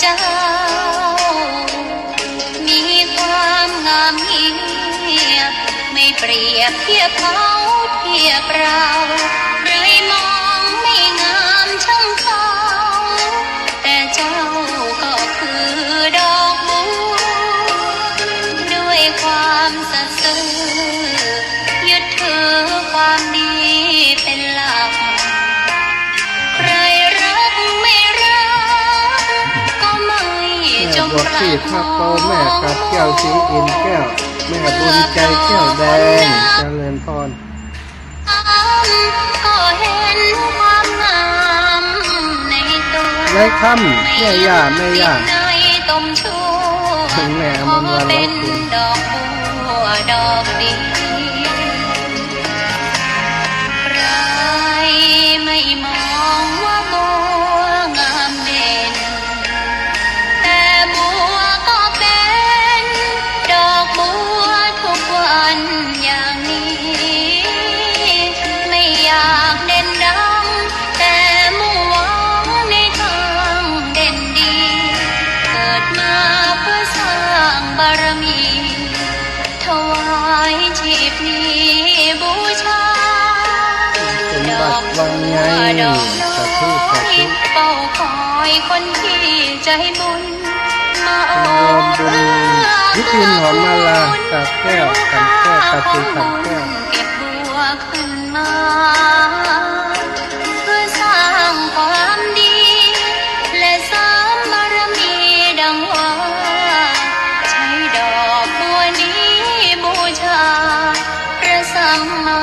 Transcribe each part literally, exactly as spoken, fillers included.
เจ้า มีความงามเยียบ ไม่เปรียบเทียบเขาเทียบเรา ใครมองไม่งามช่างเขา แต่เจ้าก็คือดอกบัว ด้วยความสัตย์ซื่อ ยึดถือความดีเป็นหลัก ใครรักไม่รัก ก็ไม่จงประคอง แม่บัวตี้ ทับโต แม่กาบแก้ว ศรีอินทร์แก้ว แม่บุญใจ แก้วแดง เจริญพร ก็เห็นความงามในตัว ในคำ แม่ย่า แม่ย่า ในตมช่วง แม่อมรวรรณ ขอเป็นดอกบัวดอกเดียว ใครไม่มองว่าบัวงามเด่น แต่บัวก็เป็นดอกบัวทุกวันอย่างนี้ ไม่อยากเด่นดัง แต่มุ่งหวังในทางเด่นดี เกิดมาเพื่อสร้างบารมี ถวายชีพนี้บูชา สมบัติวังไง ดอกบัวดอกน้อย สาธุ สาธุ เฝ้าคอยคนที่ใจบุญ มาโอบ รวมบุญ เอื้อ ยุพิน หอมมาลา เกื้อกูล กาบแก้ว ขันแก้ว กาบสีขันแก้ว เก็บบัวขึ้นมา เพื่อสร้างความดี และเสริมบารมีดังว่า ใช้ดอกบัวนี้บูชา พระสัมมา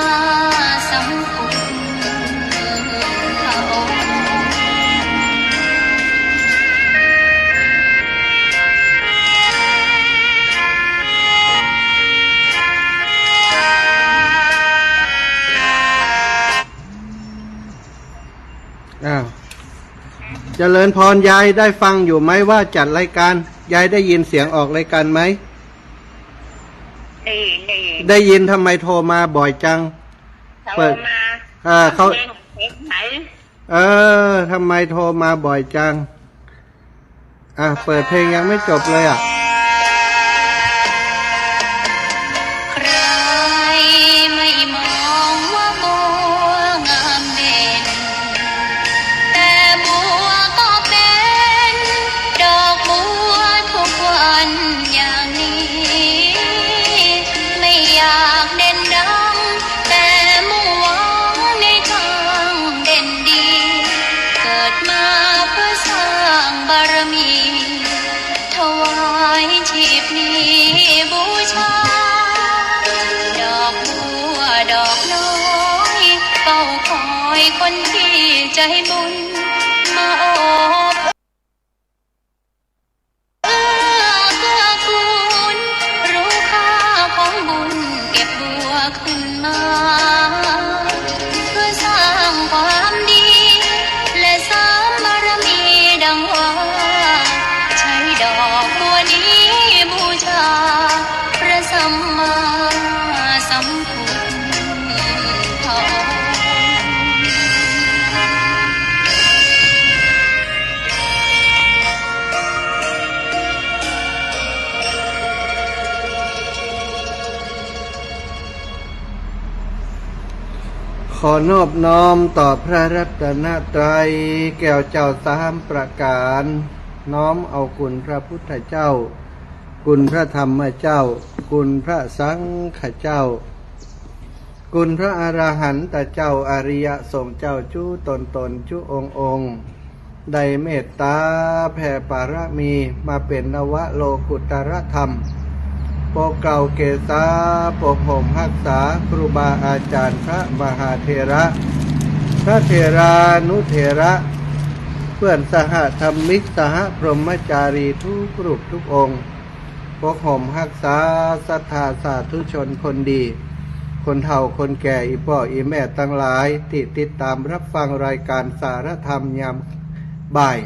สัมพุทธองค์ อ้าว เจริญพร ยายได้ฟังอยู่ไหมว่าจัดรายการ ยายได้ยินเสียงออกรายการไหม ได้ยิน ได้ยิน ได้ยิน ทำไมโทรมาบ่อยจัง โทรมา เปิด อ่า เขา เพลง เพลงไหน เออ ทำไมโทรมาบ่อยจัง อ่ะ เปิดเพลงยังไม่จบเลยอ่ะ ใครไม่มองว่าบัวงามเด่น แต่บัวก็เป็นดอกบัวทุกวันอย่างนี้ ไม่อยากเด่นดัง แต่มุ่งหวังในทางเด่นดี เกิดมาเพื่อสร้างบารมี ถวายชีพนี้บูชา ดอกบัวดอกน้อย เฝ้าคอยคนที่ใจบุญ มาโอบ เอื้อเกื้อกูล รู้ค่าของบุญเก็บบัวขึ้นมา เพื่อสร้างความดี และเสริมบารมีดังว่า ใช้ดอกบัวนี้บูชา พระสัมมาสัมพุทธองค์ ขอนอบน้อมต่อพระรัตนตรัย แก้วเจ้าสามประการ น้อมเอาคุณพระพุทธเจ้า คุณพระธรรมเจ้า คุณพระสังฆเจ้า คุณพระอรหันตเจ้า อริยสงฆ์เจ้าจุ๊ตนตนจุ๊องค์องค์ ได้เมตตาแผ่ปารมีมาเป๋นนวโลกุตรธรรม ปกเกล้าเกศา ปกห่มฮักษาครูบาอาจารย์พระมหาเถระ พระเถรานุเถระ เปื้อนสหธรรมิก สหพรหมจารีทุกรูปทุกองค์ ปกห่มฮักษาศรัทธาสาธุชนคนดี คนเฒ่าคนแก่ อี่ป้ออี่แม่ตังหลายตี้ติดต๋ามฮับฟังรายก๋านสารธรรมยามบ่าย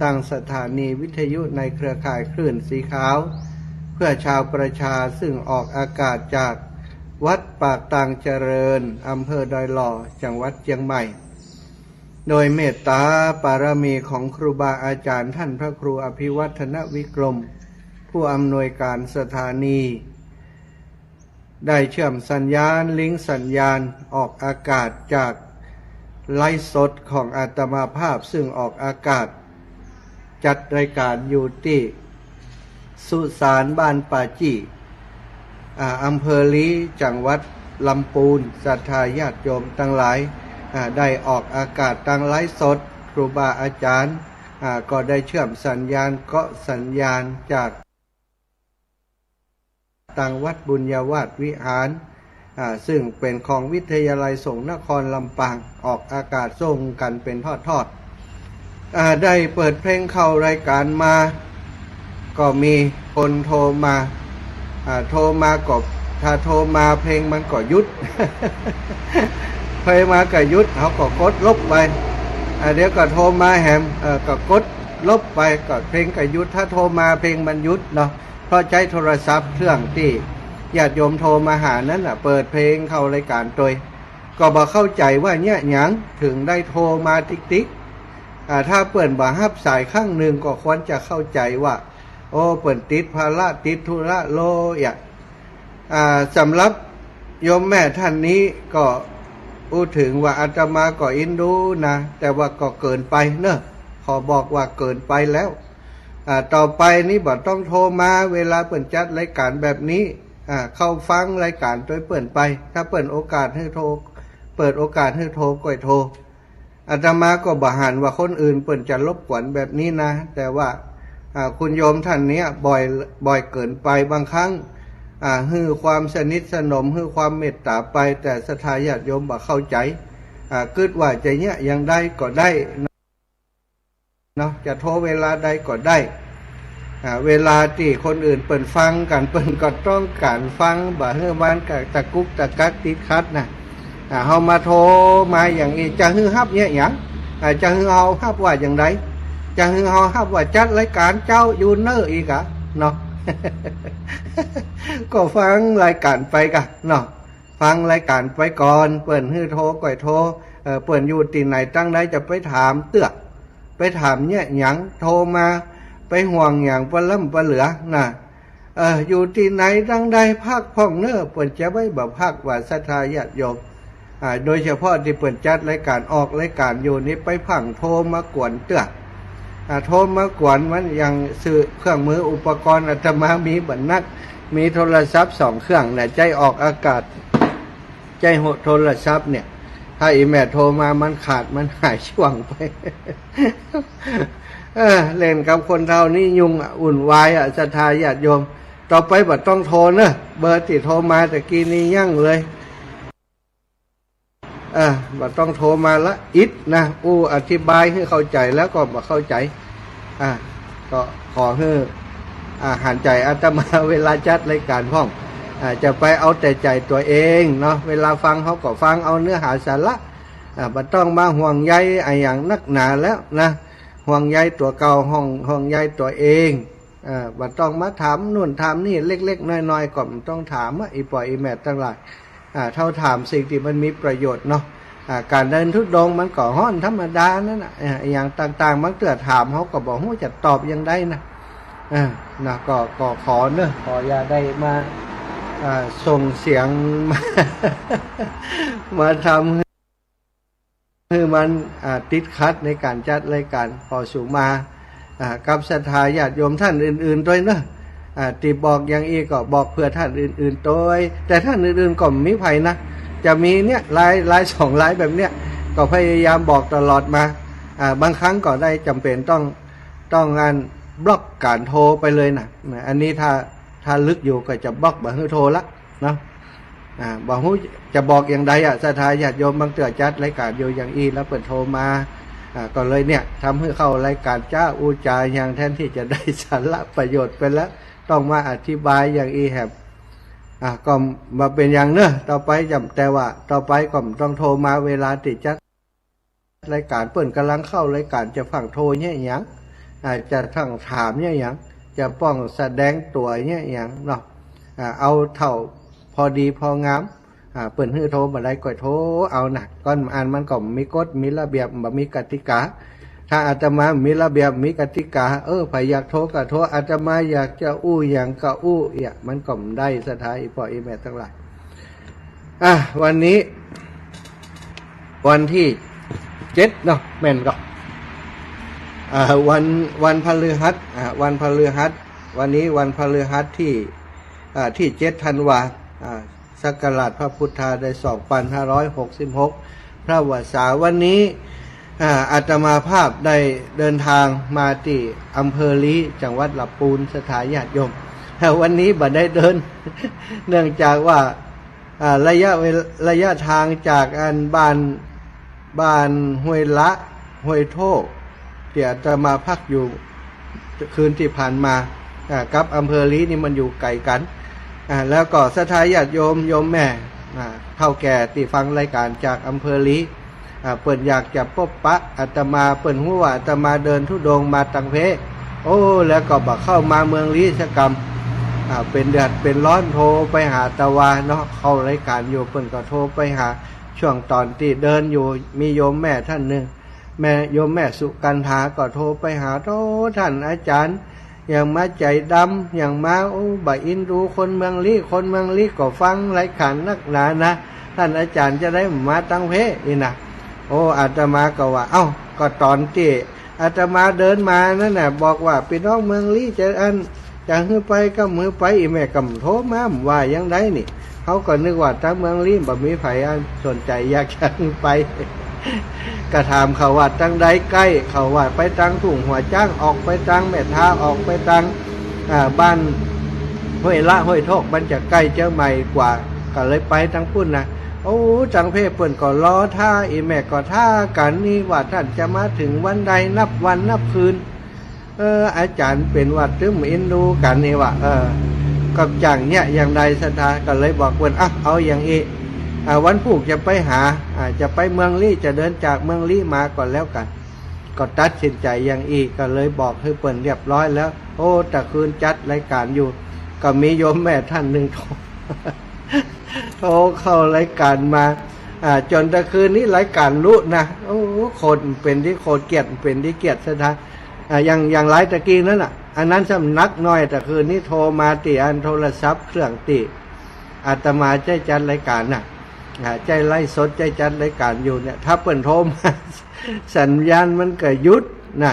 ตางสถานีวิทยุในเครือข่ายคลื่นสีขาว เพื่อชาวประชา ซึ่งออกอากาศจากวัดปากตางเจริญ อำเภอดอยหล่อ จังหวัดเจียงใหม่ โดยเมตตาปารมีของครูบาอาจารย์ท่านพระครูอภิวัฒนวิกรม ผู้อำนวยการสถานี ได้เชื่อมสัญญาณ ลิงก์สัญญาณออกอากาศจากไลฟ์สดของอาตมาภาพ ซึ่งออกอากาศ จัดรายการอยู่ตี้สุสานบ้านป่าจี้ อ่า อำเภอลี้ จังหวัดลำปูน ศรัทธาญาติโยมตังหลาย อ่า ได้ออกอากาศตางไลฟ์สด ครูบาอาจารย์ อ่า ก็ได้เชื่อมสัญญาณ เกาะสัญญาณจาก ตางวัดบุญญาวาสวิหาร อ่า ซึ่งเป๋นของวิทยาลัยสงฆ์นครลำปาง ออกอากาศส่งกั๋นเป๋นทอดๆ อ่า ได้เปิดเพลงเข้ารายการมา ก็มีคนโทรมา อ่า โทรมาก็ ถ้าโทรมาเพลงมันก็หยุด เพลงมาก็หยุด เขาก็กดลบไป อ่า เดี๋ยวก็โทรมาแหม เออ ก็กดลบไป ก็เพลงก็หยุด ถ้าโทรมาเพลงมันหยุดเนาะ เพราะใจ๊โทรศัพท์เครื่องตี้ญาติโยมโทรมาหานั้นน่ะ เปิดเพลงเข้ารายการตวย ก็บ่เข้าใจ๋ว่าเยียะหยังเถิงได้โทรมาติ๊กๆ อ่า ถ้าเปิ้นบ่ฮับสายครั้งนึ่งก็ควรจะเข้าใจ๋ว่า โอ้ เปิ้นติดภาระติดธุระโลยอะ อ่า สำหรับโยมแม่ท่านนี้ก็อู้เถิงว่าอาตมาก็อินดูนะ แต่ว่าก็เกินไปเนอะ ขอบอกว่าเกินไปแล้ว อ่า ต่อไปนี้บ่ต้องโทรมาเวลาเปิ้นจัดรายการแบบนี้ อ่า เข้าฟังรายการตวยเปิ้นไป ถ้าเปิ้นโอกาสหื้อโทร เปิดโอกาสหื้อโทรก็โทร อาตมาก็บ่หันว่าคนอื่นเปิ้นจะรบกวนแบบนี้นะ แต่ว่า อ่า คุณโยมท่านเนี้ยบ่อย บ่อยเกินไป บางครั้ง อ่า หื้อความสนิทสนม หื้อความเมตต๋าไป แต่ศรัทธาญาติโยมบ่เข้าใจ๋ อ่า กึ๊ดว่าจะเยียะอย่างใดก็ได้ เนาะ จะโทรเวลาใดก็ได้ อ่า เวลาตี้คนอื่นเปิ้นฟังกั๋น เปิ้นก็ต้องก๋านฟัง บ่หื้อมันกะตะกุกตะกักติดขัดนะ อ่า เฮามาโทรมาอย่างอี้ จะหื้อฮับเยียะหยัง อ่า จะหื้อเฮาฮับว่าอย่างใด จะหื้อเฮาฮับว่าจัดรายการเจ๊าอยู่เน่ออีกอะเนาะ ก็ฟังรายการไปกะเนาะ ฟังรายการไปก่อน เปิ้นหื้อโทรก็โทร เอ่อ เปิ้นอยู่ตี้ไหนตังใดจะไปถามเตื้อ ไปถามเยียะหยัง โทรมา ไปห่วงหยังปะล้ำปะเหลือนะ เอ่อ อยู่ตี้ไหนตังใดพักพ่องเน่อ เปิ้นจะไม่บ่พักว่าศรัทธาญาติโยม อ่า โดยเฉพาะตี้เปิ้นจัดรายการออกรายการอยู่นี่ ไปพ่างโทรมากวนเตื้อ อ่า โทรมากวนมันอย่างซื่อเครื่องมืออุปกรณ์อาตมามีบ่นัก มีโทรศัพท์สองเครื่องน่ะ ใจ๊ออกอากาศ ใจ๊โทรศัพท์เนี่ย ถ้าอีแม่โทรมามันขาดมันหายช่วงไป เออ เล่นกับคนเฒ่านี่ยุ่งอะ วุ่นวายอะ ศรัทธาญาติโยม ต่อไปบ่ต้องโทรเนอะ เบอร์ตี้โทรมาตะกี้นี่ยั้งเลย เออ บ่ต้องโทรมาละ อิดนะ อู้อธิบายหื้อเข้าใจ๋แล้วก็บ่เข้าใจ๋ อ่า ก็ขอหื้อ อ่า หันใจ๋อาตมาเวลาจัดรายการพ่อง อ่า จะไปเอาแต่ใจ๋ตั๋วเองเนาะ เวลาฟังเฮาก็ฟังเอาเนื้อหาสาระ อ่า บ่ต้องมาห่วงใยอะหยังนักหนาแล้วนะ ห่วงใยตั๋วเก่า ห่วง ห่วงใยตั๋วเอง อ่า บ่ต้องมาถามนู่นถามนี่ เล็กๆ น้อยๆ ก็บ่ต้องถามอะ อีป้ออีแม่ตังหลาย อ่า เฮาถามสิ่งตี้มันมีประโยชน์เนาะ อ่า ก๋านเดินธุดงค์มันก็ฮ้อนธรรมดานั่นน่ะ อ่า อะหยังต่างๆ บางเตื้อถามเฮาก็บ่ฮู้จะตอบอย่างใดนะ อ่า นะ ก็ ก็ขอเนอะ ขออย่าได้มา อ่า ส่งเสียง มา มาทำ หื้อมัน อ่า ติดขัดในก๋านจัดรายการ ขอสูงมา อ่า กับศรัทธาญาติโยมท่านอื่นๆ ตวยเนอะ อ่า ตี้บอกอย่างอี้ก็บอกเปื้อท่านอื่นๆ ตวย แต่ท่านอื่นๆ ก็มีภัยนะ จะมีเนี่ย ราย รายสองรายแบบเนี้ย ก็พยายามบอกตลอดมา อ่า บางครั้งก็ได้จ๋ำเป๋นต้อง ต้องอันบล็อกก๋านโทรไปเลยนะ อันนี้ถ้า ถ้าลึกอยู่ก็จะบล็อกบ่หื้อโทรละเนาะ อ่า บ่ฮู้จะบอกอย่างใดอะ ศรัทธาญาติโยมบางเตื้อจัดรายการอยู่อย่างอี้แล้วเปิ้นโทรมา อ่า ก็เลยเนี่ย ทำหื้อเข้ารายการจ๊าอู้จ๋าอย่างแทนตี้จะได้สาระประโยชน์ไปแล้ว ต้องมาอธิบายอย่างอี้แหม อ่า ก็บ่เป๋นหยังเนอะ ต่อไปจ๋ำ แต่ว่าต่อไปก็บ่ต้องโทรมาเวลาตี้จัด รายการ เปิ้นก่ำลังเข้ารายการ จะฟั่งโทรเยียะหยัง อ่า จะฟั่งถามเยียะหยัง จะป้องแสดงตั๋วเยียะหยังเนาะ อ่า เอาเท่าพอดีพองาม อ่า เปิ้นหื้อโทรบ่ได้ก็โทรเอานะ ก่อนอันมันก็มีกฎมีระเบียบ บ่มีกติกา ถ้าอาตมามีระเบียบมีกติกา เออ ใผอยากโทรก็โทร อาตมาอยากจะอู้หยังก็อู้ เอี่ย มันก็บ่ได้ ศรัทธาอี่ป้ออี่แม่ตังหลาย อ่ะ วันนี้ วันตี้เจ็ดเนาะ แม่นก่อ อ่า วัน วันพฤหัส อ่า วันพฤหัส วันนี้วันพฤหัสตี้ อ่า ตี้เจ็ดธันวา อ่า ศักราชพระพุทธาได้สองปันห้าร้อยหกสิบหก พระวสา วันนี้ อ่า อาตมาภาพได้เดินทางมาตี้อำเภอลี้ จังหวัดลำปูน ศรัทธาญาติโยม แต่วันนี้บ่ได้เดิน เนื่องจากว่า อ่า ระยะเวล- ระยะทางจากอันบ้าน บ้านห้วยละ ห้วยโทก ตี้อาตมาพักอยู่คืนตี้ผ่านมา อ่า กับอำเภอลี้นี่มันอยู่ไก๋กั๋น อ่า แล้วก็ศรัทธาญาติโยม โยมแม่ อ่า เฒ่าแก่ตี้ฟังรายก๋านจากอำเภอลี้ อ่า เปิ้นอยากจะปบปะอาตมา เปิ้นฮู้ว่าอาตมาเดินธุดงค์มาตังเพ โอ้ แล้วก็บ่เข้ามาเมืองลี้สักกำ อ่า เป๋นเดือดเป๋นร้อน โทรไปหาตะวาเนาะ เข้ารายก๋านอยู่ เปิ้นก็โทรไปหา ช่วงต๋อนตี้เดินอยู่ มีโยมแม่ต้านนึ่ง แม่ โยมแม่สุกันธาก็โทรไปหา โอ้ ต้านอาจ๋ารย์ หยังมาใจ๋ดำ หยังมา โอ้ บ่อินดูคนเมืองลี้ คนเมืองลี้ก็ฟังรายก๋านนักหนานะ ต้านอาจ๋ารย์จะได้มาตังเพ อี้นะ โอ้ อาตมาก็ว่า เอ้า ก็ต๋อนตี้อาตมาเดินมานั้นน่ะ บอกว่าปี้น้องเมืองลี้จะอัน จะหื้อไปก็หื้อไป อี่แม่ก็บ่โทรมา บ่ว่าหยังใดนี่ เฮาก็นึกว่าตังเมืองลี้บ่มีใผอันสนใจ๋อยากจะหื้อไป ก็ถามเขาว่าตังใดใก้ เขาว่าไปตังทุ่งหัวจ๊าง ออกไปตังแม่ทา ออกไปตัง อ่า บ้านห้วยละ ห้วยโทก มันจะใก้เจียงใหม่กว่า ก็เลยไปตังปุ้นนะ โอ้ ตังเพเปิ้นก็รอท่า อี่แม่ก็ท่ากั๋นนี่ว่าต้านจะมาเถิงวันใด นับวันนับคืน เออ อาจ๋ารย์เป๋นหวัดตึมอินดูกั๋นนี่ว่า เออ ก็จั่งเนี้ย อย่างใดศรัทธาก็เลยบอกเปิ้น อ่ะ เอาอย่างอี้ อ่า วันพูกจะไปหา อ่า จะไปเมืองลี้ จะเดินจากเมืองลี้มาก็แล้วกั๋น ก็ตัดสินใจ๋อย่างอี้ ก็เลยบอกหื้อเปิ้นเรียบร้อยแล้ว โอ้ ตะคืนจัดรายก๋านอยู่ ก็มีโยมแม่ต้านนึ่งโทร โทรเข้ารายก๋านมา อ่า จ๋นตะคืนนี้รายก๋านลุนะ โอ้ คนเป๋นตี้คนเกลียด เป๋นตี้เกลียดศรัทธา อ่า อย่าง อย่างหลายตะกี้นั้นน่ะ อันนั้นสำนักน้อย ตะคืนนี้โทรมาตี้อันโทรศัพท์เครื่องตี้อาตมาใจ๊จัดรายก๋านน่ะ อ่า ใจ๊ไลฟ์สด ใจ๊จัดรายก๋านอยู่เนี่ย ถ้าเปิ้นโทรมา สัญญาณมันก็หยุดนะ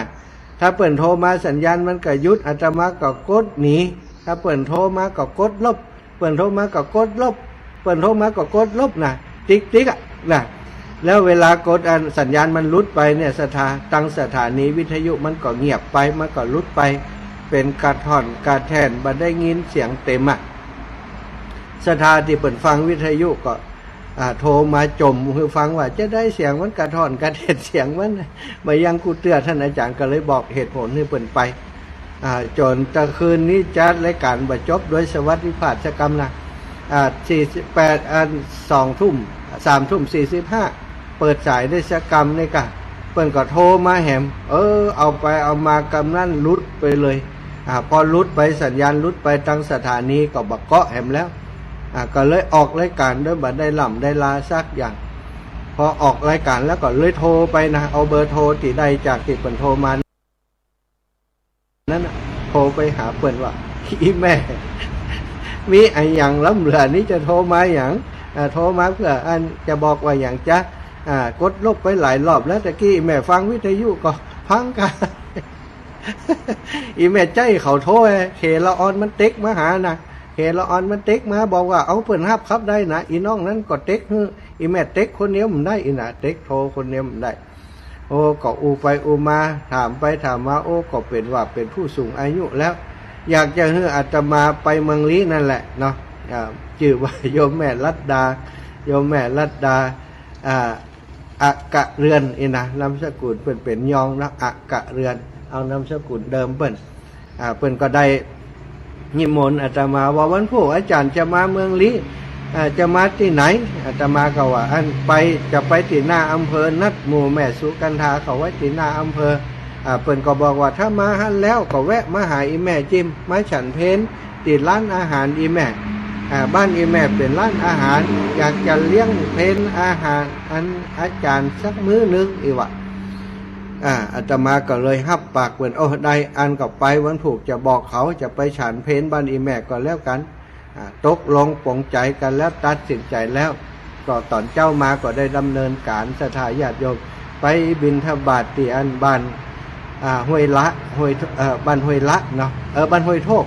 ถ้าเปิ้นโทรมาสัญญาณมันก็หยุด อาตมาก็กดหนี ถ้าเปิ้นโทรมาก็กดลบ เปิ้นโทรมาก็กดลบ เปิ้นโทรมาก็กดลบนะ ติ๊กติ๊กอะนะ แล้วเวลากดอันสัญญาณมันหลุดไปเนี่ย สถา- ตังสถานีวิทยุมันก็เงียบไป มันก็หลุดไป เป๋นกระท่อนกระแท่น บ่ได้ยินเสียงเต๋มอะ ศรัทธาตี้เปิ้นฟังวิทยุก็ อ่า โทรมาจ่มหื้อฟังว่าจะใดเสียงมันกระท่อนกระแท่น เสียงมัน บ่ยังกูเตื้อ ต้านอาจ๋ารย์ก็เลยบอกเหตุผลหื้อเปิ้นไป อ่า จ๋นตะคืนนี้จัดรายก๋านบ่จบโดยสวัสดิภาพสักกำนะ อ่า สี่สิบแปด อัน สองทุ่ม สามทุ่มสี่สิบห้า เปิดสายได้สักกำนี่ก่ะ เปิ้นก็โทรมาแหม เออ เอาไปเอามากำนั้นหลุดไปเลย อ่า พอหลุดไป สัญญาณหลุดไป ตังสถานีก็บ่เกาะแหมแล้ว อ่า ก็เลยออกรายก๋านโดยบ่ได้ล่ำได้ลาสักอย่าง พอออกรายก๋านแล้วก็เลยโทรไปนะ เอาเบอร์โทรตี้ได้จากตี้เปิ้นโทรมา นั้นน่ะ โทรไปหาเปิ้นว่า อี่แม่ มีอะหยังล้ำเหลือนี้จะโทรมาหยัง อ่า โทรมาเปื้ออันจะบอกว่าหยังจ๊ะ อ่า กดลบไปหลายรอบแล้ว ตะกี้อี่แม่ฟังวิทยุก็พังกะ อี่แม่ใจ๊เขาโทร เขตละออนมันเต็กมาหานะ เขตละออนมันเต็กมาบอกว่า เอา เปิ้นฮับขับได้นะ อี่น้องนั้นก็เต็กหื้อ อี่แม่เต็กคนเดียวบ่ได้ อี่หน้าเต็กโทรคนเดียวบ่ได้ โอ้ ก็อู้ไปอู้มา ถามไปถามมา โอ้ ก็เป๋นว่าเป๋นผู้สูงอายุแล้ว อยากจะหื้ออาตมาไปเมืองลี้นั่นแหละเนาะ อ่า จื้อว่าโยมแม่ลัดดา โยมแม่ลัดดา อ่า อักกะเรือน อี้นะ นามสกุลเปิ้นเป๋นยองเนาะ อักกะเรือน เอานามสกุลเดิมเปิ้น อ่า เปิ้นก็ได้นิมนต์อาตมาว่าวันพูกอาจ๋ารย์จะมาเมืองลี้ อ่า จะมาตี้ไหน อาตมาก็ว่า อันไป จะไปตี้หน้าอำเภอ นัดหมู่แม่สุกันธาเขาไว้ตี้หน้าอำเภอ อ่า เปิ้นก็บอกว่าถ้ามาหั้นแล้วก็แวะมาหาอี่แม่จิม มาฉันเพลตี้ร้านอาหารอี่แม่ อ่า บ้านอี่แม่เป๋นร้านอาหาร อยากจะเลี้ยงเพลอาหารอันอาจ๋ารย์สักมื้อนึ่ง อี่ว่า อ่า อาตมาก็เลยฮับปากเปิ้น โอ้ ได้ อั้นก็ไปวันพูกจะบอกเขาจะไปฉันเพลบ้านอี่แม่ก็แล้วกั๋น อ่า ตกลงปลงใจ๋กั๋นแล้ว ตัดสินใจ๋แล้ว ก็ต๋อนเจ๊ามาก็ได้ดำเนินก๋าน ศรัทธาญาติโยม ไปบิณฑบาตตี้อันบ้าน อ่า ห้วยละ ห้วย เอ่อ บ้านห้วยละเนาะ เออ บ้านห้วยโทก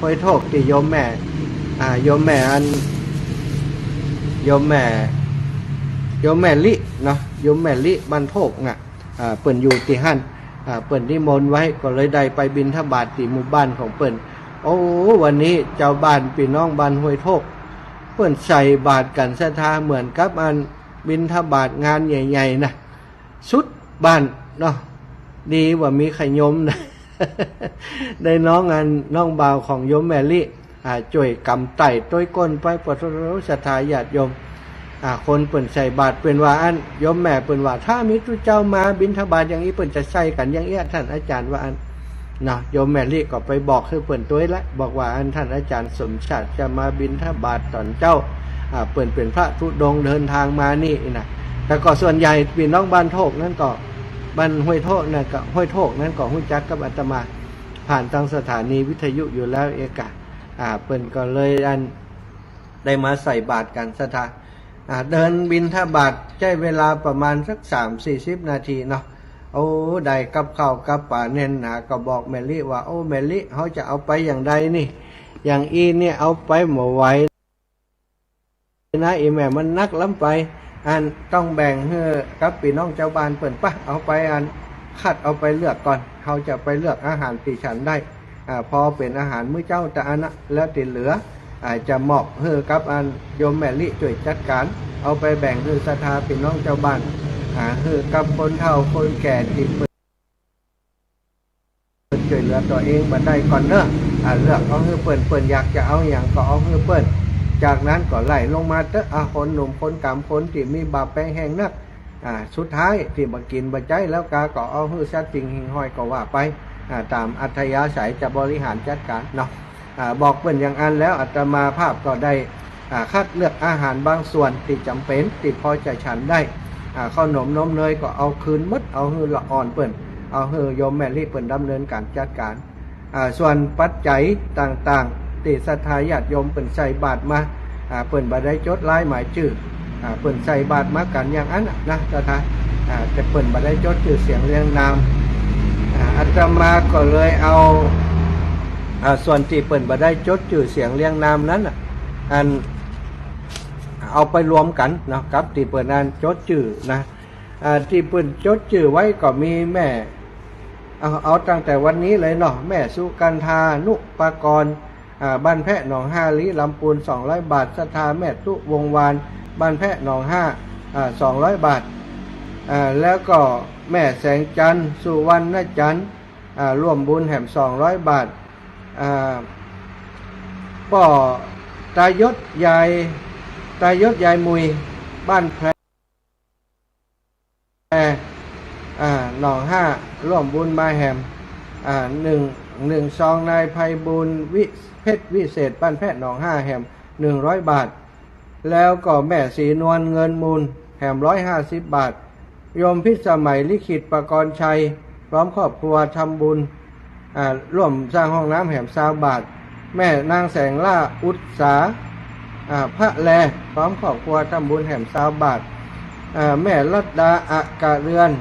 ห้วยโทกตี้โยมแม่ อ่า โยมแม่อัน โยมแม่ โยมแม่ลิเนาะ โยมแม่ลิบ้านโทกน่ะ อ่า เปิ้นอยู่ตี้หั้น อ่า เปิ้นนิมนต์ไว้ ก็เลยได้ไปบิณฑบาตตี้หมู่บ้านของเปิ้น โอ้ วันนี้จาวบ้านปี้น้องบ้านห้วยโทก เปิ้นใส่บาตรกั๋นศรัทธา เหมือนกับอันบิณฑบาตงานใหญ่ๆ น่ะ สุดบ้านเนาะ ดีว่ามีขยมนะ ได้น้องอัน น้องบ่าวของโยมแม่ลิ อ่า จ้วยกำไต้ต้วยก้นไป ปะโถ ศรัทธาญาติโยม อ่า คนเปิ้นใส่บาตร เปิ้นว่าอั้น โยมแม่เปิ้นว่า ถ้ามีตุ๊เจ้ามาบิณฑบาตอย่างอี้ เปิ้นจะใส่กั๋นอย่างเอี้ย ท่านอาจ๋ารย์ว่าอั้น เนาะ โยมแม่ลิก็ไปบอกหื้อเปิ้นตวยละ บอกว่าอั้น ท่านอาจ๋ารย์สมชาติจะมาบิณฑบาตต๋อนเจ๊า อ่า เปิ้นเป๋นพระธุดงค์เดินทางมานี่นะ แต่ก็ส่วนใหญ่ปี้น้องบ้านโทกนั้นก็ บ้านห้วยโทกนั้นก็ ห้วยโทกนั้นก็ฮู้จักกับอาตมา ผ่านตางสถานีวิทยุอยู่แล้วเอกะ อ่า เปิ้นก็เลยอัน ได้มาใส่บาตรกั๋นศรัทธา อ่า เดินบิณฑบาตใจ๊เวลาประมาณสักสามสี่สิบนาทีเนาะ โอ้ ได้กับข้าวกับป๋าแน่นหนา ก็บอกแม่ลิว่า โอ้ แม่ลิ เฮาจะเอาไปอย่างใดนี่ อย่างอี้เนี่ยเอาไปบ่ไหวนะ อี่แม่ มันหนักล้ำไป อันต้องแบ่งหื้อกับปี้น้องจาวบ้านเปิ้นปะ เอาไปอัน คัดเอาไปเลือกก่อน เฮาจะไปเลือกอาหารตี้ฉันได้ อ่า พอเป๋นอาหารมื้อเจ๊าตะอันนะ แล้วตี้เหลือ อ่า จะมอบหื้อกับอันโยมแม่ลิจ้วยจัดก๋าน เอาไปแบ่งหื้อศรัทธาปี้น้องจาวบ้าน อ่า หื้อกับคนเฒ่าคนแก่ตี้เปิ้นจ้วยเหลือตั๋วเองบ่ได้ก่อนเนาะ อ่า เลือกเอาหื้อเปิ้น เปิ้นอยากจะเอาหยังก็เอาหื้อเปิ้น จากนั้นก็ไล่ลงมาเต๊อะ อ่า คนหนุ่มคนก๋ำ คนตี้มีบ่าแปงแฮงนัก อ่า สุดท้ายตี้บ่กิ๋นบ่ใจ๊แล้วกา ก็เอาหื้อสัตว์สิ่งหิ่งห้อยก็ว่าไป อ่า ต๋ามอัธยาศัยจะบริหารจัดก๋านเนาะ อ่า บอกเปิ้นอย่างอั้นแล้ว อาตมาภาพก็ได้ อ่า คัดเลือกอาหารบางส่วนตี้จ๋ำเป๋น ตี้พอจะฉันได้ อ่า ข้าวหนมนมเนยก็เอาคืนหมด เอาหื้อละอ่อนเปิ้น เอาหื้อโยมแม่ลิเปิ้นดำเนินก๋านจัดก๋าน อ่า ส่วนปัจจัยต่างๆ ตี้ศรัทธาญาติโยมเปิ้นใส่บาตรมา อ่า เปิ้นบ่ได้จดลายหมายจื้อ อ่า เปิ้นใส่บาตรมากั๋นอย่างอั้นน่ะนะศรัทธา อ่า แต่เปิ้นบ่ได้จดจื้อเสียงเรียงนาม อ่า อาตมาก็เลยเอา อ่า ส่วนตี้เปิ้นบ่ได้จดจื้อเสียงเรียงนามนั้นน่ะ อัน เอาไปรวมกั๋นเนาะ กับตี้เปิ้นอันจดจื้อนะ อ่า ตี้เปิ้นจดจื้อไว้ก็มีแม่ เอา เอาตั้งแต่วันนี้เลยเนาะ แม่สุกันธา นุปกรณ์ อ่า บ้านแพะหนองห้า ลี้ลำปูน สองร้อยบาท ศรัทธาแม่ตุ๊ วงศ์วาน บ้านแพะหนองห้า อ่า สองร้อยบาท อ่า แล้วก็แม่แสงจันทร์ สุวรรณจันทร์ อ่า ร่วมบุญแหม สองร้อยบาท อ่า ป้อตายศยาย ตายศยายมุย บ้านแพ อ่า หนองห้า ร่วมบุญมาแหม อ่า หนึ่ง หนึ่งซอง นายไพบูลย์วิ เพชรวิเศษ บ้านแพะหนองห้า แหม หนึ่งร้อยบาท แล้วก็แม่ศรีนวล เงินมูล แหม ร้อยห้าสิบ บาท โยมพิสมัย ลิขิต ประกรณ์ชัย พร้อมครอบครัวทำบุญ อ่า ร่วมสร้างห้องน้ำแหม ซาวบาท แม่นางแสงล่า อุตสา อ่า พระแล พร้อมครอบครัวทำบุญแหม ซาวบาท อ่า แม่รัตดา อักกะเรือน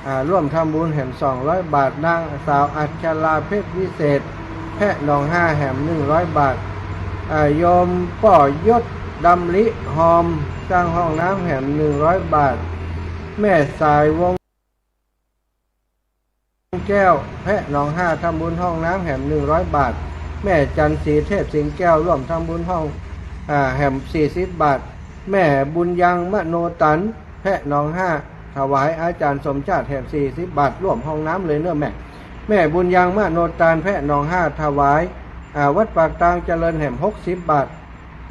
อ่า ร่วมทำบุญแหม สองร้อยบาท นางสาวอัชรา เพชรวิเศษ แพะหนองห้า แหม หนึ่งร้อยบาท อ่า โยมป้อยศ ดำริฮอม สร้างห้องน้ำแหม หนึ่งร้อยบาท แม่สายวง แก้ว แพะหนองห้า ทำบุญห้องน้ำแหม หนึ่งร้อยบาท แม่จันทร์ศรี เทพสิงห์แก้ว ร่วมทำบุญห้อง อ่า แหม สี่สิบ บาท แม่บุญยัง มโนตัน แพะหนองห้า ถวายอาจารย์สมชาติแหม สี่สิบ บาท ร่วมห้องน้ำเลยเนาะแม่ แม่บุญยัง มโนตัน แพะหนองห้า ถวาย อ่า วัดปากตางเจริญแหม หกสิบ บาท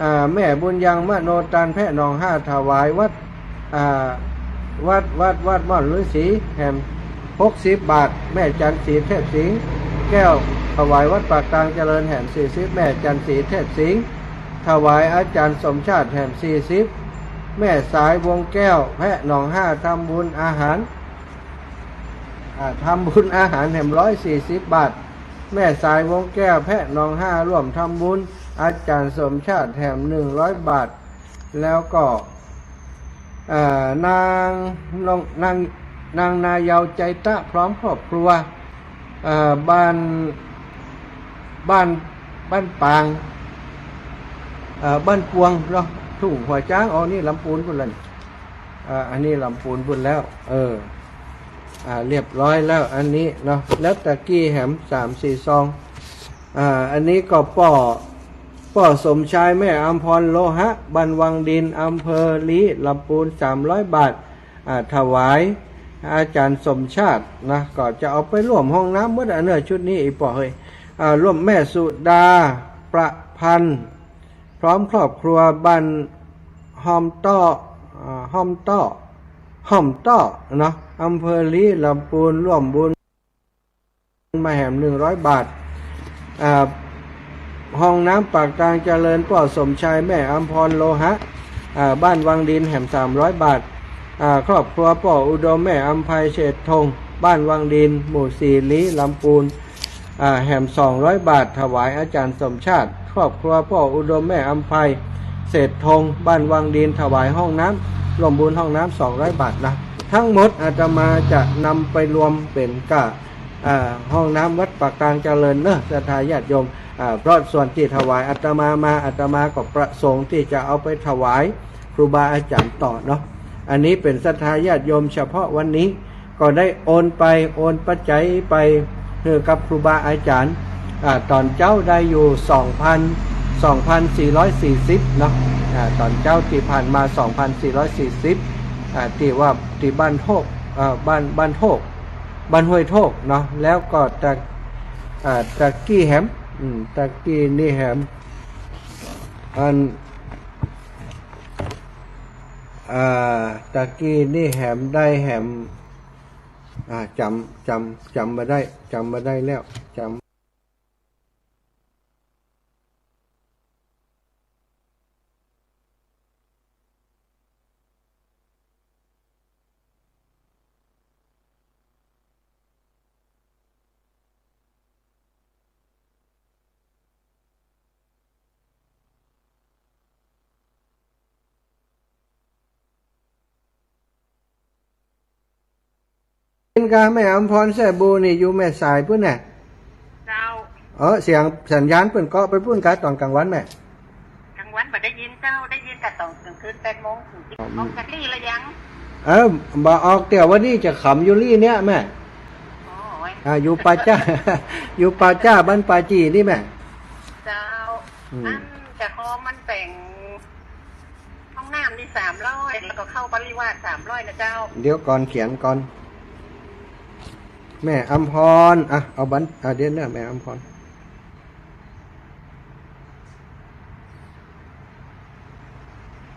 อ่า แม่บุญยัง มโนตัน แพะหนองห้า ถวายวัด อ่า วัด วัด วัดม่อนฤๅษีแหม หกสิบ บาท แม่จันทร์ศรี เทพสิงห์แก้ว ถวายวัดปากตางเจริญแหม สี่สิบ แม่จันทร์ศรี เทพสิงห์ ถวายอาจ๋ารย์สมชาติแหมสี่สิบ แม่สายวงแก้ว แพะหนองห้า ทำบุญอาหาร อ่า ทำบุญอาหารแหมร้อยสี่สิบบาท แม่สายวงแก้ว แพะหนองห้า ร่วมทำบุญอาจ๋ารย์สมชาติแหมหนึ่งร้อยบาท แล้วก็ อ่า นาง นาง นาง นางนาเยาว์ ใจตะ พร้อมครอบครัว อ่า บ้าน บ้าน บ้านปาง อ่า บ้านปวงเนาะ ทุ่งหัวจ๊าง อ๋อ นี่ลำปูนปู้นละ อ่า อันนี้ลำปูนปู้นแล้ว เออ อ่า เรียบร้อยแล้วอันนี้เนาะ แล้วตะกี้แหมสามสี่ซอง อ่า อันนี้ก็ป้อ ป้อสมชาย แม่อำพร โลหะ บ้านวังดิน อำเภอลี้ ลำปูน สามร้อยบาท อ่า ถวายอาจ๋ารย์สมชาตินะ ก็จะเอาไปร่วมห้องน้ำหมดอะเนอะ ชุดนี้ อีป้อเฮ้ย อ่า ร่วมแม่สุดา ประพันธ์ พร้อมครอบครัว บ้านห้อมต้อ อ่า ห้อมต้อ ห้อมต้อเนาะ อำเภอลี้ ลำปูน ร่วมบุญมาแหมหนึ่งร้อยบาท อ่า ห้องน้ำปากตางเจริญ ป้อสมชาย แม่อำพร โลหะ อ่า บ้านวังดิน แหมสามร้อยบาท อ่า ครอบครัวป้ออุดม แม่อำไพ เศรษฐง บ้านวังดิน หมู่สี่ ลี้ ลำปูน อ่า แหมสองร้อยบาท ถวายอาจ๋ารย์สมชาติ ครอบครัวป้ออุดม แม่อำไพ เศรษฐง บ้านวังดิน ถวายห้องน้ำ ร่วมบุญห้องน้ำสองร้อยบาทนะ ทั้งหมดอาตมาจะนำไปรวมเป๋นก้า อ่า ห้องน้ำวัดปากตางเจริญเนอะ ศรัทธาญาติโยม อ่า เพราะส่วนตี้ถวายอาตมามา อาตมาก็ประสงค์ตี้จะเอาไปถวายครูบาอาจ๋ารย์ต่อเนาะ อันนี้เป๋นศรัทธาญาติโยมเฉพาะวันนี้ ก็ได้โอนไป โอนปัจจัยไปหื้อกับครูบาอาจ๋ารย์ อ่า ต๋อนเจ๊าได้อยู่ สองพัน สองพันสี่ร้อยสี่สิบเนาะ อ่า ต๋อนเจ๊าตี้ผ่านมา สองพันสี่ร้อยสี่สิบ อ่า ตี้ว่าตี้บ้านโทก อ่า บ้าน บ้านโทก บ้านห้วยโทกเนาะ แล้วก็ตะ อ่า ตะกี้แหม อืม ตะกี้นี่แหม อัน อ่า ตะกี้นี่แหมได้แหม อ่า จ๋ำ จ๋ำ จ๋ำบ่ได้ จ๋ำบ่ได้แล้ว จ๋ำ ยินกาแม่อำพรแซ่บูนี่อยู่แม่สายปู้นแน่ะ เจ้า เออ เสียงสัญญาณเปิ้นเกาะไปปู้นกาต๋อนกลางวันแม่ กลางวันบ่ได้ยินเจ้า ได้ยินกาต๋อนกลางคืนแปดโมงถึงสิบ อ๋อ ออกจากนี่ละยัง เออ บ่ออกเตี้ย วันนี้จะขำอยู่นี่เนี่ยแม่ โอ้ย อ่า อยู่ป่าจ้า อยู่ป่าจ้าบ้านป่าจี่นี่แม่ เจ้า อืม อันจะขอมันแป๋ง ห้องน้ำนี่สามร้อย แล้วก็เข้าปริวาสสามร้อยนะเจ้า เดี๋ยวก่อนเขียนก่อน แม่อำพร อ่ะ เอาบัน อ่ะ เดี๋ยวเนี่ย แม่อำพร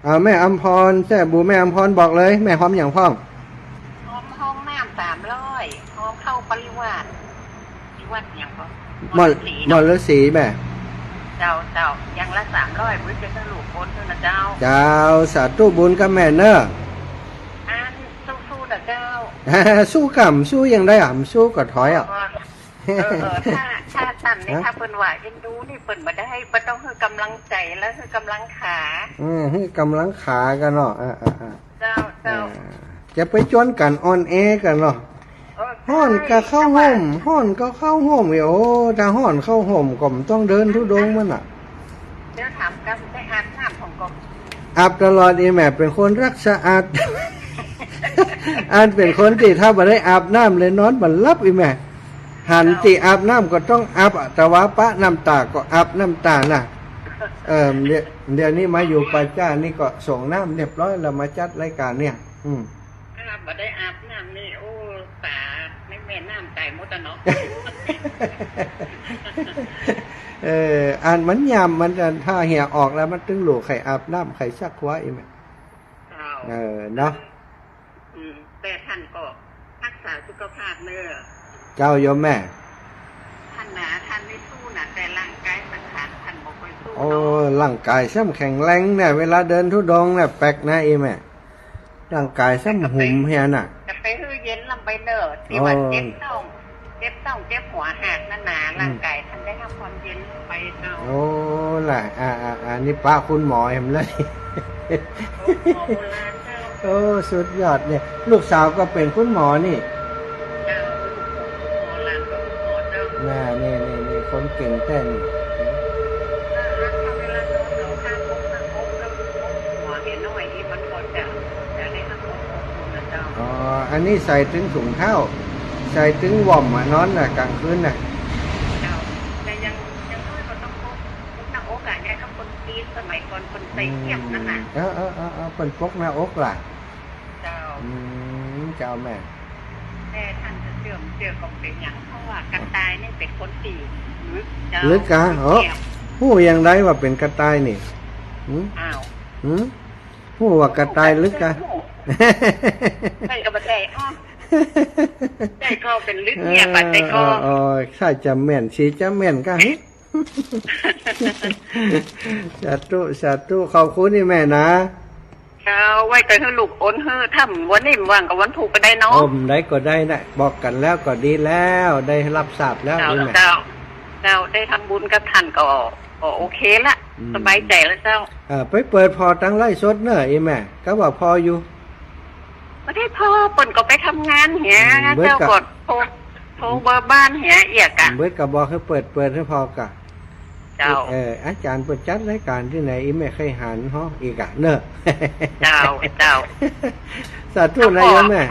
อ่า แม่อำพร แซ่บู แม่อำพรบอกเลย แม่ฮอมหยังพ่อง ฮอมห้องน้ำสามร้อย ฮอมเข้าปริวาส ที่วัดหยังก็ หมอ หมอฤๅษีเนาะ หมอฤๅษีแม่ เจ้า เจ้า อย่างละสามร้อย เปิ้นจะสรุปคนเท่านั้นเจ้า เจ้า สาธุบุญกับแม่เนอะ อันสู้ๆ นะเจ้า สู้ก่ำ สู้ยังได้อ่ะ สู้ก็ถอยอ่ะ เออ เออ ถ้า ถ้าตันนี่ ฮะ ถ้าเปิ้นว่าเอ็นดูนี่เปิ้นบ่ได้ บ่ต้องหื้อกำลังใจ๋แล้ว หื้อกำลังขา อืม หื้อกำลังขากั๋นเนาะ อ่า อ่า อ่า เจ้า เจ้า อ่า จะไปจวนกั๋นอ่อนแอกั๋นเนาะ เออ ฮ้อนก็เข้าฮ่ม ใช่ ฮ้อนก็เข้าฮ่มเว้ย โอ้ ถ้าฮ้อนเข้าฮ่มก็บ่ต้องเดินธุดงค์มันน่ะ เดี๋ยวถามกำ ได้อาบน้ำของกำ อาบตลอดอีแม่ เป๋นคนรักสะอาด อันเป๋นคนตี้ถ้าบ่ได้อาบน้ำเลยนอนบ่หลับอีแม่ หันตี้อาบน้ำก็ต้องอาบอะ แต่ว่าปะน้ำต๋าก็อาบน้ำต๋าน่ะ เออ เดี๋ยว เดี๋ยวนี้มาอยู่ป่าจ้านี่ก็ส่งน้ำเรียบร้อยแล้วมาจัดรายการเนี่ย อืม ถ้าบ่ได้อาบน้ำนี่ โอ้ ป๋าในแม่น้ำต๋ายหมดอะเนาะ เออ อันมันยามมัน ถ้าเหียออกแล้วมันตึงหลู่ใค่อาบน้ำใค่ซักหัวอีแม่ เจ้า เออ เนาะ อืม แต่ต้านก็ฮักษาสุขภาพเน้อ เจ้าโยมแม่ ต้านหนา ต้านได้สู้นะ แต่ร่างกายสังขารต้านบ่ค่อยสู้ โอ้ ร่างก๋ายซ้ำแข็งแรงเนี่ย เวลาเดินธุดงค์เนี่ย แปลกนะ อีแม่ ร่างก๋ายซ้ำหุมเหียน่ะ จะไปหื้อเย็นลำไปเน่อ ตี้ว่า โอ้ เจ็บต๊อง เจ็บต๊อง เจ็บหัวหากนานา อืม ร่างก๋ายทันได้ฮับความเย็นไปเจ้า โอ้ ล่ะ อ่า อ่า อ่า นี่ปะคุณหมอแหมเลย โอ้ หมอโบราณเจ้า โอ้ สุดยอดเนี่ย ลูกสาวก็เป๋นคุณหมอนี่ เจ้า หมอหลานก็คุณหมอเจ้า น่า นี่ นี่ นี่ คนเก่งแต๊นี่ เวลานอนเฮาข้างอกข้างอกกับหัวเหียน้อยนี่มันก็จะ จะได้ฮับความอบอุ่นนะเจ้า อ๋อ อันนี้ใส่ตึงถุงเท้า ใส่ตึงหว่อมอะ นอนน่ะ ก๋างคืนน่ะ เจ้า แต่อย่าง อย่างน้อยก็ต้องปก ปกหน้าอกอะ ยายกับคนจีนสมัยก่อนคนใส่เสี้ยมนั่นน่ะ อืม เออ เออ เออ เออ เปิ้นปกหน้าอกล่ะ เจ้า อืม เจ้าแม่ แต่ต้านจะเจื้อบ่เจื้อก็บ่เป๋นหยัง เพราะว่ากระต่ายนี่เป๋นคนตี้ลึกเจ้า ลึกกะ เออ ฮู้อย่างใดว่าเป๋นกระต่ายนี่ หืม อ้าว หืม ฮู้ว่ากระต่ายลึกกะ ฮู้ ใจ้ก็บ่ใจ้ อ้อ ใจ้ก็เป๋นลึกเนี่ย เออ บ่ใจ้ก็ เออ เออ ใจ้จะแม่น สิจะแม่นกะ สาธุ สาธุ ขอบคุณนี่แม่นะ เจ้า ไว้ก็หื้อลูกโอนหื้อ ถ้าวันนี้บ่ว่างก็วันพูกก็ได้เนาะ โอ้ ได้ก็ได้น่ะ บอกกั๋นแล้วก็ดีแล้ว ได้ฮับทราบแล้ว เจ้า นี่แหละ เจ้า เจ้า ได้ทำบุญกับต้านก็ ก็โอเคละ อืม สบายใจ๋แล้วเจ้า เออ ไปเปิดผ่อตางไลฟ์สดเน่อ อีแม่ ก็ว่าผ่ออยู่ บ่ได้ผ่อ เปิ้นก็ไปทำงานเหีย อืม เจ้า เปิ้นก็ ก็โทร โทรเบอร์บ้านเหียเอียกอะ เปิ้นก็บอกหื้อเปิด เปิดหื้อผ่อกะ เจ้า เออ อาจ๋ารย์เปิ้นจัดรายก๋านตี้ไหน อีแม่ใค่หันฮ้ออีกอะเน่อ เจ้า เจ้า สาธุนะโยมแม่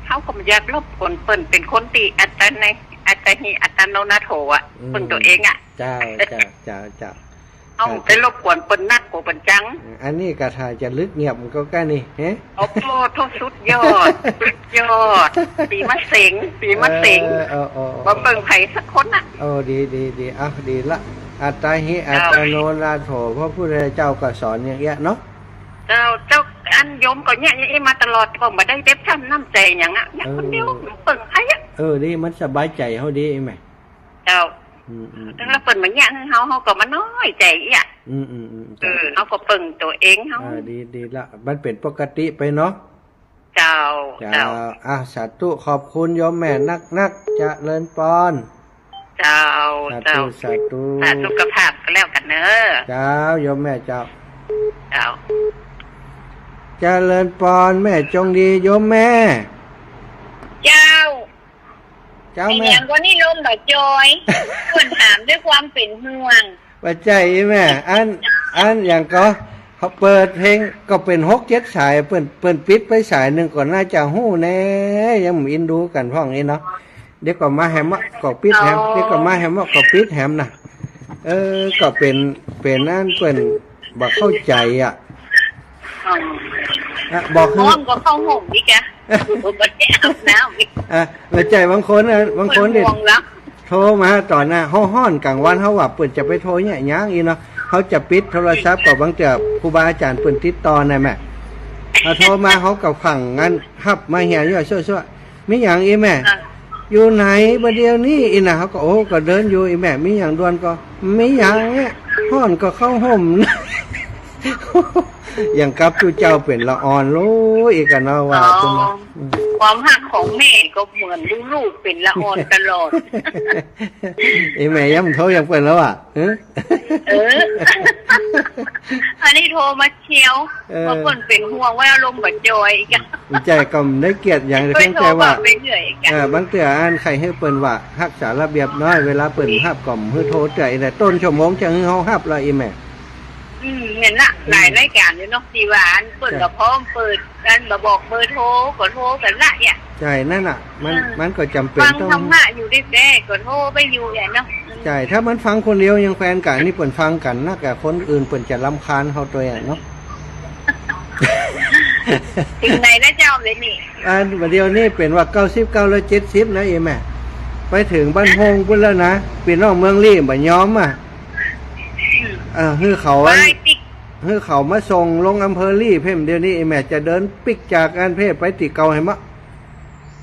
เฮาก็บ่อยากรบกวนเปิ้น เป๋นคนตี้อัตตาใน อัตตาหิอัตตาโนนาโถอะ อืม เปิ้นตั๋วเองอะ เจ้า เจ้า เจ้า เจ้า เฮาไปรบกวนเปิ้นนักกั๋วเปิ้นจัง อันนี้กะถ้าจะลึกเงียบมันก็แก้นี่ เฮ้ โอ้โห สุดยอด สุดยอด ปี๋มะเสง ปี๋มะเสง เออ เออ เออ บ่เบิ่งใผสักคนน่ะ โอ้ ดี ดี ดี เอ้า ดีละ อัตตาหิ เจ้า อัตตาโนนาโถ พระพุทธเจ้าก็สอนอย่างเงี้ยเนาะ เจ้า เจ้า อันโยมก็เยียะอย่างอี้มาตลอด ก็บ่ได้เจ็บช้ำน้ำใจ๋หยังอะ เยียะคนเดียว เออ บ่เบิ่งใผอะ เออ ดี มันสบายใจ๋เฮาดี แม่ เจ้า อืม อืม ถึงว่าเปิ้นบ่เยียะหื้อเฮา เฮาก็บ่น้อยใจ๋เอี้ย อืม อืม อืม เออ เจ้า เฮาก็เบิ่งตั๋วเองเฮา เออ ดี ดีละ มันเป๋นปกติไปเนาะ เจ้า เจ้า เจ้า อ่ะ สาธุ ขอบคุณโยมแม่นักๆ เจริญปอน เจ้า สาธุ เจ้า สาธุ สาธุ สุขภาพก็แล้วกั๋นเน่อ เจ้า โยมแม่เจ้า เจ้า เจริญปอน แม่จงดี โยมแม่ เจ้า เจ้าแม่ เป๋นหยังก็นี่ลมบ่จอย เปิ้นถามด้วยความเป๋นห่วง บ่ใจ้แม่ อัน อันหยังก็ เขาเปิดเพลงก็เป๋นหกเจ็ดสาย เปิ้น เปิ้นปิดไปสายนึ่งก็น่าจะฮู้แน่ ยังบ่อินดูกั๋นพ่องอี้เนาะ เดี๋ยวก็มาแหมอะ ก็ปิดแหม เดี๋ยวก็มาแหมอะ ก็ปิดแหมน่ะ เออ ก็เป๋น เป๋นอันเปิ้นบ่เข้าใจ๋อะ อ๋อ อ่ะ บอกคือ ฮ้อนก็เข้าห้องอีกอะ บ่ได้อาบน้ำอีก อ่ะ บ่ใจ้ บางคนน่ะ บางคนนี่ เปิ้นห่วงละ โทรมาต๋อนน่ะ ฮ้อนๆ ก๋างวัน เฮาว่าเปิ้นจะไปโทรเยียะหยังอี้เนาะ เฮาจะปิดโทรศัพท์ ก็บางเตื้อครูบาอาจ๋ารย์เปิ้นติดต่อน่ะแม่ อ่ะ โทรมา เฮาก็ฟังอัน ฮับมาเหียอยู่ซั่วๆ มีหยังอี้แม่ อ่ะ อยู่ไหนบ่าเดี่ยวนี้อี้น่ะ เฮาก็ โอ้ ก็เดินอยู่ อี้แม่ มีหยังด่วนก็ มีหยังเนี่ย ฮ้อนก็เข้าห้อง อย่างกับตุ๊เจ้าเป๋นละอ่อนลูกอี้กะเนาะ ว่า อ๋อ จังเนาะ อืม ความฮักของแม่ก็เหมือนลูกๆ เป๋นละอ่อนตลอด อี้แม่ยังโทรยังเปิ้นแล้วอะ เออ เออ อันนี้โทรมาเชียว เออ ว่าเปิ้นเป๋นห่วงว่าอารมณ์บ่จอยอีกอะ บ่ใจ้ ก็บ่ได้เกลียดหยัง เปิ้น เพียงแต่ว่า โทรมาเป๋นห่วงอีกอะ เออ บางเตื้ออันใค่หื้อเปิ้นว่าฮักษาระเบียบหน้อย เวลาเปิ้นฮับก็หื้อโทรเตื้ออี้แหละ ต้นชั่วโมงจะหื้อเฮาฮับละอี้แม่ อืม เห็นละ อืม หลายรายก๋านอยู่เนาะ ตี้ว่าอันเปิ้น ใจ้ ก็พร้อมเปิด อันบ่บอกเบอร์โทร ก็โทรกั๋นละเนี่ย ใจ้ นั่นน่ะ มัน เออ มันก็จ๋ำเป๋น ฟัง ต้อง ธรรมะอยู่แต๊ๆ ก็โทรไปอยู่เนี่ยเนาะ ใจ้ ถ้ามันฟังคนเดียวยังแควนกั๋น นี่เปิ้นฟังกั๋นนักอะ คนอื่นเปิ้นจะรำคาญเฮาตวยอะเนาะ เถิงไหนแล้วเจ้าเดี๋ยวนี้ อันบ่าเดี่ยวนี้เป๋นว่าเก้าสิบเก้าแล้วเจ็ดสิบนะ อี้แม่ ไปเถิงบ้านโฮงปู๊นแล้วนะ ปี้น้องเมืองลี้บ่ยอมอะ อืม เออ หื้อเขา ไปปิ๊ก หื้อเขามาส่งลงอำเภอลี้เพ่น เดี๋ยวนี้อี้แม่จะเดินปิ๊กจากอันเพ่นไปตี้เก่าแหมอะ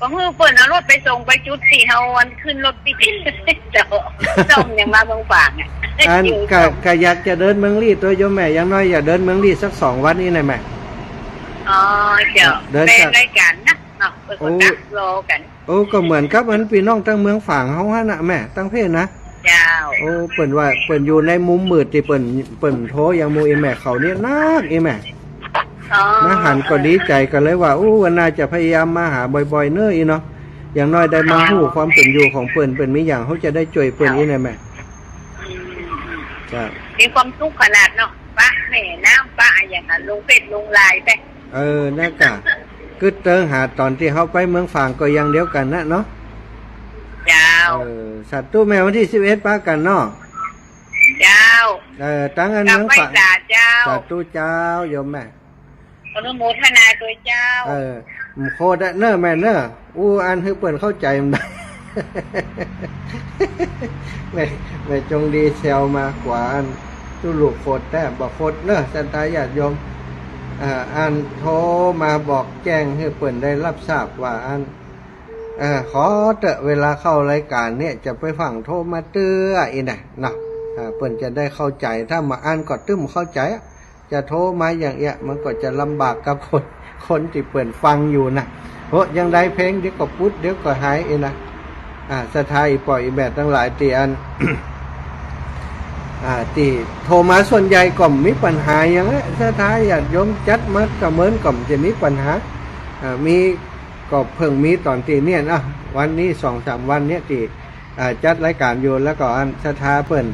ก็คือเปิ้นเอารถไปส่งไปจุดตี้เฮาอันขึ้นรถปิ๊กเจ้า ซ่อมยังมาเมืองฝางอะ อัน อยู่ ก็ ซ่อม ก็อยากจะเดินเมืองลี้ตั๊วโยมแม่ อย่างน้อยอยากเดินเมืองลี้สักสองวันอี้นะแม่ อ๋อ เจ้า เดิน แปล จาก รายก๋านนะเนาะ เปิ้นก็ โอ้ ดักรอกั๋น โอ้ ก็เหมือนกับอันปี้น้องตังเมืองฝางเฮาหั้นน่ะแม่ ตังเพศนะ เจ้า โอ้ เปิ้นว่าเปิ้นอยู่ในมุมมืดตี้เปิ้น เปิ้นโทรยังหมู่ อี่แม่เขาเนี่ยนัก อี่แม่ อ๋อ มาหันก็ดีใจ๋ก็เลยว่า โอ้ ว่าน่าจะพยายามมาหาบ่อยๆ เน้ออี่เนาะ อย่างน้อยได้มา อ๋อ ฮู้ความเป๋นอยู่ของเปิ้น เปิ้นมีหยังเฮาจะได้จ้วยเปิ้น เจ้า อี่นะแม่ อืม เจ้า มีความสุขขนาดเนาะ ปะแม่น้ำ ปะอะหยังอะ ลงเฟซลงไลน์ไป เออ นั่นกะ กึ๊ดเติงหาต๋อนตี้เฮาไปเมืองฝางก็อย่างเดียวกั๋นนะเนาะ เจ้า เออ สาธุแม่ วันตี้สิบเอ็ดปะกั๋นเนาะ เจ้า เออ ตังอันเมืองฝาง กราบไหว้สาเจ้า สาธุเจ้า โยมแม่ อนุโมทนาตวยเจ้า เออ โคตรอะเน้อแม่เน้อ อู้อันหื้อเปิ้นเข้าใจ๋มันได้ แม่ แม่จงดีแซวมา กว่าอัน ตุ๊ลูกโคตรแต๊ บ่โคตรเน้อ ศรัทธาญาติโยม อ่า อันโทรมาบอกแจ้งหื้อเปิ้นได้ฮับทราบว่าอัน เออ ขอเต๊อะ เวลาเข้ารายก๋านเนี่ย จะไปฟั่งโทรมาเตื้ออี่นะเนาะ อ่า เปิ้นจะได้เข้าใจ๋ ถ้าบ่อันก็ตึ้มเข้าใจ๋อะ จะโทรมาอย่างเอี้ย มันก็จะลำบากกับคน คนตี้เปิ้นฟังอยู่นะ โห ยังได้เพลง เดี๋ยวก็ปุ๊ด เดี๋ยวก็หายอี่นะ อ่า ศรัทธาอี่ป้ออี่แม่ตังหลายตี้อัน อ่า ตี้โทรมาส่วนใหญ่ก็บ่มีปัญหาหยังอะ ศรัทธาญาติโยมจัดมาก็เหมือนก็บ่จะมีปัญหา อ่า มี ก็เพิ่งมีต๋อนตี้เนี่ยนะ วันนี้สองสามวันเนี่ยตี้ อ่า จัดรายก๋านอยู่ แล้วก็อันศรัทธาเปิ้น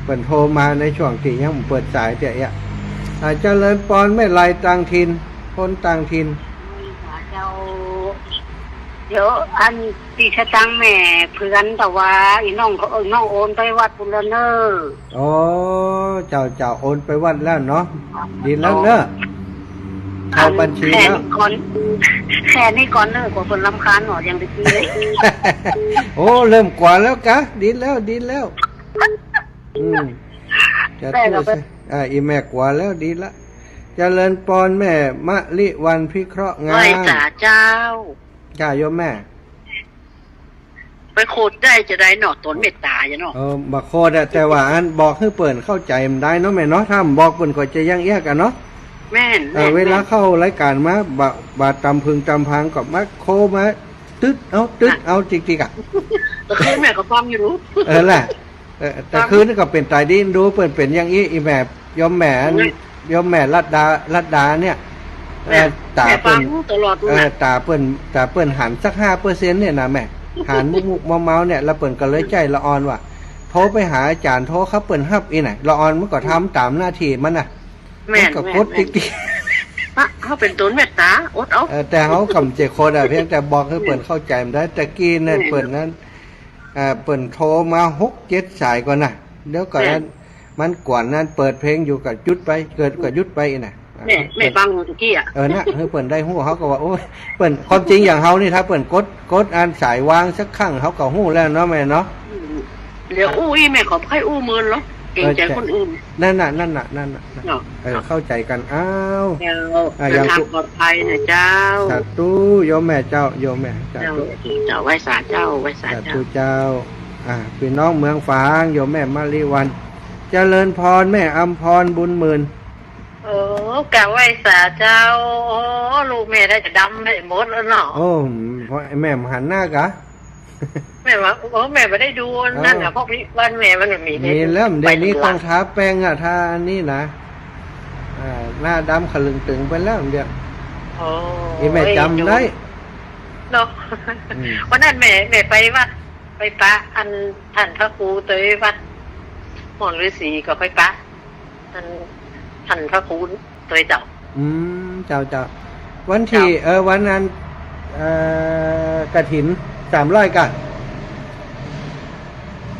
เปิ้นโทรมาในช่วงตี้ยังบ่เปิดสายเตื้อเอี้ย อ่า เจริญปอนแม่ไลต่างถิ่น คนต่างถิ่น เจ้า เดี๋ยวอันตี้สตางค์แม่เปื้อน แต่ว่าอี่น้องเขา เอ่อ น้องโอนไปวัดปุ้นแล้วเน้อ อ๋อ เจ้า เจ้า โอนไปวัดแล้วเนาะ ดีแล้วเน้อ เข้าบัญชีแล้ว แค่นี้ก่อน แค่นี้ก่อนเน้อ กลัวเปิ้นรำคาญเนาะ ยังได้กินเลย โอ้ เริ่มกว่าแล้วกะ ดีแล้ว ดีแล้ว อืม จะ แต่เราไป ช่วยสิ อ่า อี่แม่กว่าแล้ว ดีละ เจริญปอนแม่มะลิวันพิเคราะห์งาม ไหว้สาเจ้า จ้า โยมแม่ ไปโคตรได้จะได้เนาะ ต๋นเมตต๋าจะเนาะ เออ บ่โคตรอะ แต่ว่าอันบอกหื้อเปิ้นเข้าใจ๋บ่ได้เนาะแม่เนาะ ถ้าบ่บอกเปิ้นก็จะยังเอี้ยกอะเนาะ แม่น เออ แม่น เวลา แม่น เข้ารายก๋านมา บ่ บ่ต๋ำพึงต๋ำพังก็มาโคมา ตึ๊ดเอา ตึ๊ดเอา อ่ะ จิกๆ อะ แต่คืนแม่ก็ฟังอยู่ เออแหละ เออ แต่คืนนี้ก็เป๋นต๋ายดี ดูเปิ้นเป๋นอย่างอี้ อี่แม่ โยมแม่ อืม โยมแม่รัตดา รัตดาเนี่ย เนี่ย เออ ต๋าเปิ้น แม่ฟังตลอด เออ น่ะ ต๋าเปิ้น ต๋าเปิ้นหันสักห้าเปอร์เซ็นต์เนี่ยนะแม่ หันมุกๆ เมาๆ เนี่ย แล้วเปิ้นก็เลยใจ๊ละอ่อนว่า โทรไปหาอาจ๋ารย์ โทรคับเปิ้นฮับอี่น่ะ ละอ่อนมันก็ทำต๋ามหน้าตี้มันน่ะ แม่น มันก็กด แม่น ติ๊กๆ อ่ะ เฮาเป๋นต๋นเมตต๋า อดเอา เออ แต่เฮาก็บ่ใจ้โคตรอะ เพียงแต่บอกหื้อเปิ้นเข้าใจ๋บ่ได้ ตะกี้เนี่ย แม่น เปิ้นนั้น อ่า เปิ้นโทรมาหกเจ็ดสายก่อนนะ เดี๋ยวก่อนนั้น แม่น มันกวนนั้นเปิดเพลงอยู่ก็หยุดไป เกิดก็หยุดไปอีกนะ แม่ แม่ฟังตะกี้อะ เออ นะ หื้อเปิ้นได้ฮู้ เฮาก็ว่า โอ้ย เปิ้น ความจริงอย่างเฮานี่ ถ้าเปิ้นกด กดอันสายว่างสักครั้ง เฮาก็ฮู้แล้วเนาะแม่เนาะ อืม เดี๋ยวอู้อี้แม่ขอบ่ใค่อู้เมินหรอก เกรงใจ๋คนอื่น เออ นั่นน่ะ นั่นน่ะ นั่นน่ะ เนาะ เออ เข้าใจ๋กั๋น อ้าว เจ้า อ่ะ เดินทางปลอดภัยนะเจ้า สาธุ โยมแม่เจ้า โยมแม่ สาธุ เจ้า เจ้า ไหว้สาเจ้า ไหว้สาเจ้า สาธุเจ้า อ่ะ ปี้น้องเมืองฝาง โยมแม่มะลิวัน เจริญปอนแม่อำพรบุญหมื่น เออ กราบไหว้สาเจ้า โอ้ ลูกแม่ได้จะดำไปหมดแล้วเนาะ โอ้ เพราะแม่บ่หันหน้ากะ แม่ว่า โอ้ แม่บ่ได้ดูนั่นน่ะ อ้าว เพราะวันแม่มันมี มีแล้ว เดี๋ยวนี้ต้องทาแป้งอะ ทาอันนี้นะ อ่า หน้าดำขะลึงตึงไปแล้วเดี๋ยว โอ้ อีแม่จ๋ำได้ เนาะ อืม วันนั้นแม่ แม่ไปวัด ไปปะอันต้านพระครูตวยวัดม่อนฤๅษีก็ไปปะ อันต้านพระครูตวยเจ้า อืม เจ้า เจ้า วันตี้ เจ้า เออ วันนั้น เอ่อ กฐินสามร้อยกะ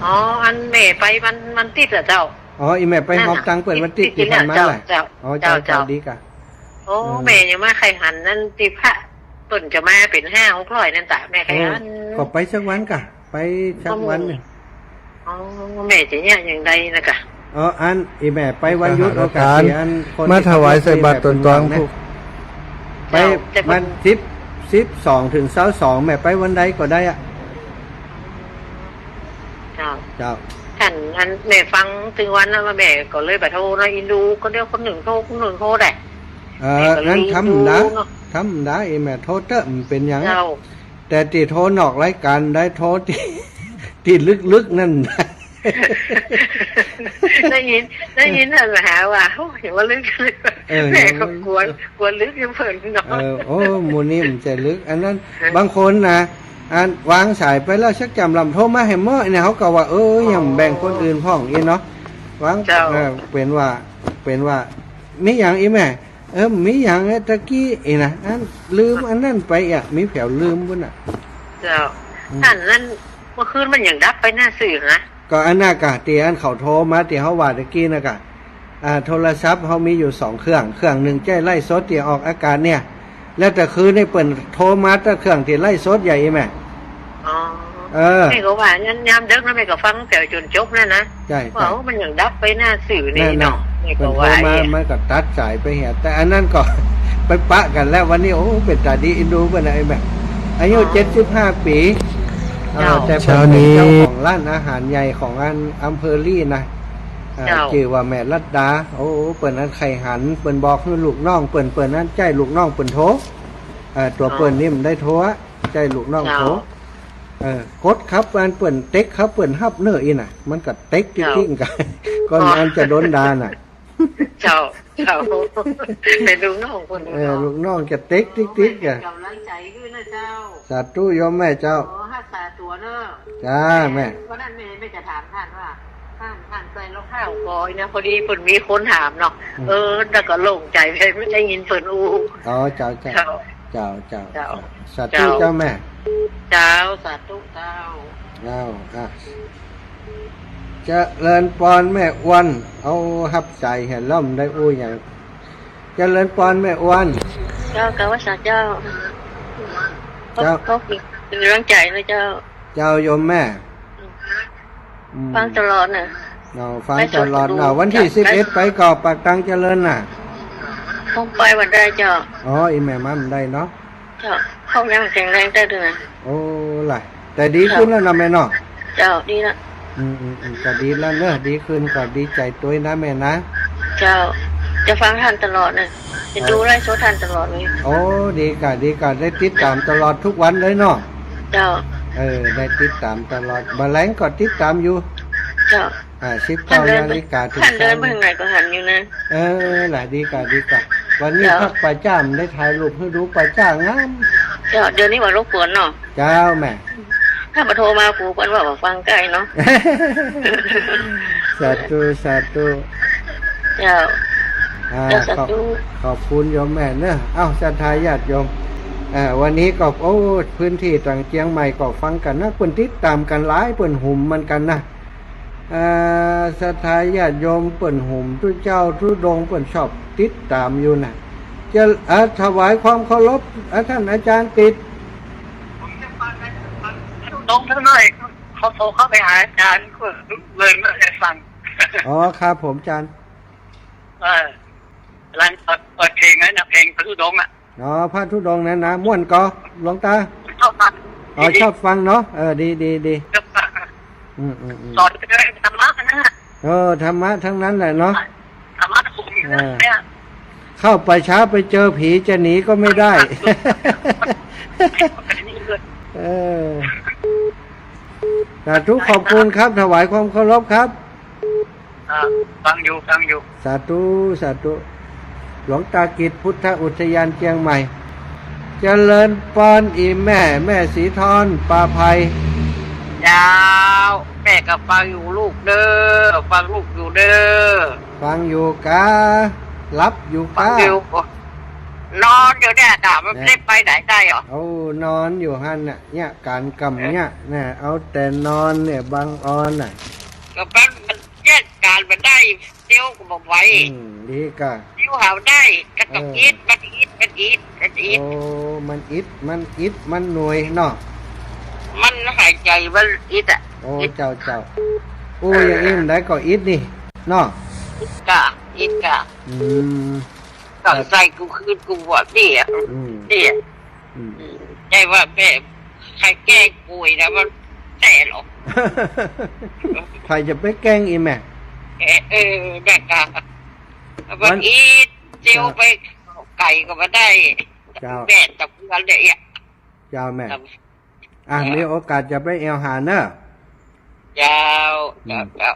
อ๋อ อันแม่ไปวัน วันติ๊ดอะเจ้า อ๋อ อีแม่ไปฮอบตังค์เปิ้นวันติ๊ดตี้ผ่านมาแหละ เจ้า อ๋อ เจ้า เจ้า เจ้า ดีกะ โอ้ อืม แม่ยังบ่ใค่หันนั่นตี้พระเปิ้นจะมาเป๋นห้าหกร้อยนั่นตะ แม่ใค่หัน เออ ก็ไปสักวันกะ ไปสักวันนึ่ง อ๋อ แม่จะเยียะอย่างใดนะกะ อ๋อ อัน อีแม่ไปวันหยุด โอกาสตี้อันคนมาถวายใส่บาตรต๋นตวง ไป เจ้า วันติ๊ด สิบสองเถิงซาวสอง แม่ไปวันใดก็ได้อะ เจ้า เจ้า คันอันแม่ฟังตึงวันนั้นว่าแม่ก็เลยบ่โทรเนาะ อินดูก็เดี๋ยวคนนึ่งโทร คนนึ่งโทรได้ เออ แม่ก็เลย อันธรรมดา อินดูเนาะ ธรรมดา อีแม่โทรเต๊อะ บ่เป๋นหยัง เจ้า แต่ตี้โทรนอกรายก๋านได้ โทรตี้ ตี้ลึกๆ นั่น ได้ยิน ได้ยินหันมาหาว่า โอ้ย อย่าว่าลึก เออ แม่ก็กั๋ว กั๋วลึกอยู่เปิ้นเนาะ เออ โอ้ หมู่นี้มันจะลึก อันนั้น เออ บางคนนะ อันวางสายไปแล้วสักจำลำโทรมาแหมเนาะ เนี่ย เขาก็ว่า เออ ยังแบ่งคนอื่นพ่องอีกเนาะ วาง เจ้า เออ เป๋นว่า เป๋นว่า มีหยังอีแม่ เออ มีหยังอะ ตะกี้อีนะ อันลืมอันนั้นไปอะ มีแผวลืมปุ้นน่ะ เจ้า อืม อันนั้น เมื่อคืนมันยังดับไปหน้าซื่อนะ ก็อันน่ะกะ ตี้อันเขาโทรมา ตี้เฮาว่าตะกี้น่ะกะ อ่า โทรศัพท์เฮามีอยู่สองเครื่อง เครื่องนึ่งใจ๊ไลฟ์สดตี้ออกอากาศเนี่ย แล้วตะคืนนี่เปิ้นโทรมาตะเครื่องตี้ไลฟ์สดใหญ่แม่ อ๋อ เออ แม่ก็ว่า ยาม ยามดึกนะ แม่ก็ฟังแผวจ๋นจบนั่นนะ ใจ้ ว่า ใจ้ โอ้ มันยังดับไปหน้าซื่อนี่ นั่นน่ะ เนาะ แม่ก็ว่า เปิ้นโทรมา เอ๊ะ มันก็ตัดสายไปเหีย แต่อันนั้นก็ ไปปะกั๋นแล้ววันนี้ โอ้ เป๋นต๋าดีอินดูเปิ้นนะ ไอ้แม่ อายุ อ๋อ เจ็ดสิบห้าปี๋ อ่า เจ้า แต่เปิ้นเป๋นเจ้าของร้านอาหารใหญ่ของอันอำเภอลี่นะ อ่า เจ้า จื้อว่าแม่รัตดา โอ้ เปิ้นอันใค่หัน เปิ้นบอกหื้อลูกน้องเปิ้น เปิ้นอันใจ๊ลูกน้องเปิ้นโทร อ่า ตั๋วเปิ้นนี่บ่ได้โทรอะ ใจ๊ลูกน้องโทร เจ้า เออ กดครับ อันเปิ้นเต็กครับ เปิ้นฮับเน่ออีน่ะ มันก็เต็กติ๊กๆ เจ้า กั๋น ก่อนอันจะโดนด่าน่ะ เจ้า เจ้า เป๋นลูกน้องเปิ้น เออ เนาะ ลูกน้องจะเต็กติ๊กๆ กั๋น ก๋ำลังใจ๋หื้อนะเจ้า สาธุโยมแม่เจ้า ขอฮักษาตั๋วเน่อ จ้าแม่ วันนั้นแม่ แม่จะถามต้านว่า ต้าน ต้านใส่รองเท้าก่อนะ พอดีเปิ้นมีคนถามเนาะ อืม เออ แล้วก็โล่งใจ๋ ได้ยินเปิ้นอู้ อ๋อ เจ้า เจ้า เจ้า เจ้า เจ้า เจ้า สาธุ เจ้า เจ้าแม่ เจ้า สาธุเจ้า เจ้า อ่ะ เจริญปอนแม่อ้วน เอาฮับสายเหียแล้วบ่ได้อู้หยัง เจริญปอนแม่อ้วน เจ้า กราบไหว้สาเจ้า เจ้า ขอบคุณก๋ำลังใจ๋นะเจ้า เจ้าโยมแม่ อืม ฟังตลอดน่ะ อ๋อ ฟังตลอดเนาะ ไลฟ์สดดู วันตี้ จ้ะ สิบเอ็ด ไปก่อปากตางเจริญน่ะ คงไปบ่ได้เจ้า อ๋อ อีแม่มาบ่ได้เนาะ เจ้า เขายังแข็งแรงได้ด้วยนะ โอ้ ล่ะ แต่ดีขึ้นแล้วเนาะแม่เนาะ เจ้า ดีละ อืม อืม อืม ก็ดีแล้วเนอะ ดีขึ้นก็ดีใจ๋ตวยนะแม่นะ เจ้า จะฟังต้านตลอดน่ะ จะดูไลฟ์สดต้านตลอดเลย โอ้ ดีก่ะ ดีก่ะ ได้ติดต๋ามตลอดกู้วันเลยเนาะ เจ้า เออ ได้ติดต๋ามตลอด บ่าแลงก็ติดต๋ามอยู่ เจ้า อ่า สิบเก้านาฬิกาเถิง ต้านเดินไปตางไหนก็หันอยู่นะ เออ ล่ะ ดีก่ะ ดีก่ะ วันนี้ เจ้า พักป่าจ๊า ได้ถ่ายรูปหื้อดู ป่าจ๊างาม เจ้า เดี๋ยวนี้บ่รบกวนเนาะ เจ้าแม่ ถ้าบ่โทรมา กูเปิ้นว่าบ่ฟังใก้เนาะ สาธุ สาธุ เจ้า อ่า เจ้า สาธุ ขอบ ขอบคุณโยมแม่เนอะ เอ้า ศรัทธาญาติโยม อ่า วันนี้ก็ โอ้ พื้นตี้ตางเจียงใหม่ก็ฟังกั๋นนะ เปิ้นติดต๋ามกั๋นหลาย เปิ้นหุมเหมือนกั๋นนะ อ่า ศรัทธาญาติโยมเปิ้นหุม ตุ๊เจ้าธุดงค์เปิ้นชอบติดต๋ามอยู่น่ะ จะ อ่า ถวายความเคารพ อ่า ต้านอาจ๋ารย์ติด ตรงเท่านั้น เขาโทรเข้าไปหาอาจ๋ารย์ก็เลยไม่ได้ฟัง อ๋อ ครับผมอาจ๋ารย์ เออ หลังเปิด เปิดเพลงนั้นน่ะ เพลงพระธุดงค์อ่ะ อ๋อ พระธุดงค์นั้นนะ ม่วนก่อ หลวงตา ชอบฟัง อ๋อ ชอบฟังเนาะ เออ ดี ดี ดี ชอบฟัง อืม อืม อืม สอนเรื่องธรรมะนะ เออ ธรรมะทั้งนั้นแหละเนาะ ธรรมะสูง เออ เนี่ย เข้าป่าช้าไปเจอผีจะหนีก็ไม่ได้ เออ สาธุ ขอบคุณครับ ถวายความเคารพครับ อ่า ฟังอยู่ ฟังอยู่ สาธุ สาธุ หลวงตากิจ พุทธอุทยานเจียงใหม่ เจริญปอนอีแม่ แม่สีทอน ป่าไผ่ เจ้า แม่ก็ฟังอยู่ลูกเด้อ ฟังลูกอยู่เด้อ ฟังอยู่กา หลับอยู่กา ฟังอยู่ นอนอยู่เนี่ย ถามว่า เอ๊ะ ได้ไปไหนได้หรอ โอ้ นอนอยู่หั้นน่ะ เนี่ย ก๋านก่ำเนี่ย น่ะ เอาแต่นอนเนี่ย บังออนน่ะ ก็แป๊บมัน แยกก๋านมันได้ เดี๋ยวก็บ่ไหว อืม ดีก่ะ เดี๋ยวหาได้ ก็ต้อง เออ อิด มันอิด มันอิด มันอิด โอ้ มันอิด มันอิด มันหน่วยเนาะ มันหายใจ๋ มันอิดอ่ะ โอ้ อิด เจ้า เจ้า โอ้ เออ อย่างอี้มันได้ก็อิดนี่ เนาะ อิดก่ะ อิดก่ะ อืม ต้องใส่กู้คืนกู้บ่าเนี่ย อืม เนี่ย อืม ใจ้ว่าแม่ ใครแกล้งกูอีกนะ มันแสบหรอ ใผจะไปแกล้งอีแม่ เออ เออ แบบนั้น วัน วันอีทเจียวไปไก่ก็มาได้ เจ้า แม่ตะเพื่อนเลยอ่ะ เจ้าแม่ ครับ อ่ะ ครับ มีโอกาสจะไปแอ่วหาเนอะ เจ้า อืม เจ้า เจ้า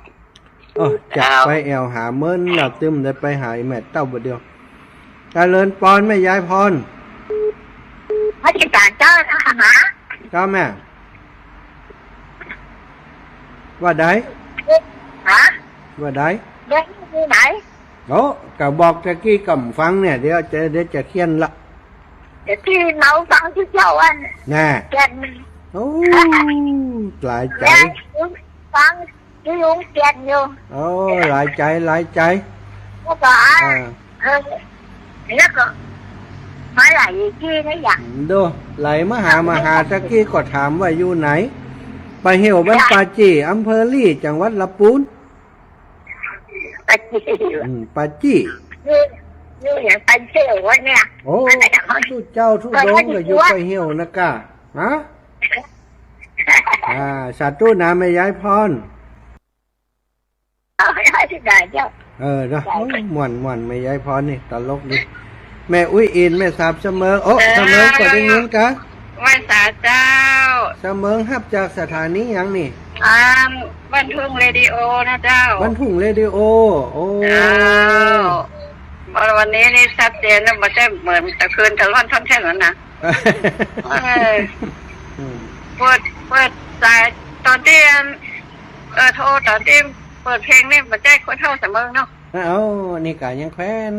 โอ้ จะ เจ้า ไปแอ่วหาเมินแล้ว ตึงได้ไปหาอีแม่เต้าบ่าเดียว เจริญปอนแม่ยายพร พระอาจารย์เจ้านะคะ เจ้าแม่ ว่าใด ฮะ ว่าใด เดี๋ยวนี้อยู่ไหน โอ้ ก็บอกตะกี้ก่ำฟังเนี่ย เดี๋ยวจะ เดี๋ยวจะเขียนละ เดี๋ยวที่เมาฟังที่เจ้าอัน น่ะ แก่น โอ้ หลายใจ๋ แล้วฟังที่ลุงแก่นอยู่ โอ้ หลายใจ๋ หลายใจ๋ แล้วก็ อ่า เออ แล้วก็มาหลายที่นะอย่าง ดู ไหลมาหา มาหาตะกี้ก็ถามว่าอยู่ไหน ป่าเหี่ยวบ้านป่าจี้ อำเภอลี่ จังหวัดละปูน ป่าจี้ อืม ป่าจี้ อยู่ อยู่อย่างป่าเหี่ยววะเนี่ย โอ้ อันไหนอะ ตุ๊เจ้าตุ๊ดงค์ก็อยู่ป่าเหี่ยวนะกะ ฮะ อ่า สาธุนะแม่ยายพร เอาให้ได้เจ้า เออเนาะ โอ้ย ม่วน ม่วน แม่ยายพรนี่ตลกดี แม่อุ๊ยอิน แม่สาบเสมิง โอ้ เออ เสมิงก็ได้ยินกะ ไหว้สาเจ้า เสมิงฮับจากสถานีหยังนี่ อ่า บ้านทุ่งเรดิโอนะเจ้า บ้านทุ่งเรดิโอ โอ้ เจ้า วันนี้นี่ชัดเจนนะ บ่ใจ้เหมือนตะคืนตะล่อนท่อนแท่นนั้นนะ เออ อืม เปิด เปิดสายตอนตี้ เออ โทรตอนตี้เปิดเพลงนี่ บ่ใจ้คนเฒ่าเสมิงเนาะ เอ้า นี่กะยังแควน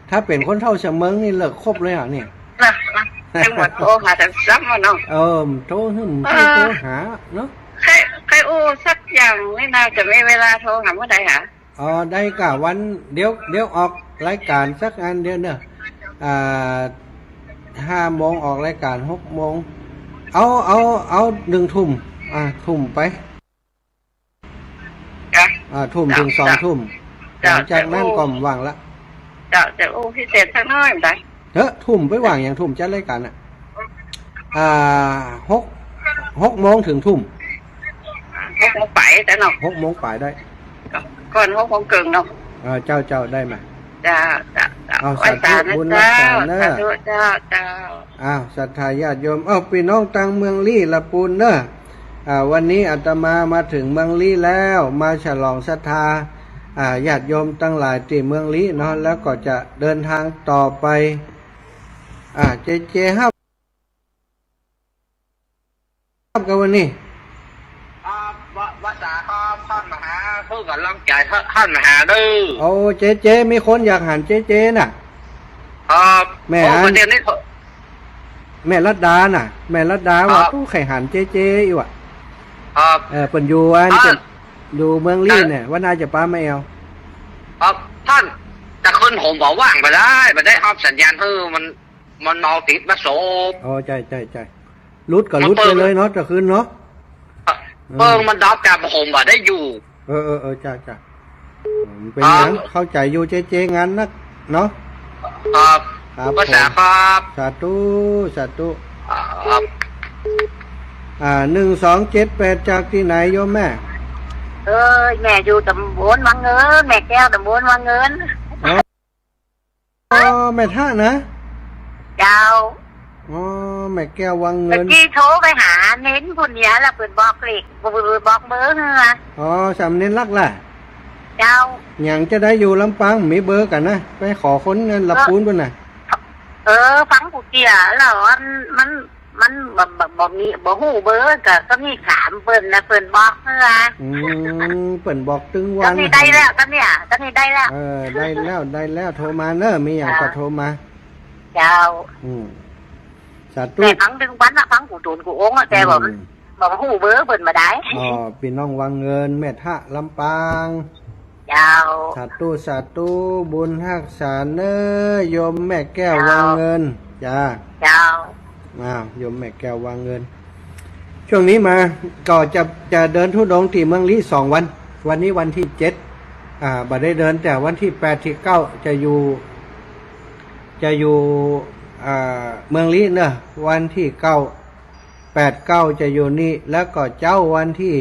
ถ้าเป๋นคนเฒ่าเสมิงนี่เลิกคบเลยอ่ะนี่ เนาะ เนาะ จังหวัดโทรหาแต่ซ้ำอะเนาะ เออ โทรหึ่ม เออ โทรหาเนาะ ใค่ ใค่อู้สักอย่างนี่นา จะมีเวลาโทรหาเมื่อใดหา อ๋อ ได้กะวัน เดี๋ยว เดี๋ยวออกรายการสักอันเดียวเนอะ อ่า ห้าโมงออกรายการ หกโมง เอา เอา เอาหนึ่งทุ่ม อ่า ทุ่มไป จ้ะ อ่า ทุ่ม จ้ะ เถิงสองทุ่ม จ้ะ หลังจากนั้น จ้ะ ก็บ่ว่างละ จ้ะ จะอู้พิเศษสักหน้อยบ่ได้ เฮ้อ ทุ่มไปว่างหยัง ทุ่มจัดรายการน่ะ อ่า หก หกโมงเถิงทุ่ม หกโมงป๋ายได้เนาะ หกโมงป๋ายได้ ก่อนหกโมงเกิ่งเนาะ อ่า เจ้า เจ้า ได้มา เจ้า เจ้า เจ้า เอา ไหว้สา สาธุ บุญรักษาเนอะ สาธุเจ้า เจ้า อ้าว ศรัทธาญาติโยม เอ้า ปี้น้องตางเมืองลี้ละปูนเนอะ อ่า วันนี้อาตมามาเถิงเมืองลี้แล้ว มาฉลองศรัทธา อ่า ญาติโยมตังหลายตี้เมืองลี้เนาะ แล้วก็จะเดินทางต่อไป อ่า เจเจฮับ ฮับกั๋นวันนี้ ครับ ว่า ว่าจ๋าครับ ท่านมหา เพื่อกั๋นลังใจ๋ ท่าน ท่านมหาเด้อ โอ้ เจเจ มีคนอยากหันเจเจน่ะ ครับ แม่ โอ้ อัน ประเด็นนี้ แม่รัตดาน่ะ แม่รัตดาว่า ครับ โอ้ ใค่หันเจเจอีกว่ะ ครับ เออ เปิ้นอยู่อัน ท่าน เปิ้นอยู่เมืองลี้เนี่ย วันหน้าจะปามาแอ่ว ครับ ท่าน แต่คืนผมบ่ว่างบ่ได้ บ่ได้ฮับสัญญาณ คือมัน มันเมาติดมาสบ อ๋อ ใจ้ ใจ้ ใจ้ หลุดก็หลุดไปเลยเนาะ แต่คืนเนาะ เปิ้งมันดับ แต่ผมบ่ได้อยู่ เออ เออ เออ จ้า จ้า อืม เป๋นหยัง ครับ เข้าใจ๋อยู่ เจเจ งานนักเนาะ ครับ ครับ ว่าจ๋าครับ สาธุ สาธุ ครับ อ่า หนึ่งสองเจ็ดแปด จากตี้ไหนโยมแม่ เออ แม่อยู่ต๋ำบลวังเงิน แม่แก้วต๋ำบลวังเงิน อ๋อ อ๋อ แม่ทะนะ เจ้า อ๋อ แม่แก้ววังเงิน ตะกี้โทรไปหาเน้นผู้เนี้ยละ เปิ้นบอกเลข เปิ้นบอกเบอร์หื้อ อ๋อ สามเณรลักษณ์ล่ะ เจ้า หยังจะได้อยู่ลำปาง มีเบอร์กั๋นนะ ไปขอคนเงินละปูนปู้นน่ะ เออ ฟังผู้เตี้ยแล้ว มัน มัน มันบ่ บ่ บ่มี บ่ฮู้เบอร์ ก็ ก็มีถามเปิ้นนะ เปิ้นบอกเฮือ อืม เปิ้นบอกตึงวัน ก็นี่ได้แล้ว ก็เนี่ย ก็นี่ได้แล้ว เออ ได้แล้ว ได้แล้ว โทรมาเนอะ มีหยังก็โทรมา เจ้า อืม สาธุ แต่ฟังตึงวันนะ ฟังกูตูนกูองค์อะ แต่ว่ามัน อืม บ่ฮู้เบอร์เปิ้นบ่ได้ อ๋อ ปี้น้องวังเงิน แม่ทะลำปาง เจ้า สาธุ สาธุ บุญฮักษาเน้อ โยมแม่แก้ววังเงิน จ้า เจ้า อ้าว โยมแม่แก้ววังเงิน ช่วงนี้มา ก็จะ จะเดินธุดงค์ตี้เมืองลี้สองวัน วันนี้วันตี้เจ็ด อ่า บ่ได้เดิน แต่วันตี้แปดตี้เก้าจะอยู่ จะอยู่ อ่า เมืองลี้เนาะ วันตี้เก้า แปดเก้าจะอยู่นี่ แล้วก็เจ๊าวันตี้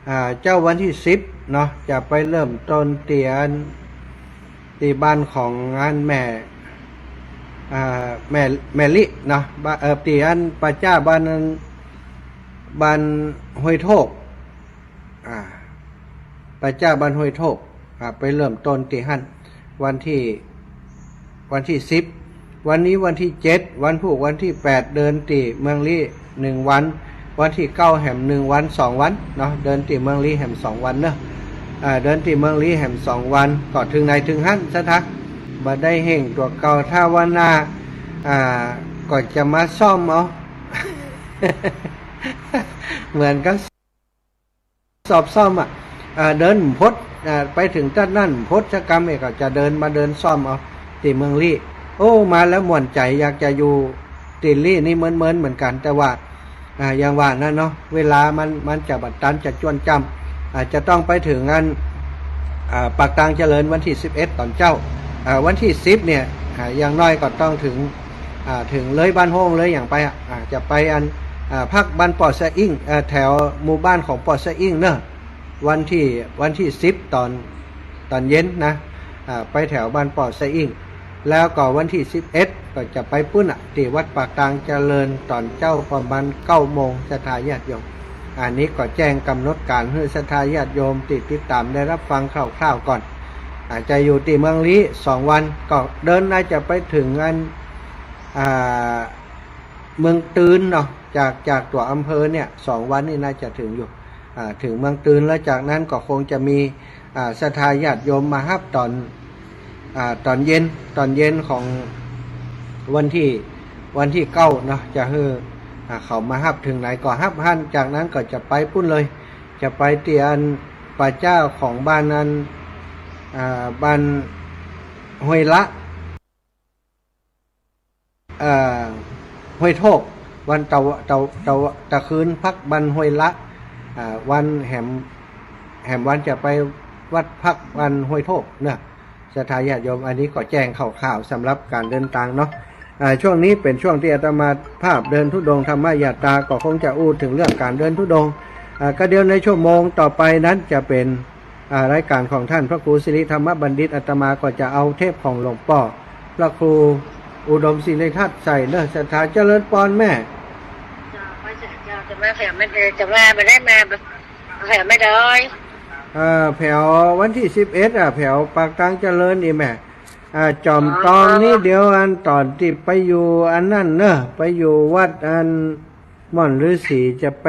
อ่า เจ๊าวันตี้สิบเนาะ จะไปเริ่มต้นตี้อัน ตี้บ้านของอันแม่ อ่า แม่ แม่ลี้เนาะ บ้าน เอ่อ ตี้อันป่าจ๊าบ้านนั้น บ้านห้วยโทก อ่า ป่าจ๊าบ้านห้วยโทก อ่า ไปเริ่มต้นตี้หั้น วันตี้ วันตี้สิบ วันนี้วันตี้เจ็ด วันพูกวันตี้แปด เดินตี้เมืองลี้หนึ่งวัน วันตี้เก้าแหมหนึ่งวันสองวันเนาะ เดินตี้เมืองลี้แหมสองวันเนาะ อ่า เดินตี้เมืองลี้แหมสองวัน ก็เถิงไหนเถิงหั้นซะเถาะ บ่ได้เฮ่งตั๋วเก่า ถ้าวันหน้า อ่า ก็จะมาซ่อมเอา เหมือนกับ สอบซ่อมอะ อ่า เดินบ่พด อ่า ไปเถิงตั๊ดนั้นบ่พดสักกำเอก ก็จะเดินมาเดินซ่อมเอาตี้เมืองลี้ โอ้ มาแล้วม่วนใจ๋ อยากจะอยู่ตี้ลี้นี่เมินๆ เหมือนกั๋น แต่ว่า อ่า อย่างว่านั้นเนาะ เวลามัน มันจะบ่ตัน จะจ้วนจ้ำ อ่า จะต้องไปเถิงอัน อ่า ปากตางเจริญวันตี้สิบเอ็ดต๋อนเจ๊า อ่า วันตี้สิบเนี่ย อ่า อย่างน้อยก็ต้องเถิง อ่า เถิงเลยบ้านโฮ่งเลยอย่างไปอะ อ่า จะไปอัน อ่า พักบ้านป้อสะอิ้ง เอ่อ แถวหมู่บ้านของป้อสะอิ้งเนาะ วันตี้ วันตี้สิบต๋อน ต๋อนเย็นนะ อ่า ไปแถวบ้านป้อสะอิ้ง แล้วก็วันตี้สิบเอ็ดก็จะไปปู๊นอะ ตี้วัดปากตางเจริญต๋อนเจ๊าประมาณเก้าโมง ศรัทธาญาติโยม อันนี้ก็แจ้งก๋ำหนดก๋านหื้อศรัทธาญาติโยมตี้ติดต๋ามได้ฮับฟังคร่าวๆ ก่อน อ่า จะอยู่ตี้เมืองลี้สองวัน ก็เดินน่าจะไปเถิงอัน อ่า เมืองตืนเนาะ จาก จากตั๋วอำเภอเนี่ย สองวันนี่น่าจะเถิงอยู่ อ่า เถิงเมืองตืน แล้วจากนั้นก็คงจะมี อ่า ศรัทธาญาติโยมมาฮับต๋อน อ่า ต๋อนเย็น ต๋อนเย็นของวันตี้ วันตี้เก้าเนาะ จะหื้อ อ่า เขามาฮับเถิงไหนก็ฮับหั้น จากนั้นก็จะไปปู๊นเลย จะไปตี้อันป่าจ๊าของบ้านนั้น อ่า บ้านห้วยละ เอ่อ ห้วยโทก วันตะวะ ตะ ตะวะ ตะคืนพักบ้านห้วยละ อ่า วันแหม แหมวันจะไปวัดพักบ้านห้วยโทกเนาะ ศรัทธาญาติโยม อันนี้ก็แจ้งคร่าวๆ สำหรับก๋านเดินตางเนาะ อ่า ช่วงนี้เป๋นช่วงตี้อาตมาภาพเดินธุดงค์ธรรมยาตรา ก็คงจะอู้เถิงเรื่องก๋านเดินธุดงค์ อ่า ก็เดี๋ยวในชั่วโมงต่อไปนั้นจะเป๋น อ่า รายก๋านของท่านพระครูสิริธรรมบัณฑิต อาตมาก็จะเอาเทปของหลวงป้อพระครูอุดมสิริทัตน์ใส่เนาะ ศรัทธา เจริญปอนแม่ เจ้า พระอาจารย์เจ้า จะมาแผวไม่เดิน จะมาไม่ได้มา แผวไม่ได้ เอ่อ แผววันตี้สิบเอ็ดอะ แผวปากตางเจริญนี่แม่ อ่า จ๋อมตองนี่ อ๋อ เดี๋ยวอันต๋อนตี้ไปอยู่อันนั้นเนาะ ไปอยู่วัดอัน ม่อนฤๅษีจะไป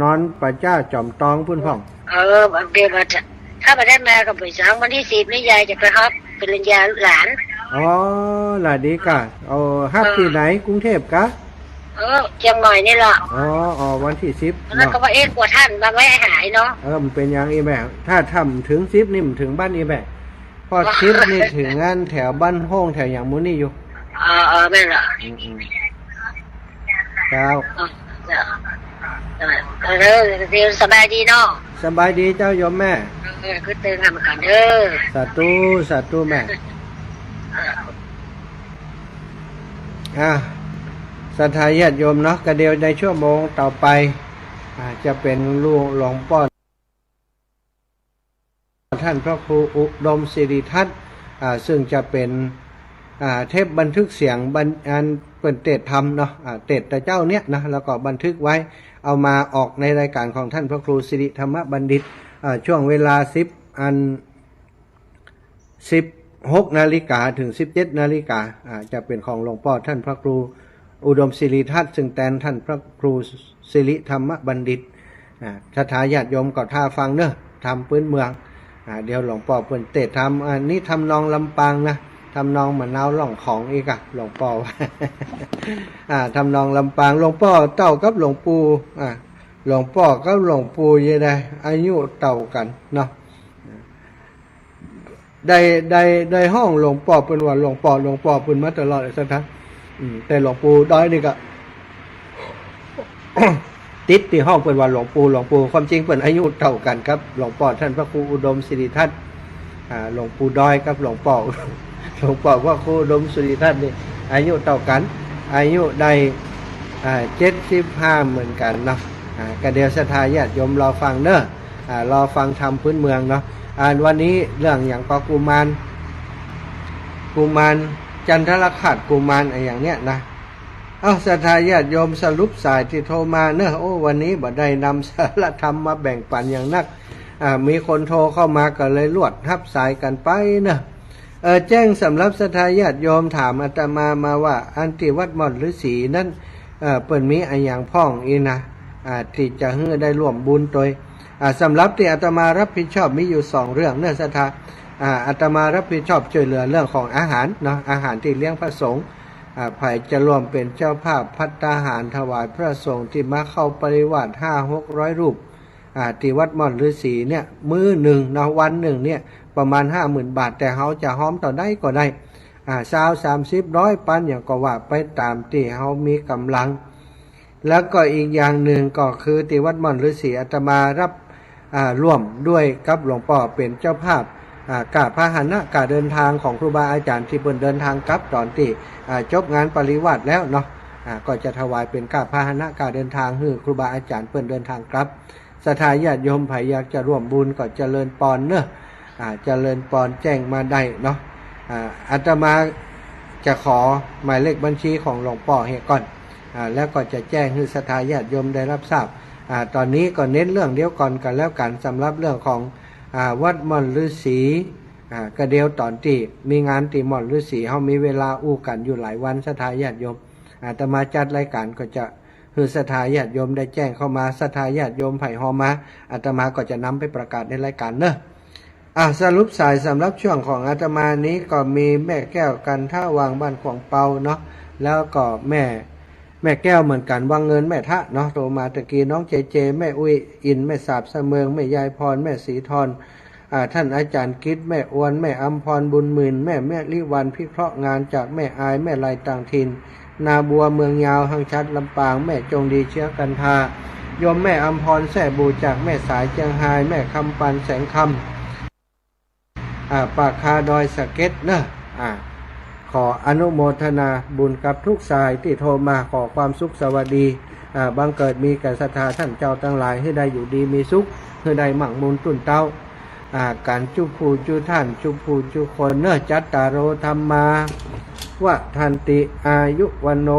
นอนป่าจ๊าจ๋อมตองปู๊นพ่อง เออ เดี๋ยวมาเถอะ ถ้าบ่ได้มาก็บ่เป๋นหยัง วันตี้สิบนี่ยายจะไปฮับปริญญาหลาน อ๋อ ละดีก่ะ เอาฮับ เออ ตี้ไหน กรุงเทพฯก่ะ เออ เจียงใหม่นี่แหละ อ๋อ อ๋อ วันตี้สิบ แล้ว เนาะ ก็ว่า เอ๊ะ กั๋วต้านบ่าไว้หายเนาะ เออ บ่เป๋นหยังอีแม่ ถ้าต้านบ่เถิงสิบนี่บ่เถิงบ้านอีแม่ ป้อสิบนี่เถิงอันแถวบ้านโฮ่งแถวหยังหมู่นี่อยู่ เออ เออ แม่นละ อืม อืม เจ้า เออ เออ เออ เดี๋ยวสบายดีเนาะ สบายดีเจ้าโยมแม่ เออ คือเติมกันมากันเด้อ สาธุ สาธุแม่ อ่า ศรัทธาญาติโยมเนาะ ก็เดี๋ยวในชั่วโมงต่อไป อ่า จะเป๋นหลวง หลวงป้อ ท่านพระครูอุดมสิริทัตน์ อ่า ซึ่งจะเป๋น อ่า เทปบันทึกเสียงบัน- อันเปิ้นเตสน์ธรรมเนาะ อ่า เตสน์ตะเจ๊าเนี่ยนะ แล้วก็บันทึกไว้ เอามาออกในรายก๋านของท่านพระครูสิริธรรมบัณฑิต อ่า ช่วงเวลาสิบ อัน สิบหกนาฬิกาเถิงสิบเจ็ดนาฬิกา อ่า จะเป๋นของหลวงป้อท่านพระครูอุดมสิริทัตน์ ซึ่งแตนท่านพระครูสิริธรรมบัณฑิต อ่า ศรัทธาญาติโยมก็ท่าฟังเนาะ ธรรมปื๊นเมือง อ่า เดี๋ยวหลวงป้อเปิ้นเตสน์ธรรม อันนี้ทำนองลำปางนะ ทำนองมะนาวล่องของอีกอะ หลวงป้อว่า อ่า ทำนองลำปาง หลวงป้อเต้ากับหลวงปู่ อ่า หลวงป้อกับหลวงปู่เยียะใด อายุเต้ากั๋นเนาะ ได้ ได้ ได้ฮ้องหลวงป้อเปิ้นว่าหลวงป้อ หลวงป้อเปิ้นมาตลอดเลย ศรัทธา อืม แต่หลวงปู่ด้อยนี่ก็ ติดตี้ฮ้องเปิ้นว่าหลวงปู่ หลวงปู่ ความจริงเปิ้นอายุเต้ากั๋นกับหลวงป้อท่านพระครูอุดมสิริทัตน์ อ่า หลวงปู่ด้อยกับหลวงป้อ หลวงป้อพระครูอุดมสิริทัตน์นี่ อายุเต้ากั๋น อายุได้ อ่า เจ็ดสิบห้าเหมือนกั๋นเนาะ อ่า ก็เดี๋ยวศรัทธาญาติโยมรอฟังเนาะ อ่า รอฟังธรรมพื้นเมืองเนาะ อ่า วันนี้เรื่องหยังก็กุมาร กุมารจันทรคราส กุมารอะหยังเนี่ยนะ เอ้า ศรัทธาญาติโยมสรุปสายตี้โทรมาเนาะ โอ้ วันนี้บ่ได้นำสาระธรรมมาแบ่งปั๋นอย่างนัก อ่า มีคนโทรเข้ามาก็เลยลวดฮับสายกั๋นไปเนาะ เอ่อ แจ้งสำหรับศรัทธาญาติโยมถามอาตมามาว่า อันตี้วัดม่อนฤๅษีนั้น เอ่อ เปิ้นมีอะหยังพ่องอี้นะ อ่า ตี้จะหื้อได้ร่วมบุญตวย อ่า สำหรับตี้อาตมารับผิดชอบมีอยู่สองเรื่องเนาะศรัทธา อ่า อาตมารับผิดชอบจ้วยเหลือเรื่องของอาหารเนาะ อาหารตี้เลี้ยงพระสงฆ์ อ่า ใผจะร่วมเป๋นเจ้าภาพภัตตาหารถวายพระสงฆ์ตี้มาเข้าปริวาสห้าหกร้อยรูป อ่า ตี้วัดม่อนฤๅษีเนี่ย มื้อนึ่งเนาะ วันนึ่งเนี่ย ประมาณห้าหมื่นบาท แต่เฮาจะฮอมเต้าใดก็ได้ อ่า ซาว สามสิบ ร้อย ปันหยังก็ว่าไปต๋ามตี้เฮามีก๋ำลัง แล้วก็อีกอย่างนึ่งก็คือตี้วัดม่อนฤๅษีอาตมารับ อ่า ร่วมด้วยกับหลวงป้อเป๋นเจ้าภาพ อ่า ก้าพาหนะก้าเดินทางของครูบาอาจ๋ารย์ตี้เปิ้นเดินทางกลับต๋อนตี้ อ่า จบงานปริวาสแล้วเนาะ อ่า ก็จะถวายเป๋นก้าพาหนะก้าเดินทางหื้อครูบาอาจ๋ารย์เปิ้นเดินทางกลับ ศรัทธาญาติโยมใผอยากจะร่วมบุญก็เจริญปอนเนาะ อ่า เจริญปอนแจ้งมาได้เนาะ อ่า อาตมาจะขอหมายเลขบัญชีของหลวงป้อเหียก่อน อ่า แล้วก็จะแจ้งหื้อศรัทธาญาติโยมได้รับทราบ อ่า ต๋อนนี้ก็เน้นเรื่องเดียวก่อนกั๋นแล้วกั๋น สำหรับเรื่องของ อ่า วัดม่อนฤๅษี อ่า ก็เดี๋ยวต๋อนตี้มีงานตี้ม่อนฤๅษี เฮามีเวลาอู้กั๋นอยู่หลายวัน ศรัทธาญาติโยม อาตมาจัดรายก๋านก็จะ หื้อศรัทธาญาติโยมได้แจ้งเข้ามา ศรัทธาญาติโยมใผฮอมา อาตมาก็จะนำไปประกาศในรายก๋านเนาะ อ่ะ สรุปสายสำหรับช่วงของอาตมานี้ก็มีแม่แก้ว กันทะวังค์ บ้านขวางเปาเนาะ แล้วก็แม่ แม่แก้วเหมือนกั๋น วังเงินแม่ทะเนาะ โทรมาตะกี้ น้องเจเจ แม่อุ๊ยอิน แม่สาบสะเมิง แม่ยายพร แม่ศรีทร อ่า ท่านอาจ๋ารย์กิต แม่อวน แม่อำพร บุญหมื่น แม่เมลิวัลย์ พิเคราะห์งาน จากแม่อาย แม่ไลต่างถิ่น นาบัว เมืองยาว ฮังชัด ลำปาง แม่จงดี เชื้อกันทา โยมแม่อำพร แซ่บู่ จากแม่สาย เจียงฮาย แม่คำปัน แสงคำ อ่า ปากคาดอยสะเก็ดเนาะ อ่า ขออนุโมทนาบุญกับทุกสายตี้โทรมาขอความสุขสวัสดี อ่า บังเกิดมีแก่ศรัทธาต้านเจ้าตังหลาย หื้อได้อยู่ดีมีสุข หื้อได้มั่งมูลตุ้นเต๊า อ่า กั๋นจุผู้จุท่าน จุผู้จุคนเนาะ จัตตาโร ธัมมา วัฑฒันติ อายุ วัณโณ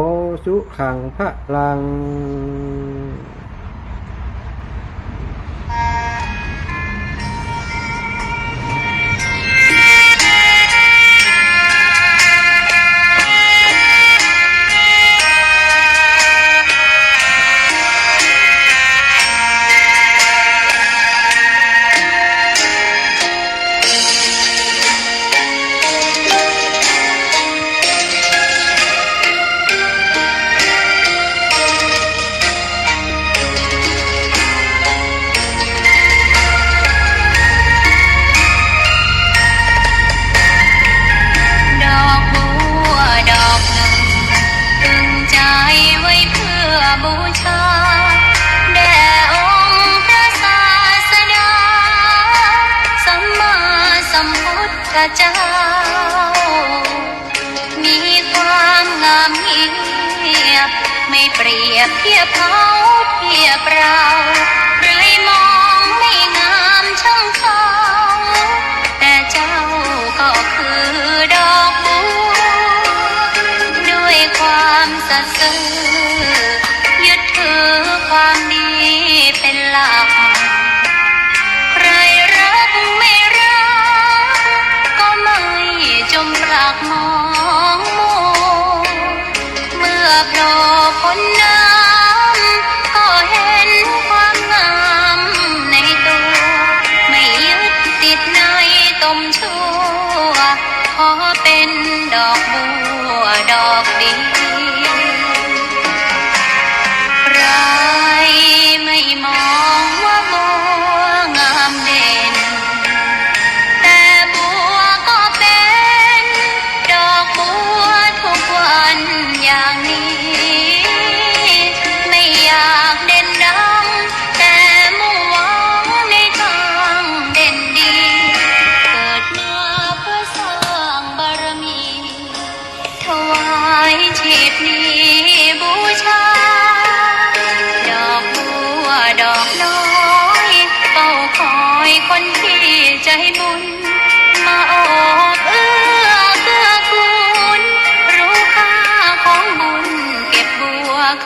สุขัง พะลัง ดอกบัวดอกหนึ่ง ตึงใจไว้เพื่อบูชา แด่องค์พระศาสดา สัมมาสัมพุทธเจ้า มีความงามเงียบ ไม่เปรียบเทียบเขาเทียบเรา ใครมองไม่งามช่างเขา แต่เจ้าก็คือดอกบัว ด้วยความสัตย์ซื่อ ยึดถือความดีเป็นหลัก ใครรักไม่รัก ก็ไม่จมปลักมองมัว เมื่อโผล่พ้นน้ำ ก็เห็นความงามในตัว ไม่ยึดติดในตมชั่ว ขอเป็นดอกบัวดอกเดียว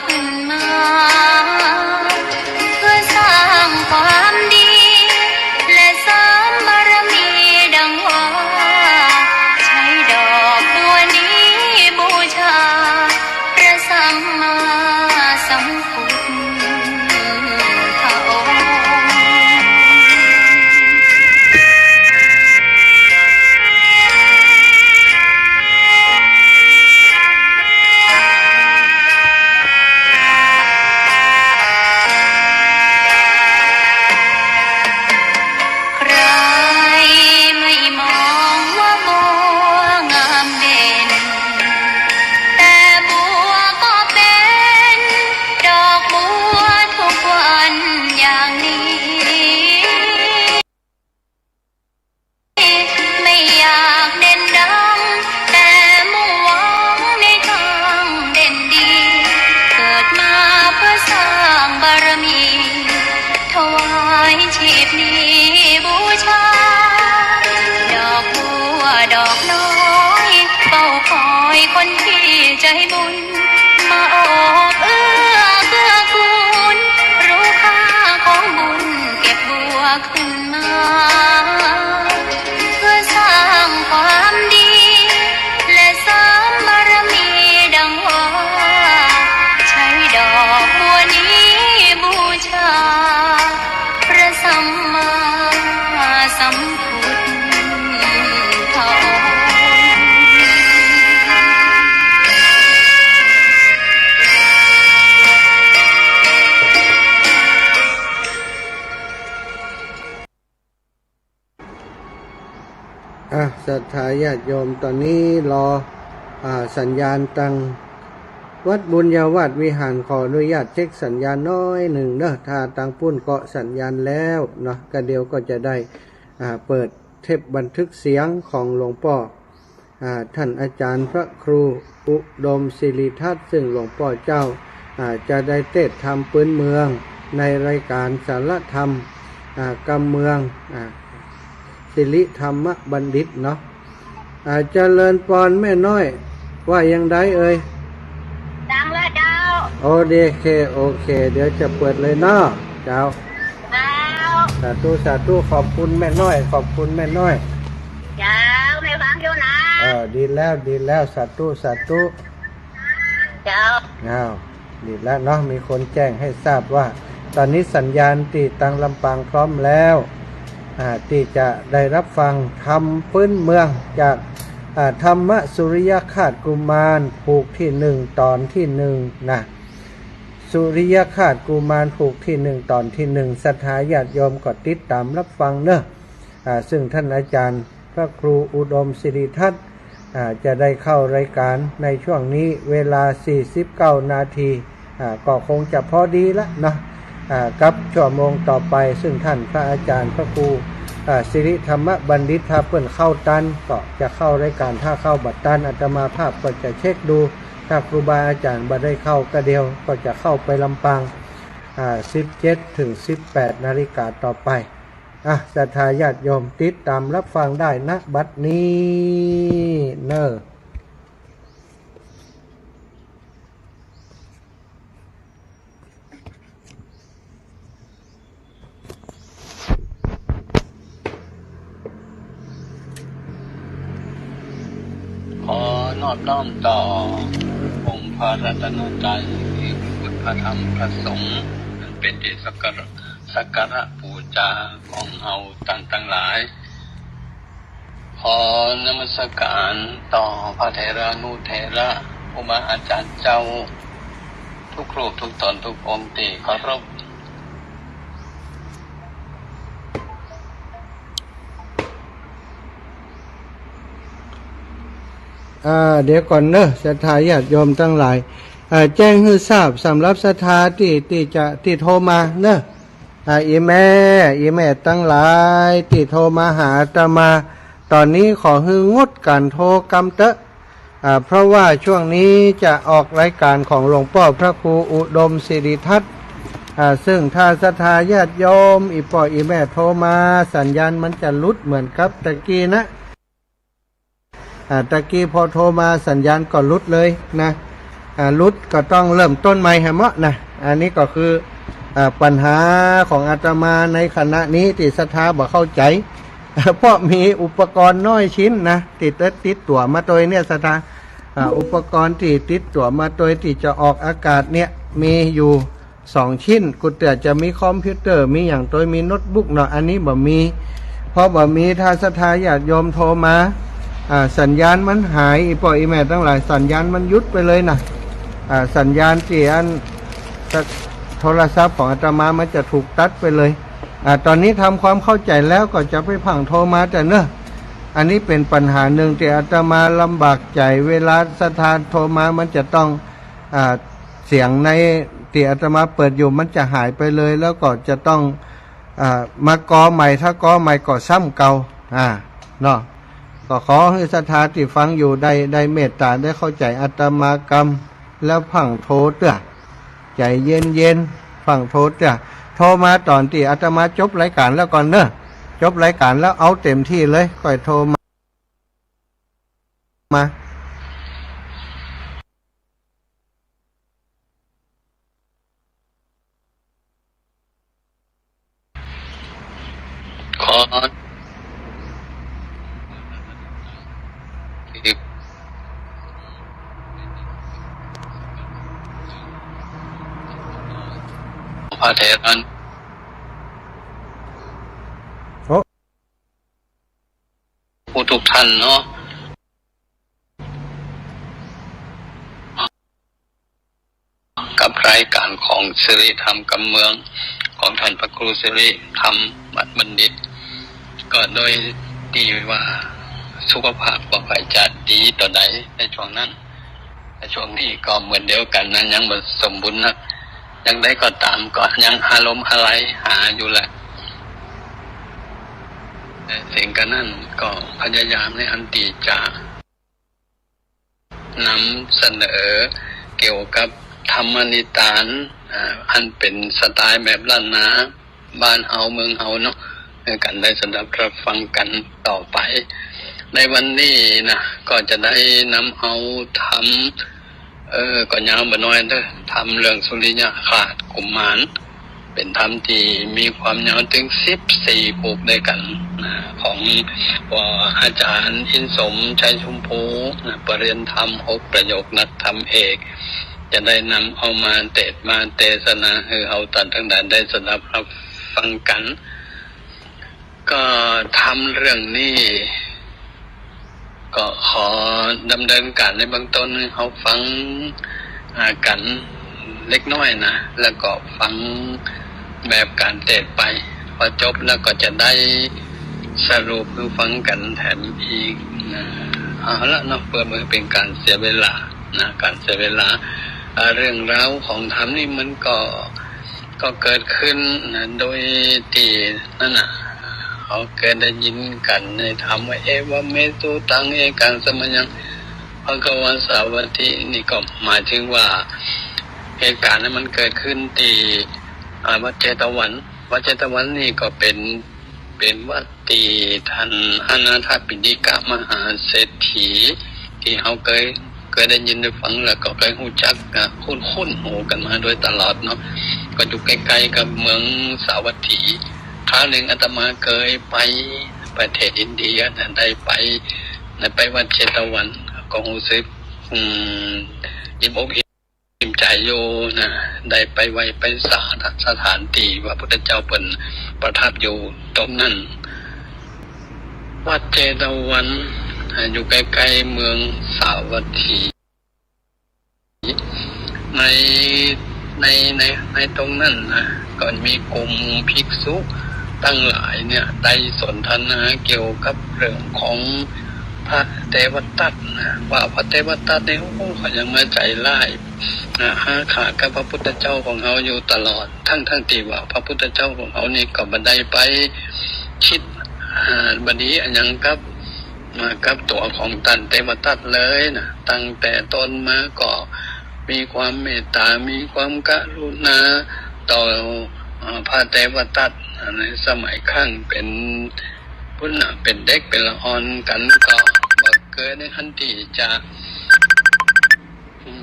ขึ้นมา เพื่อสร้างความดี และเสริมบารมีดังว่า ใช้ดอกบัวนี้บูชา พระสัมมาสัมพุทธองค์ ใครไม่มองว่าบัวงามเด่น แต่บัวก็เป็นดอกบัวทุกวันอย่างนี้ ไม่อยากเด่นดัง แต่มุ่งหวังในทางเด่นดี เกิดมาเพื่อสร้างบารมี ถวายชีพนี้บูชา ดอกบัวดอกน้อย เฝ้าคอยคนที่ใจบุญ มาออกเอื้อเกื้อกูล รู้ค่าของบุญ เก็บบัวขึ้นมา เพื่อสร้างความดี และเสริมบารมีดังว่า ใช้ดอกบัวนี้บูชา พระสัมมาสัมพุทธองค์ อ่ะ ศรัทธาญาติโยม ต๋อนนี้รอ อ่า สัญญาณตังวัดบุญญาวาสวิหาร ขออนุญาตเช็คสัญญาณน้อยนึ่งเนาะ ถ้าตังปุ้นก็สัญญาณแล้วเนาะ ก็เดี๋ยวก็จะได้ อ่า เปิดเทปบันทึกเสียงของหลวงป้อ อ่า ท่านอาจารย์พระครูอุดมสิริทัศน์ ซึ่งหลวงป้อเจ้า อ่า จะได้เตสน์ธรรมปื๊นเมืองในรายก๋านสารธรรม อ่า กำเมือง อ่า สิริธรรมบัณฑิตเนาะ อ่า เจริญปอนแม่น้อย ว่าอย่างใดเอ่ย ดังแล้วเจ้า โอเค โอเค เดี๋ยวจะเปิดเลยเนาะ เจ้า เจ้า สาธุ สาธุ ขอบคุณแม่น้อย ขอบคุณแม่น้อย เจ้า แม่ฟังอยู่นะ เออ ดีแล้ว ดีแล้ว สาธุ สาธุ เจ้า อ้าว ดีแล้วเนาะ มีคนแจ้งให้ทราบว่า ต๋อนนี้สัญญาณตี้ตังลำปางพร้อมแล้ว อ่า ตี้จะได้รับฟังธรรมปื๊นเมืองจาก อ่า ธรรมสุริยคราสกุมารผูกตี้นึ่งต๋อนตี้นึ่งนะ สุริยคราสกุมารผูกตี้นึ่งต๋อนตี้นึ่ง ศรัทธาญาติโยมก็ติดต๋ามรับฟังเนาะ อ่า ซึ่งท่านอาจารย์พระครูอุดมสิริทัศน์ อ่า จะได้เข้ารายก๋านในช่วงนี้เวลาสี่สิบเก้านาที อ่า ก็คงจะพอดีละเนาะ อ่า กับชั่วโมงต่อไป ซึ่งท่านพระอาจารย์พระครู อ่า สิริธรรมบัณฑิต ถ้าเปิ้นเข้าตันก็จะเข้ารายก๋าน ถ้าเข้าบ่ตันอาตมาภาพก็จะเช็คดู ถ้าครูบาอาจารย์บ่ได้เข้าก็เดี๋ยวก็จะเข้าไปลำปาง อ่า สิบเจ็ดถึงสิบแปดนาฬิกาต่อไป อ่ะ ศรัทธาญาติโยมติดต๋ามรับฟังได้ ณ บัดนี้เนาะ ขอนอบน้อมต่อองค์พระรัตนตรัย พระพุทธ พระธรรม พระสงฆ์ อันเป๋นตี้สักการะ สักการะปู๋จาของเฮาต้านตังหลาย ขอนมัสก๋านต่อพระเถรานุเถระ ครูบาอาจ๋ารย์เจ้า กู้รูปกู้ต๋นกู้องค์ตี้เคารพ อ่า เดี๋ยวก่อนเนาะ ศรัทธาญาติโยมตังหลาย อ่า แจ้งหื้อทราบสำหรับศรัทธาตี้ ตี้จะ ตี้โทรมาเนาะ อ่า อี่แม่ อี่แม่ตังหลายตี้โทรมาหาอาตมา ต๋อนนี้ขอหื้องดก๋านโทรกำเต๊อะ อ่า เพราะว่าช่วงนี้จะออกรายก๋านของหลวงป้อพระครูอุดมสิริทัศน์ อ่า ซึ่งถ้าศรัทธาญาติโยม อี่ป้ออี่แม่โทรมา สัญญาณมันจะหลุดเหมือนกับตะกี้นะ อ่า ตะกี้พอโทรมาสัญญาณก็หลุดเลยนะ อ่า หลุดก็ต้องเริ่มต้นใหม่หื้อหมดนะ อันนี้ก็คือ อ่า ปัญหาของอาตมาในขณะนี้ตี้ศรัทธาบ่เข้าใจ๋ เพราะมีอุปกรณ์น้อยชิ้นนะ ตี้ติดตั๋วมาตวยเนี่ยศรัทธา อ่า อุปกรณ์ตี้ติดตั๋วมาตวยตี้จะออกอากาศเนี่ยมีอยู่สองชิ้น กูเตื้อจะมีคอมพิวเตอร์ มีหยังตวย มีโน้ตบุ๊กเนาะ อันนี้บ่มี เพราะบ่มี ถ้าศรัทธาญาติโยมโทรมา อ่า สัญญาณมันหาย อี่ป้ออี่แม่ตังหลาย สัญญาณมันหยุดไปเลยนะ อ่า สัญญาณตี้อัน โทรศัพท์ของอาตมามันจะถูกตัดไปเลย อ่า ต๋อนนี้ทำความเข้าใจ๋แล้วก็จะไปพั่งโทรมาเต๊อะเนาะ อันนี้เป๋นปัญหานึ่งตี้อาตมาลำบากใจ๋ เวลาศรัทธาโทรมามันจะต้อง อ่า เสียงในตี้อาตมาเปิดอยู่มันจะหายไปเลย แล้วก็จะต้อง อ่า มาก่อใหม่ ถ้าก่อใหม่ก็ซ้ำเก่า อ่า เนาะ ก็ขอหื้อศรัทธาตี้ฟังอยู่ได้ ได้เมตต๋า ได้เข้าใจ๋อาตมากำ แล้วพั่งโทรเตื้อ ใจ๋เย็นๆ พั่งโทรเตื้อ โทรมาต๋อนตี้อาตมาจบรายก๋านแล้วก่อนเนาะ จบรายก๋านแล้วเอาเต็มตี้เลย ค่อยโทรมา มา ขอ พระเถร โอ้ ผู้ทุกท่านเนาะ กับรายก๋านของสิริธรรมกำเมือง ของต้านพระครูสิริธรรมบัณฑิต ก็โดยตี้ว่าสุขภาพบ่ค่อยจะดีเต้าใดในช่วงนั้น แต่ช่วงนี้ก็เหมือนเดียวกั๋นนะ ยังบ่สมบูรณ์นัก อย่างใดก็ต๋ามก็ยังอารมณ์อาลัยหาอยู่แหละ แต่เสียงกะนั้นก็พยายามในอันตี้จะนำเสนอเกี่ยวกับธรรมนิทาน อ่า อันเป๋นสไตล์แบบล้านนา บ้านเฮาเมืองเฮาเนาะ หื้อกั๋นได้สดับรับฟังกั๋นต่อไป ในวันนี้นะ ก็จะได้นำเอาธรรม เออ ก็ยาวบ่น้อยเต๊อะ ธรรมเรื่องสุริยคราสกุมาร เป๋นธรรมตี้มีความยาวเถิงสิบสี่ผูกด้วยกั๋นนะ ของ เอ่อ อาจ๋ารย์อินสม ชัยชมพูนะ ปริญญาธรรมหกประโยค นักธรรมเอก จะได้นำเอามาเตสน์มาเตสนา หื้อเฮาต้านตังหลายได้สดับรับฟังกั๋น ก็ธรรมเรื่องนี้ ก็ขอดำเนินก๋านในเบื้องต้นหื้อเฮาฟัง อ่า กั๋นเล็กน้อยนะ แล้วก็ฟังแบบก๋านเตสน์ไป พอจบแล้วก็จะได้สรุปหื้อฟังกั๋นแถมอีกนะ เอาละเนาะ เปื้อบ่หื้อเป๋นก๋านเสียเวลานะ ก๋านเสียเวลา อ่า เรื่องราวของธรรมนี่มันก็ ก็เกิดขึ้นนะ โดยตี้นั่นน่ะ เฮาเกยได้ยินกั๋นในธรรมว่า เอวะเม สุตัง เอกัง สะมะยัง ภะคะวา สาวัตถิ นี่ก็หมายเถิงว่าเหตุก๋ารณ์นั้นมันเกิดขึ้นตี้ อ่า วัดเชตวัน วัดเชตวันนี่ก็เป๋น เป๋นวัดตี้ต้านอนาถปิณฑิกะมหาเศรษฐี ตี้เฮาเกย เกยได้ยินได้ฟัง แล้วก็เกยฮู้จัก อ่ะ คุ้นๆ หูกั๋นมาโดยตลอดเนาะ ก็อยู่ใก้ๆ กับเมืองสาวัตถี คราวนึ่งอาตมาเกยไปประเทศอินเดียนะ ได้ไป ได้ไปวัดเชตวัน ก็ฮู้สึก อืม อิ่มอกอิ่ม อิ่มใจ๋อยู่นะ ได้ไปไหว้ไปสาสถานตี้พระพุทธเจ้าเปิ้นประทับอยู่ตรงนั้น วัดเชตวัน อ่า อยู่ใก้ๆ เมืองสาวัตถี ใน ใน ใน ในตรงนั้นนะ ก็มีกลุ่มภิกษุตังหลายเนี่ย ได้สนทนาเกี่ยวกับเรื่องของพระเตวทัตนะ ว่าพระเตวทัตเนี่ย โอ้ เขายังมาใจ๋ร้าย อ่า อาฆาตกับพระพุทธเจ้าของเฮาอยู่ตลอด ทั้งๆ ตี้ว่าพระพุทธเจ้าของเฮานี่ก็บ่ได้ไปคิด อ่า บ่ดีอะหยังกับ อ่า กับตั๋วของต้านเตวทัตเลยนะ ตั้งแต่ต้นมาก็มีความเมตต๋า มีความกรุณาต่อ อ่า พระเตวทัต อ่า ในสมัยครั้งเป๋นปุ้นน่ะ เป๋นเด็กเป๋นละอ่อนกั๋น ก็บ่เกยในอันตี้จะ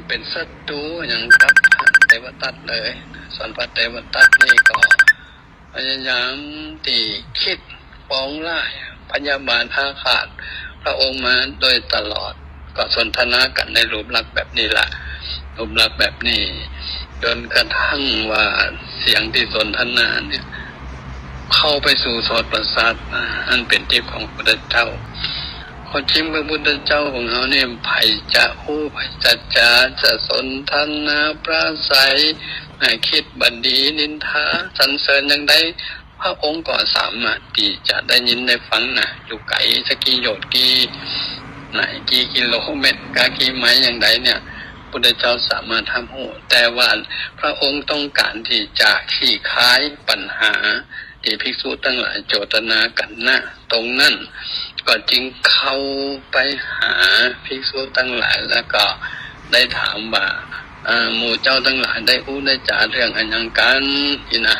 เป๋นศัตรูหยังกับพระเตวทัตเลย ส่วนพระเตวทัตนี่ก็พยายามตี้กึ๊ดปองร้าย พยาบาทอาฆาตพระองค์มาโดยตลอด ก็สนทนากั๋นในรูปลักษณ์แบบนี้ละ รูปลักษณ์แบบนี้ จ๋นกระทั่งว่าเสียงตี้สนทนาเนี่ย เข้าไปสู่โสตประสาท อันเป๋นทิพย์ของพระพุทธเจ้า ความจริงพระพุทธเจ้าของเฮาเนี่ย ใผจะฮู้ ใผจะจ๋า จะสนทนาปราศรัย อ่า กึ๊ดบ่ดี นินทา สรรเสริญอย่างใด พระองค์ก็สามารถตี้จะได้ยินได้ฟังนะ อยู่ไก๋สักกี่โยชน์ กี่ไหน กี่กิโลเมตร กากี่ไมล์อย่างใดเนี่ย พุทธเจ้าสามารถฮับฮู้ แต่ว่าพระองค์ต้องก๋านตี้จะคลี่คลายปัญหาตี้ภิกษุตังหลายโจทนากั๋นนะ ตรงนั้น ก็จึงเข้าไปหาภิกษุตังหลาย แล้วก็ได้ถามว่า อ่า หมู่เจ้าตังหลายได้อู้ได้จ๋าเรื่องอะหยังกั๋น อี้นะ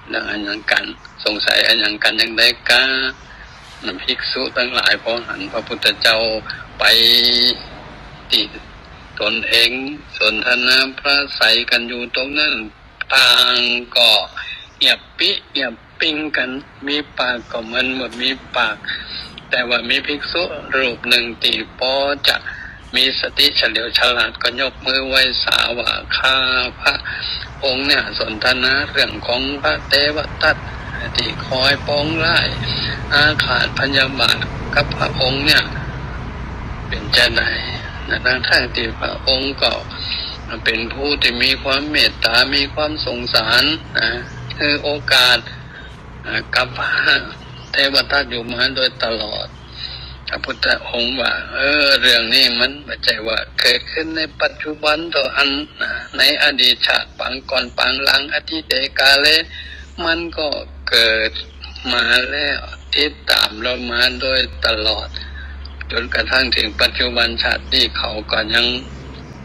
เรื่องอะหยังกั๋น สงสัยอะหยังกั๋นอย่างใดกา ภิกษุตังหลายพอหันพระพุทธเจ้าไปตี้ต๋นเองสนทนาปราศรัยกั๋นอยู่ตรงนั้น ต่างก็เงียบปิ๊เงียบปิ๊งกั๋น มีปากก็เหมือนบ่มีปาก แต่ว่ามีภิกษุรูปนึ่งตี้ปอจะมีสติเฉลียวฉลาด ก็ยกมือไหว้สาว่า ข้าพระองค์เนี่ยสนทนาเรื่องของพระเตวทัตตี้คอยปองร้าย อาฆาตพยาบาทกับพระองค์เนี่ย เป๋นจาใดนะ ทั้งๆ ตี้พระองค์ก็เป๋นผู้ตี้มีความเมตต๋า มีความสงสารนะ หื้อโอกาส อ่า กับพระเตวทัตอยู่มาโดยตลอด พระพุทธองค์ว่า เออ เรื่องนี้มันบ่ใจ้ว่าเกิดขึ้นในปัจจุบันเต้าอั้นนะ ในอดีตชาติปางก่อนปางหลัง อทิเตกาเล มันก็เกิดมาแล้ว ติดต๋ามเฮามาโดยตลอด จ๋นกระทั่งเถิงปัจจุบันชาตินี้ เขาก็ยัง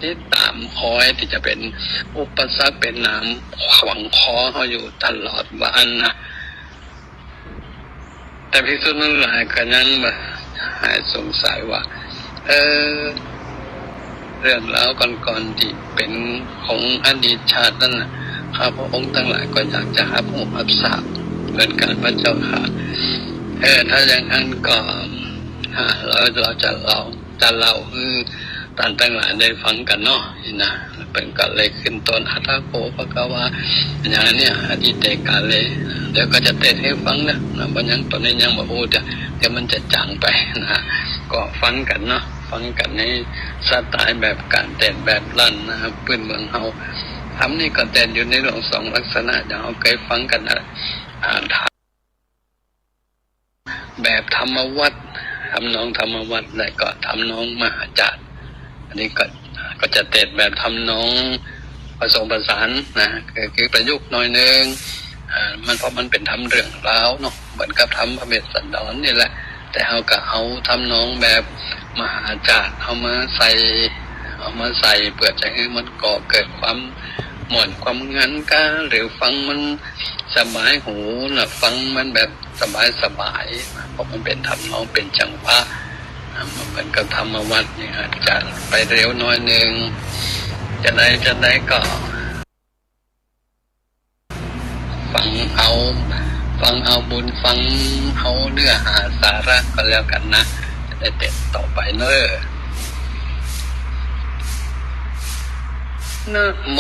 ติดต๋ามคอยตี้จะเป๋นอุปสรรค เป๋นหนามขวางคอเฮาอยู่ตลอดว่าอั้นนะ แต่ภิกษุตังหลายก็ยังบ่หายสงสัยว่า เออ เรื่องราวก่อนๆ ตี้เป๋นของอดีตชาตินั้นน่ะ ข้าพระองค์ตังหลายก็อยากจะฮับฮู้ฮับทราบเหมือนกั๋นพระเจ้าข้า เออ ถ้าอย่างนั้นก็ อ่า เฮา เฮาจะเล่า จะเล่าหื้อต้านตังหลายได้ฟังกั๋นเนาะ อี้นะ เปิ้นก็เลยขึ้นต้น อะถะโข ภะคะวา อย่างเนี้ย อทิเตกาเล เดี๋ยวก็จะเตสน์หื้อฟังนะ นะ บ่ยัง ต๋อนนี้ยังบ่ฮู้ เดี๋ยว เดี๋ยวมันจะจ๋างไปนะ ก็ฟังกั๋นเนาะ ฟังกั๋นในสไตล์แบบก๋านเตสน์แบบล้านนา ปื้นเมืองเฮา ธรรมนี่ก็เตสน์อยู่ในหลวงสองลักษณะ อย่างเฮาเกยฟังกั๋นนะ อ่า แบบธรรมวัตร ทำนองธรรมวัตร และก็ทำนองมหาจารย์ อันนี้ก็ ก็จะเตสน์แบบทำนองผสมผสานนะ คือ คือประยุกต์หน่อยนึ่ง อ่า มัน เพราะมันเป๋นธรรมเรื่องราวเนาะ เหมือนกับธรรมพระเวสสันดรนี่แหละ แต่เฮาก็เอาทำนองแบบมหาจารย์เอามาใส่ เอามาใส่เปื้อจะหื้อมันก่อเกิดความม่วนความงันกา หรือฟังมันสบายหูนะ ฟังมันแบบ สบายๆ เพราะมันเป๋นทำนองเป๋นจังหวะ อ่า มันเหมือนกับธรรมวัตรนี่ อาจจะไปเร็วหน่อยนึ่ง จะใด จะใดก็ ฟังเอา ฟังเอาบุญ ฟังเอาเนื้อหาสาระก็แล้วกั๋นนะ จะได้เตสน์ต่อไปเนาะ นะโม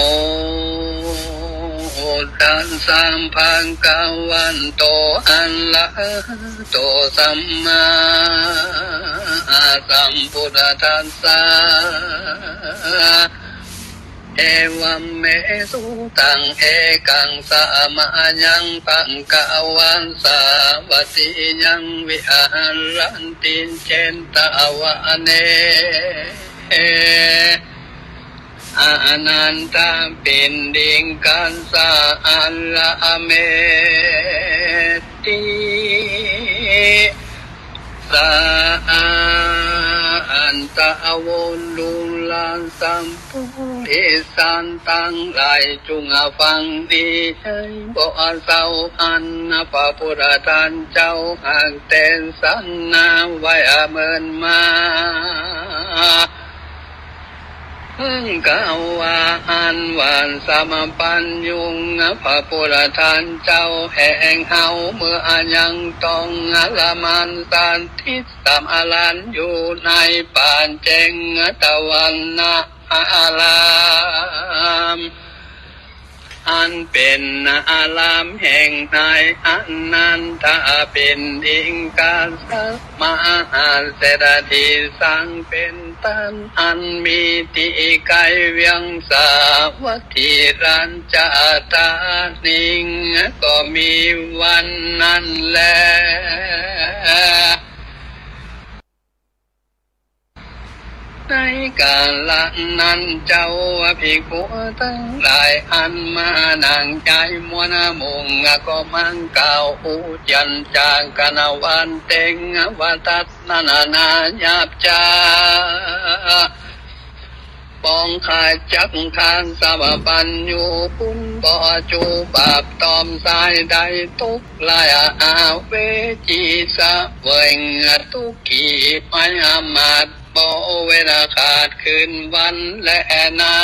ตัสสะ ภะคะวะโต อะระหะโต สัมมาสัมพุทธัสสะ เอวัมเม สุตัง เอกัง สะมะยัง ภะคะวัง สาวัตถิยัง วิหารันติ เจตวะเน อะนันทะปิณฑิกัสสะ อะระเมติ สะ อันตะ วะรุณะ สัมปุริสันตังหลาย จุ่งฟังดีใจ๋บ่เศร้า อันพระพุทธเจ้าหากเตสนาไว้เมินมา กาว่าอันว่าสัพพัญญู พระผู้ประเสริฐเจ้าแห่งเฮา เมื่อยังต้องทรมานสัตว์ทิศสามอารามอยู่ในป่าเชตวันอาราม อันเป๋นอารามแห่งนายอนันทปิณฑิกะ มหาเศรษฐี สังเป๋นต้น อันมีตี้ใก้เวียงสาวัตถีราชธานี ก็มีวันนั้นแล ในกาละนั้นเจ้า ภิกขุตังหลาย อันมานั่งใยมวลมุง ก็มักกล่าวอู้เจียนจากั๋นว่า เต ว่า ตัส นั้นนา หยาบจ๊า ป๋องข้าจักข้าสัพพัญญู คุณบ่จูบาปตอมสายใด ตกลายอาเวจี เสวยทุกขีภัยอามาตย์ บ่เว้นขาดคืนวันแลนา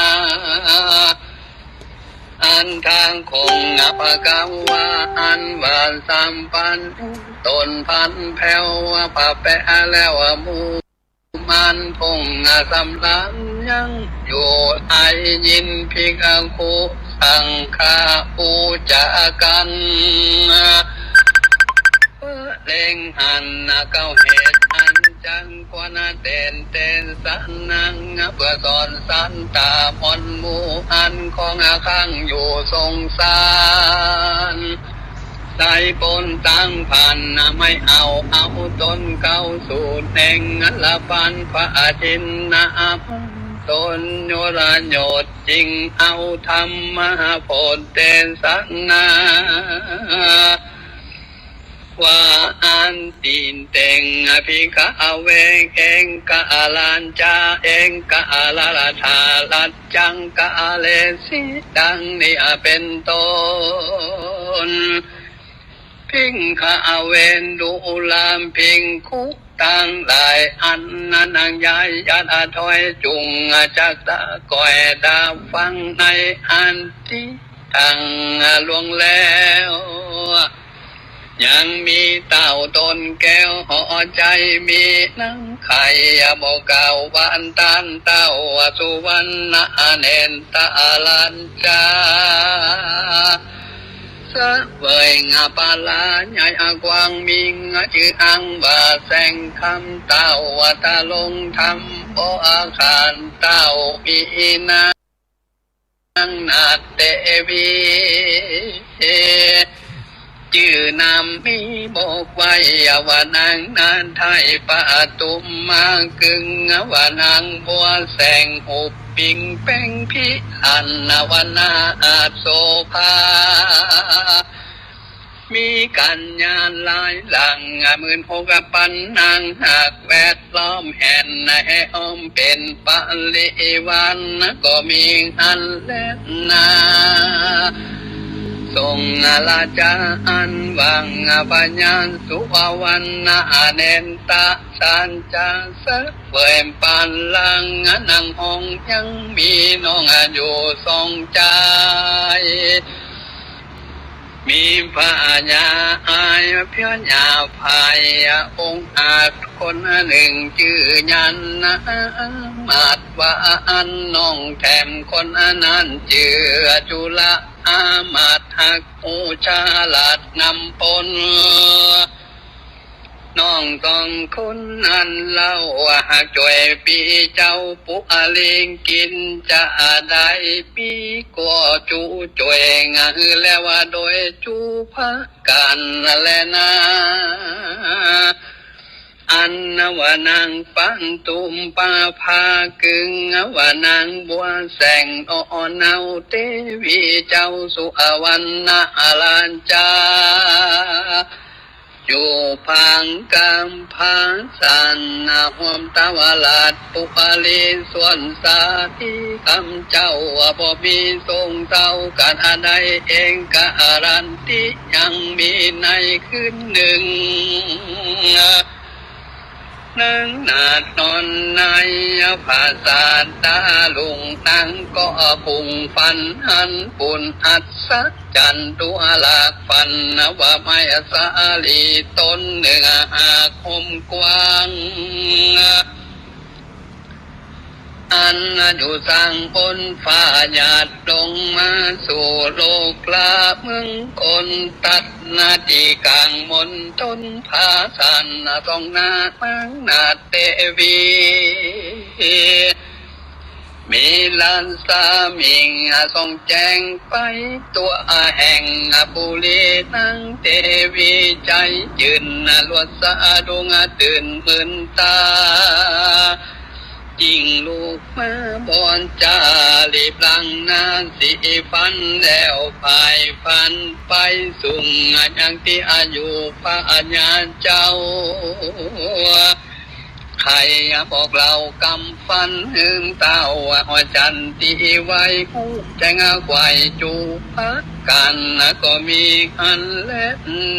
อันทางของพระกาว่าอันว่าสัพพัญญู ตนพันแผ้วว่าพระแปะแล้วหมู่ มันพงสำราญยังอยู่ ได้ยินภิกขุสังฆะอู้จ๋ากั๋น เล็งหันเข้าเหตุอันจักควรเตศนา เปื้อสอนสัตตะมนหมู่ อันคองค้างอยู่สงสาร ได้ป๊นตางพาน ไม่เอาเอาตนเข้าสู่แดนนิพพาน พระอาทินนา ตนยศยศจึงเอาธรรมบทเตศนา ว่าอันติเต ภิกขะเว เอกราชา เอกราชา รัจจังกะเรสิ ดังนี้เป๋นต้น ภิกขะเว ดูราภิกขุตังหลาย อันนั้นยังใยยัดถอยจุ่งจักตะก้อยตาฟังในอันตี้ตังล่วงแล้ว ยังมีเต้าต้นแก้วห่อใจ๋ มีนางไข่บ่เก้า ว่าอันต้านเต้าสุวรรณะเนตราชา เสวยปลาใหญ่กว้างมีจื้ออังว่าแสงคำ เต้าตะลงธรรมบ่อาคาร เต้ามีนาง นางนาฏเตวี จื้อนามมีบอกไว้ว่านางนาฏไทยปทุมมากึ่ง ว่านางบัวแสงหุบปิ่งแป้งพิอันวนาอาจโสภา มีกัญญาหลายหลังหมื่นหกปันนาง หากแวดล้อมแห่นแห่อ้อมเป๋นปริวาร ก็มีอันแลนา ทรงราชาอันว่างพญาสุวรรณะเนตราชา เสวยปานลังนางห้อง ยังมีน้องอยู่สองจาย มีพญาอายพญาภัยองอาจคนหนึ่งจื้อญาณมาศว่าอัน น้องแถมคนนั้นจื้อจุลอามาศ หากฮู้ฉลาดนำปน น้องสองคนนั้นเล่า หากจ้วยปี้เจ้าปุริกิ๋นจะได้ ปี้ก็จุจ้วยงาหื้อแล้วโดยจุประก๋านแลนา อันว่านางปทุมปภากึ่ง ว่านางบัวแสงอ่อนเนาเตวีเจ้าสุวรรณะราชา อยู่ปางกำพร้าสันนา ห่วมทวาราชปุริสวนสา ตี้กำเจ้าบ่มีทรงเต้ากั๋นอันใด เอกราชตี้ยังมีในคืนหนึ่ง นางนาฏนอนในผาสาทตาลุง นางก็ปุ้งฝันหันปุ้นอัศจรรย์ ดูหลากฝันว่าไม้สาลีต้นเนื้อหากคมกว้าง อันอยู่สร้างบนฟ้าหยาดลงมาสู่โลกลาเมืองคน ตัดนาตี้ก๋างมณฑลผาสาท ส่องหน้าเมืองนาฏเตวี มีราชสมิงส่องแจ้งไป ตั๋วแห่งบุรีนางเตวี ใจ๋จื้นลวดสะดุ้งตื่นมื่นต๋า ยิ่งลุกมาบ่จ๋า รีบล้างหน้าสีฟันแล้ว ผ่ายฟันไปสูงยังตี้อยู่พญาเจ้า ใค่บอกเล่ากำฝันหื้อเต้า ว่าจันตี้ไหวฮู้แจ้งไขว่จู๋ประก๋าน ก็มีหั้นแล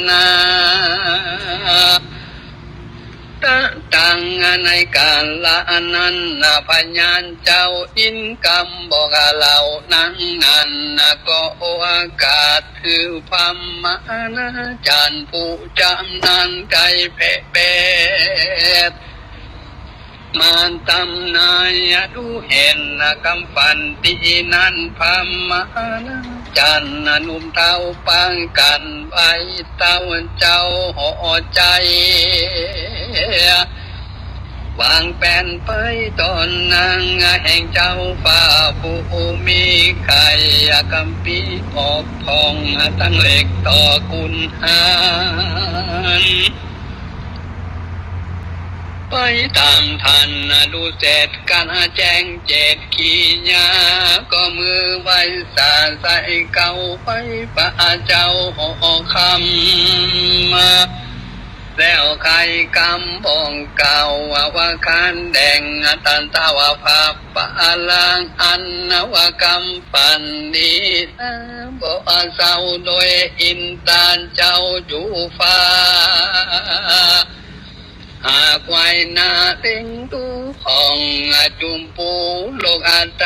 นา ตะตังในก๋าละนั้น พญาเจ้ายินกำบอกเล่านางนั้น ก็โอกาส คือพระมหาอาจารย์ผู้จำนานได้แผดเผด มาตำนายดูเห็นกำฝันตี้นั้น พระมหาอาจารย์หนุ่มเฒ่าปางก๋าน ไหว้เต้าเจ้าห่อใจ๋ วางแผนไปต้อนนางแห่งเจ้าฟ้าผู้มีไข่ กำปี๋ปกป้องตั้งเล็กต่อขุนหาร ไปต๋ามทันดูเสร็จก๋านแจ้งเจตกิริยา ก็มือไหว้สาใส่เก้าไปพระเจ้าห่อคำ แล้วไขกำบอกเล่าว่า ว่าการแด่งตันตาวาภาพปะอลังอันว่ากำฝันนี้นะ บ่เศร้าโดยอินทราเจ้าอยู่ฟ้า หากไหว้หน้าเล็งดูของจุมปูโลกอาไต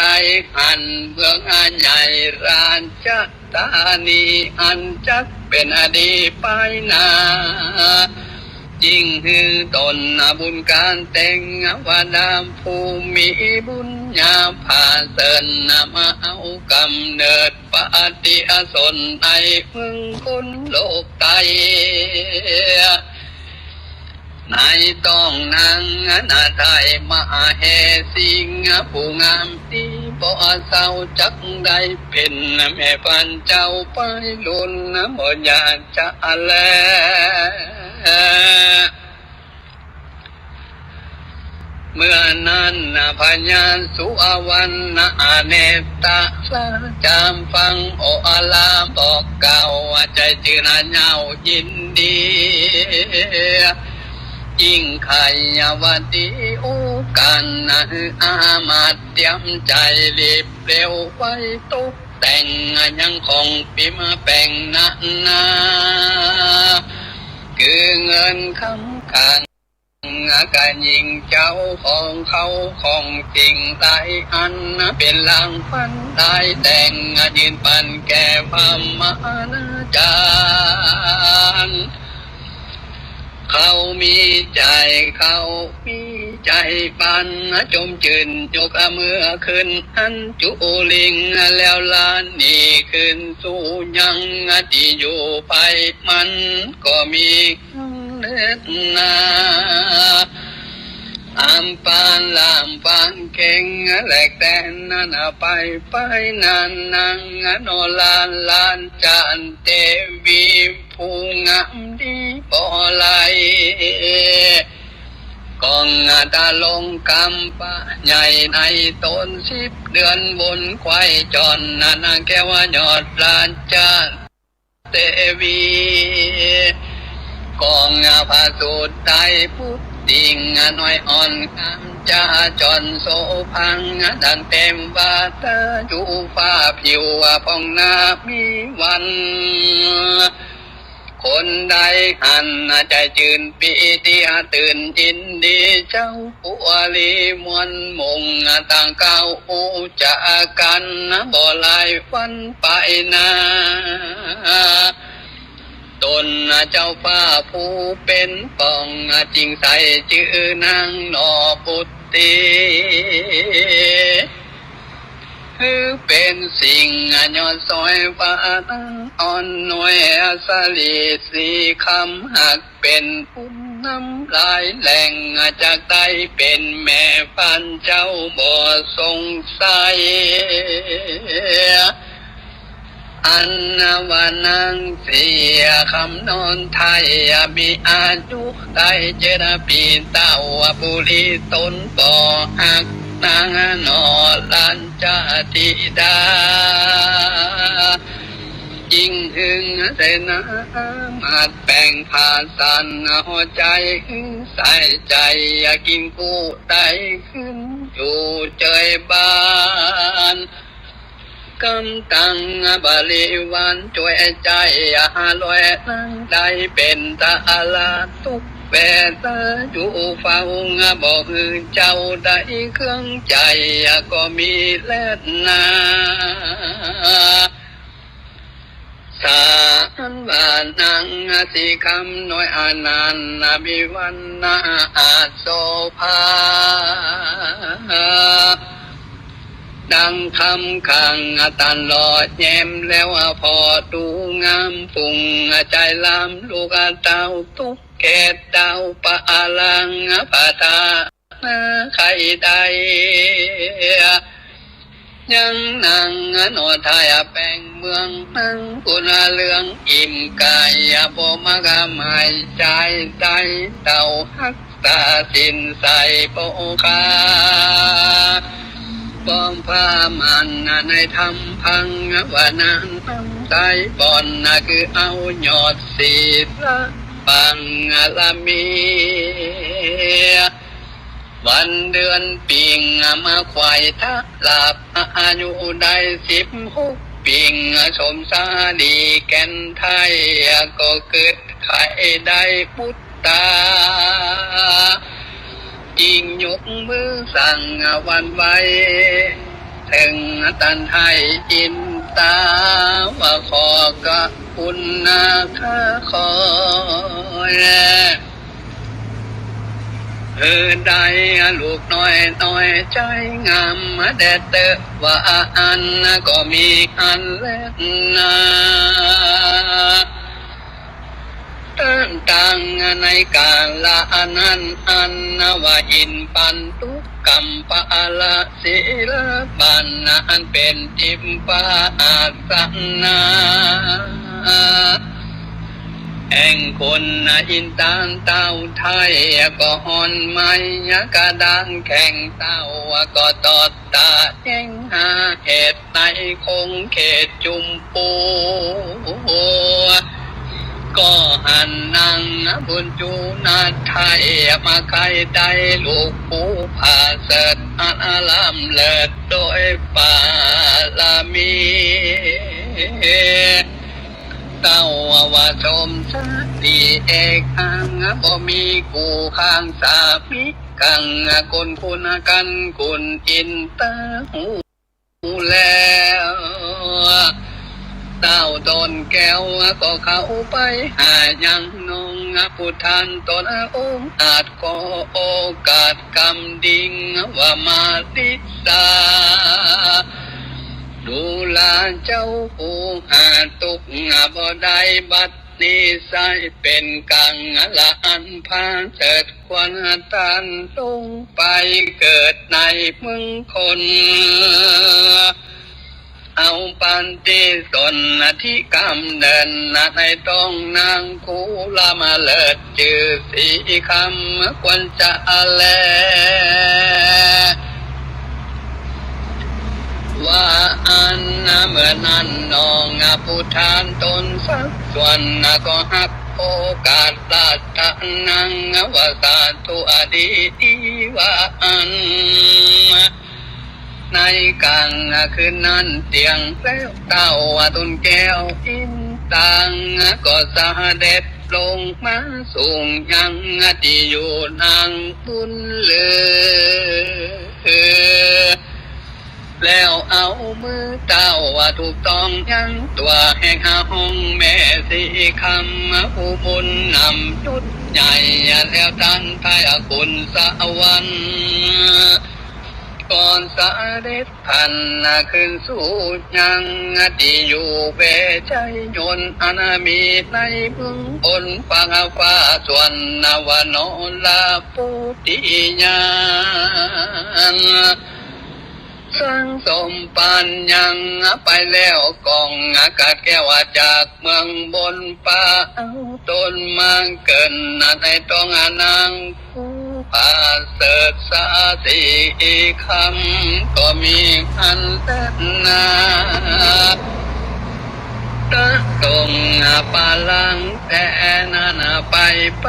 หันเมืองอาใหญ่ราช ธานีอันจักเป๋นอดีตไปหน้า ยิ่งหื้อตนบุญก๋านแต่งวดาผู้มีบุญญาผาเสริญมาเอาก๋ำเนิดปฏิสนธิในเมืองคนโลกไต ในต้องนางนาไทยมหาเหสิงผู้งามตี้บ่เศร้าจักได้เป๋นแม่ปันเจ้าไปลุนบ่อยากจะแล เมื่อนั้นพญาสุวรรณเนตรราชาฟังโออาลาบอกกล่าวว่าใจ๋จื้นยาวยินดี ยิ่งใค่ว่าตี้โอกาสนั้นอามาตย์เตรียมใจ๋รีบเร็วไว้ตกแต่งยังของปิมแป๋งนานา คือเงินคำกลาง กะยิ่งเจ้าของเข้าของสิ่งหลายอันเป๋นรางวัลหลายแต่ง ยื่นปันแก่พระมหาอาจารย์ เขามีใจ๋ เขามีใจ๋ปันจมจื้นยกมือขึ้นอัญจุลิง แล้วลาหนีขึ้นสู่ยังตี้อยู่ไป มันก็มี เลิศนา อำปานลำปางเก่งแหลกแตนนั้นไป ไปนั้นนางนอลานลานจันเตวีผู้งามดีบ่ไหล ก่องอาตาลงกำปะใหญ่ในต้นสิบเดือนบนควายจรนั้นแก้วยอดราช เตวี ก่องพระสูตรไตรปุตติง น้อยอ่อนกำจาจรโสภัง ดังเต็มวาตาอยู่ฟ้าผิวผ่องหน้ามีวัน คนใดหันใจ๋จืนปีติตื่นยินดี เจ้าผู้ลีม่วนมุ่งต่างเก้าอู้จ๋ากั๋นบ่หลายวันไปหน้า ตนเจ้าฟ้าผู้เป๋นป้อง จึงใส่จื้อนางหน่อบุตรี หื้อเป๋นสิ่งยอดซ้อย ว่านางอ่อนหน่วยสลีสีคำ หากเป๋นบุญนำหลายแหล่ง จักได้เป๋นแม่บ้านเจ้าบ่สงสัย อันว่านางสีคำนอนไทย มีอายุได้เจ็ดปี เต้าผู้ลีตนบ่ฮักนางหน่อราชธิดา ยิ่งหึงเสนามาดแป๋งผาสันหัวใจ๋ ใส่ใจ๋กิ๋นกู้ได้ขึ้นอยู่เจยบ้าน กำตังบริวารจ้วยใจ๋ ห้าร้อยนางได้เป๋นตลาด ตุ๊กแปตาอยู่เฝ้า บ่หื้อเจ้าได้เครื่องใจ๋ ก็มีแลนา สารว่านางสีคำน้อยอันนั้น มีวรรณะอันโสภา ดังคำขังตันหล่อแย้ม แล้วผ่อดูงาม ปุงใจ๋ล้ำลูกเต้า ตุ๊กแก่เต้าปะอลังปะทะ นาใค่ได้ ยังนางหน่อไทยแป๋งเมือง นางกุณเรืองอิ่มก๋าย บ่มักหมายใจ๋ ใจ๋เต้าฮักษาศีลใส่โภคา ป้องผ้ามันในธรรมพัง ว่านางนำใจ๋บ่อน คือเอายอดศีลปางละมี วันเดือนปิงมาไขว่ทะลาบ อายุได้สิบหกปิง สมสาลีแก่นไทย ก็เกิดใค่ได้บุตรตา จึงยกมือสั่งหวั่นไหว เถิงตันไทยอินตา ว่าขอกรุณาข้าขอ เออ ได้ลูกน้อยน้อยใจ๋งามมาแด่เต๊อะ ว่าอันก็มีอันแลนา ตั้งในกาละอันนั้น อันว่าอินปันตุกัมปะละ สีลปันอันเป๋นทิพย์ปาอาสนะ แห่งคนอินทานเต้าไทย ก็อ่อนไม้กระด้างแข็ง เต้าก็ตอดตาแย้งหาเหตุ ในคงเขตจุมปู ก็หันนางบุญจูนาไทย มาใค่ได้ลูกผู้ผาเสริฐ อันล้ำเลิศโดยปารมี เต้าว่าสมสติเอกอัง บ่มีคู่ข้างสามีกัง คนคุณกันคุณอินตาหู แล้วเต้าต้นแก้วก็เข้าไปหายังนองผู้ทานตนองค์อาจ ขอโอกาสกำดิ่งว่ามาริสา ดูลาเจ้าผู้หาทุกข์บ่ได้ บัดนี้ใส่เป๋นกังละอันผาเสริฐ ควรต้านลงไปเกิดในเมืองคน เอาปฏิสนธิกำเนิดในท้องนางกุลมาเลิศ จื้อสีคำควรจะแล ว่าอันเมื่อนั้นนองผู้ทานตนสักส่วน ก็ฮับโอกาสราชนางว่าสาธุดีดีว่าอัน ในกลางคืนนั้นเตียงแล้วเต้าต้นแก้วอิน ตัง ก็เสด็จลงมาสู่ยังตี้อยู่นางบุญเหลือ แล้วเอามือเต้าถูกต้องยังตั๋วแห่งห้องแม่สีคำ ผู้บุญนำจุดใหญ่ แล้วต้านไพร่คุณสวรรค์ ก่อนเสด็จพันขึ้นสู่ยังตี้อยู่เวชยนต์ อันมีในเมืองบนฟากฟ้า ส่วนนวนรโพธิญาณ สังสมปัญญังไปแล้ว ก่องกาดแก้วจากเมืองบน ปาเอาตนมาเกิดในต๊องนางผู้ประเสริฐสาสีคำ ก็มีอันแลนา ตะตงปาลังแต่นั้นไป ไป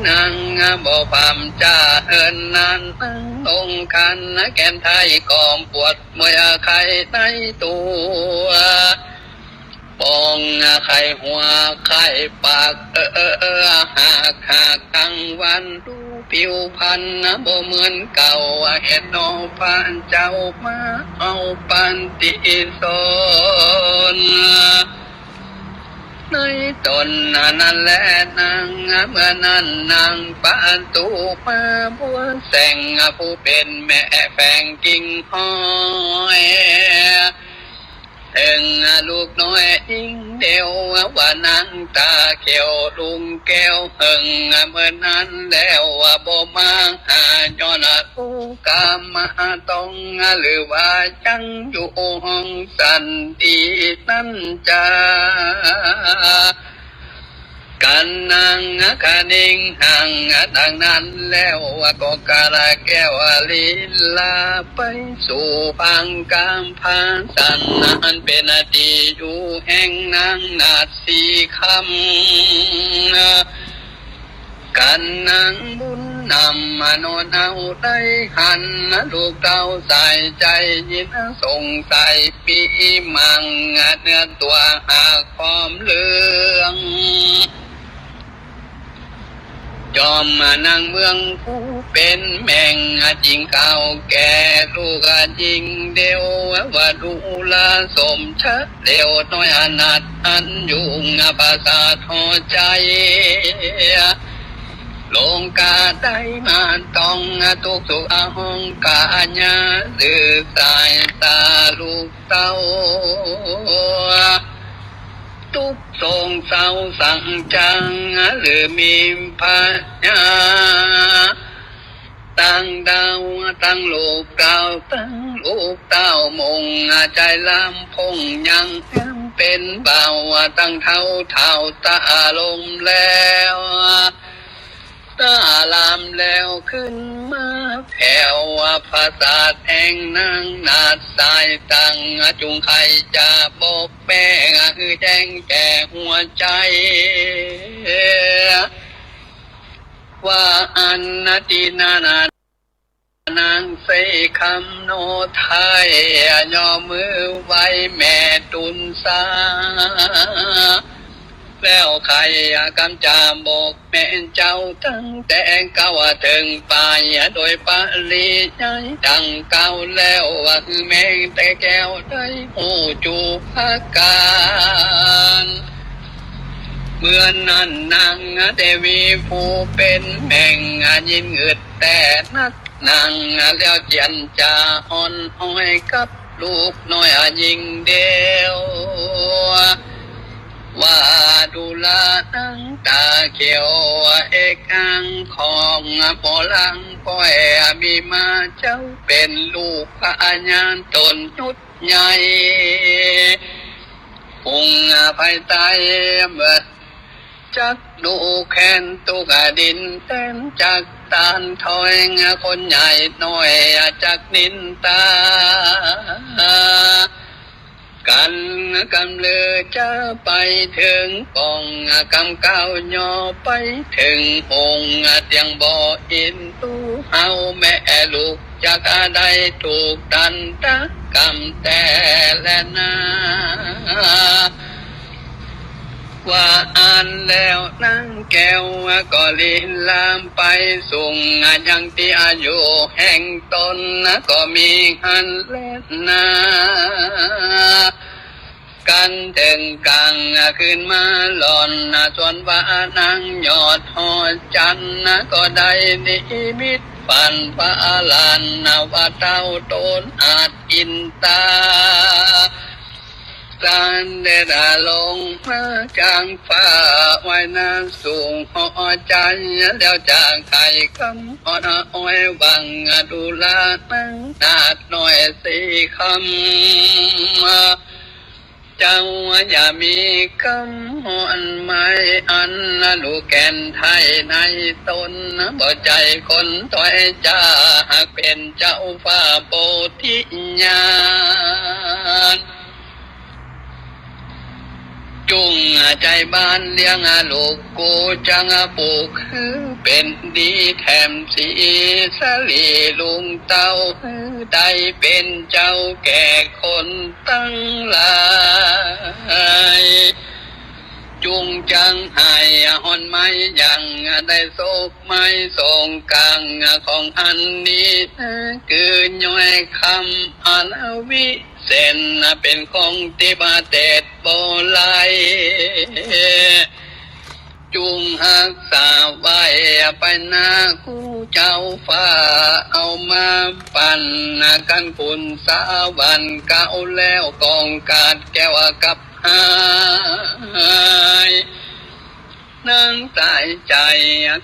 นางบ่พร่ำจะเอิ้นนาน นางลงคันแก่นไท้ก็ปวดเมื่อยไข้ในตั๋ว ปองไข้หัวไข้ปาก เออ เออ เออ หาก หากกลางวันดูผิวพรรณบ่เหมือนเก่า เหตุหนอพระเจ้ามาเอาปฏิสนธิ์ ในตนนั้นแลนาง เมื่อนั้นนางประตูมาบัวแสง ผู้เป็นแม่แฝงกิ่งห้อย เถิงลูกน้อยอิงเดียว ว่านางตาเขียวลุงแก้วเหิง เมื่อนั้นแล้วบ่มาหา ย้อนผู้กามาต้อง หรือว่ายังอยู่ห้องสันตินั้นจา กันนางคะนิงห่างดังนั้นแล้ว ก็กาละแก้วลีลาไปสู่ปางกามพาสัน อันเป็นตี้อยู่แห่งนางนาฏสีคำ กันนางบุญนำมานอนเอาได้หัน ลูกเต้าสายใจ๋ยินสงสัย ปีมังเนื้อตั๋วหากพร้อมเรื่อง จอมนางเมืองผู้เป็นแม่ง จึงกล่าวแก่ลูกหญิงเดียว ว่าดูราสมชะเดียวน้อยอนาถอันอยู่ปราสาทหอใจ๋ ลงกาได้มาต้องทุกข์สุขห้องกายา หรือสายตาลูกเต้า ทุกข์โศกเศร้าสังจัง หรือมีพญา ตังดาวตังลูกเต้า ตังลูกเต้ามุงใจ๋ลำพงยังเป็นเบา ตังเฒ่าเฒ่าตาลมแล้ว ตาลำแล้วขึ้นมาแผ่ว ปราสาทแห่งนางนาฏสายตัง จุงใค่จะบอกแม่หื้อแจ้งแก่หัวใจ๋ ว่าอันนาฏตี้นั้นนางสีคำโนไทย ย่อมือไหว้แม่ตุนสา แล้วใค่กำจะบอกแม่เจ้าตั้งแต่เก๊าเถิงปาย โดยปริยายดังกล่าวแล้ว ว่าคือแม่แต่แก้วได้ฮู้จุกอาก๋าน เมื่อนั้นนางเดวีผู้เป็นแม่งยินงึดแต่นัก นางแล้วเจียรจาอ่อนอ้อยกับลูกน้อยหญิงเดียว ว่าดูรานางตาเขียวเอกอังของปอลังป้อย มีมาเจ้าเป็นลูกพญาต๋นยุทธใหญ่ องค์ภายใต้เมื่อ จักดูแควนตุ๊กข์ดินแตน จักต้านถอยคนใหญ่น้อย จักนินตา กันกำลือจะไปเถิงป่อง กำก้าวย่อไปเถิงองค์ เตียงบ่อินตู้เฮาแม่ลูก จักได้ถูกตันตะกำแต่แลนา ว่าอั้นแล้วนางแก้วก็ลีลามไปสูง ยังตี้อยู่แห่งต๋นก็มีหั้นแลนา กั๋นเถิงก๋างคืนมาหล่อน ส่วนว่านางยอดหอจันทร์ ก็ได้นิมิตฝันว่าหลานว่าเต้าต๋นอาจอินตา เสด็จลงมาจากฟ้าไหว้หน้าสู่หอจันทร์ แล้วจะไขคำอ้อนอ้อยหวังดูลานางนาฏน้อยสีคำ เจ้าอย่ามีคำหอนหมายอัน ลูกแก่นไท้ในต๋น บ่ใจ้คนถ้อยจ๋า หากเป๋นเจ้าฟ้าโพธิญาณ จุ่งใจ้บ้านเลี้ยงลูกกู จักปลูกหื้อเป๋นดีแถมสีสะหลีลุงเต้า หื้อได้เป๋นเจ้าแก่คนตังหลาย จุ่งจักไห้หอนไม้ยังได้โศกไม้สงกลางของอันนี้ คือย้อยคำอันวิเศษเป๋นของทิพย์เตศบ่ไร้ จุ่งฮักษาไว้ไปนาคู่เจ้าฟ้า เอามาปั๋นกั๋นคุณสาวันเก่าแล้ว กองกาดแก้วกับหาย นางตายใจ๋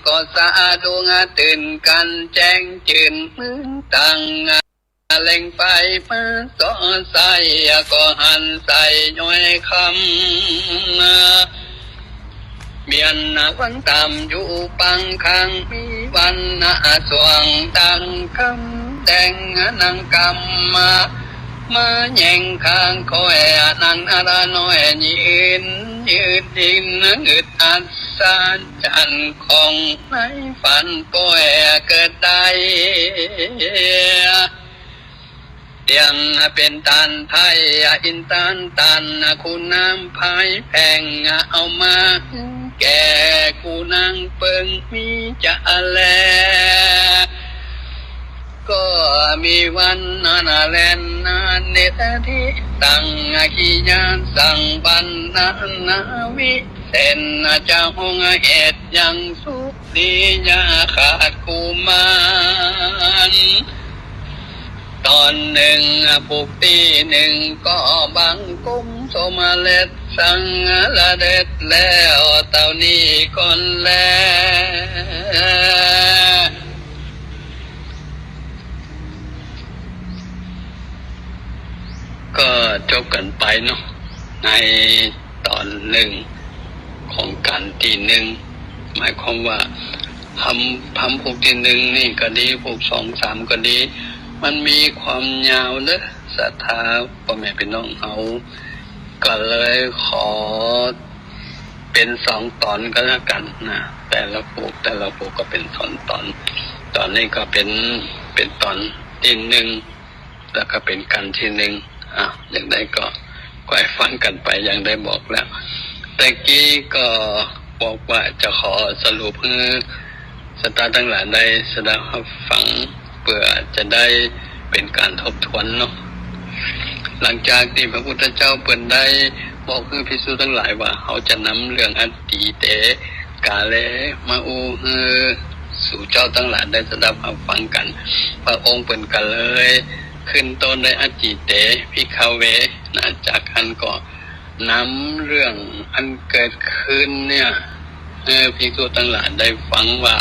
ก็สะดุ้งตื่นกั๋นแจ้งจื้นเหมือนตัง แหลงไฟมาส่องใส ก็หันใสย้อยคำ เมียนวันต๋ามอยู่ปางข้าง มีวันสว่างดังคำแดง นางกำมา มาแย่งข้างคอย นั้นละน้อยยืน ยืนดิน อึดอัศจรรย์ของในฝันป่อยเกิดได้ เตียงเป๋นตานไพร่อินตานตัน คูน้ำพายแผ่ง เอามาแก่คู่นางเปิงมีจะแล ก็มีวันนั้นแลนนาเนตรที่ตั้งขีญาณสั่งบรรณานาวิเศษ จะห้องเหตุยังสุข ดีอย่าขาดกุมาร ต๋อนนึ่งปุกตี้นึ่งก็บังคมสมเร็จสังเร็จแล้วเต้านี้ก่อนแล ก็จบกั๋นไปเนาะ ในต๋อนนึ่งของกัณฑ์ตี้นึ่ง หมายความว่าทำ ทำปุกตี้นึ่งนี่ก็ดี ปุกสองสามก็ดี มันมีความยาวเนาะ ศรัทธาป้อแม่ปี้น้องเฮา ก็เลยขอเป๋นสองต๋อนก็แล้วกั๋นนะ แต่ละปุก แต่ละปุกก็เป๋นสองต๋อน ต๋อนนี้ก็เป๋น เป๋นต๋อนตี้นึ่ง แล้วก็เป๋นกัณฑ์ตี้นึ่ง อ่ะ อย่างใดก็ค่อยฟังกั๋นไป อย่างได้บอกแล้ว แต่กี้ก็บอกว่าจะขอสรุปหื้อศรัทธาตังหลายได้สดับฮับฟัง เปื้อจะได้เป๋นก๋านทบทวนเนาะ หลังจากตี้พระพุทธเจ้าเปิ้นได้บอกหื้อภิกษุตังหลายว่า เฮาจะนำเรื่องอัตถีเต กาเล มาอู้หื้อ สู่เจ้าตังหลายได้สดับฮับฟังกั๋น พระองค์เปิ้นก็เลยขึ้นต้นได้ อัตถิเต ภิกขเว นะ จากนั้นก็นำเรื่องอันเกิดขึ้นเนี่ย หื้อภิกษุตังหลายได้ฟังว่า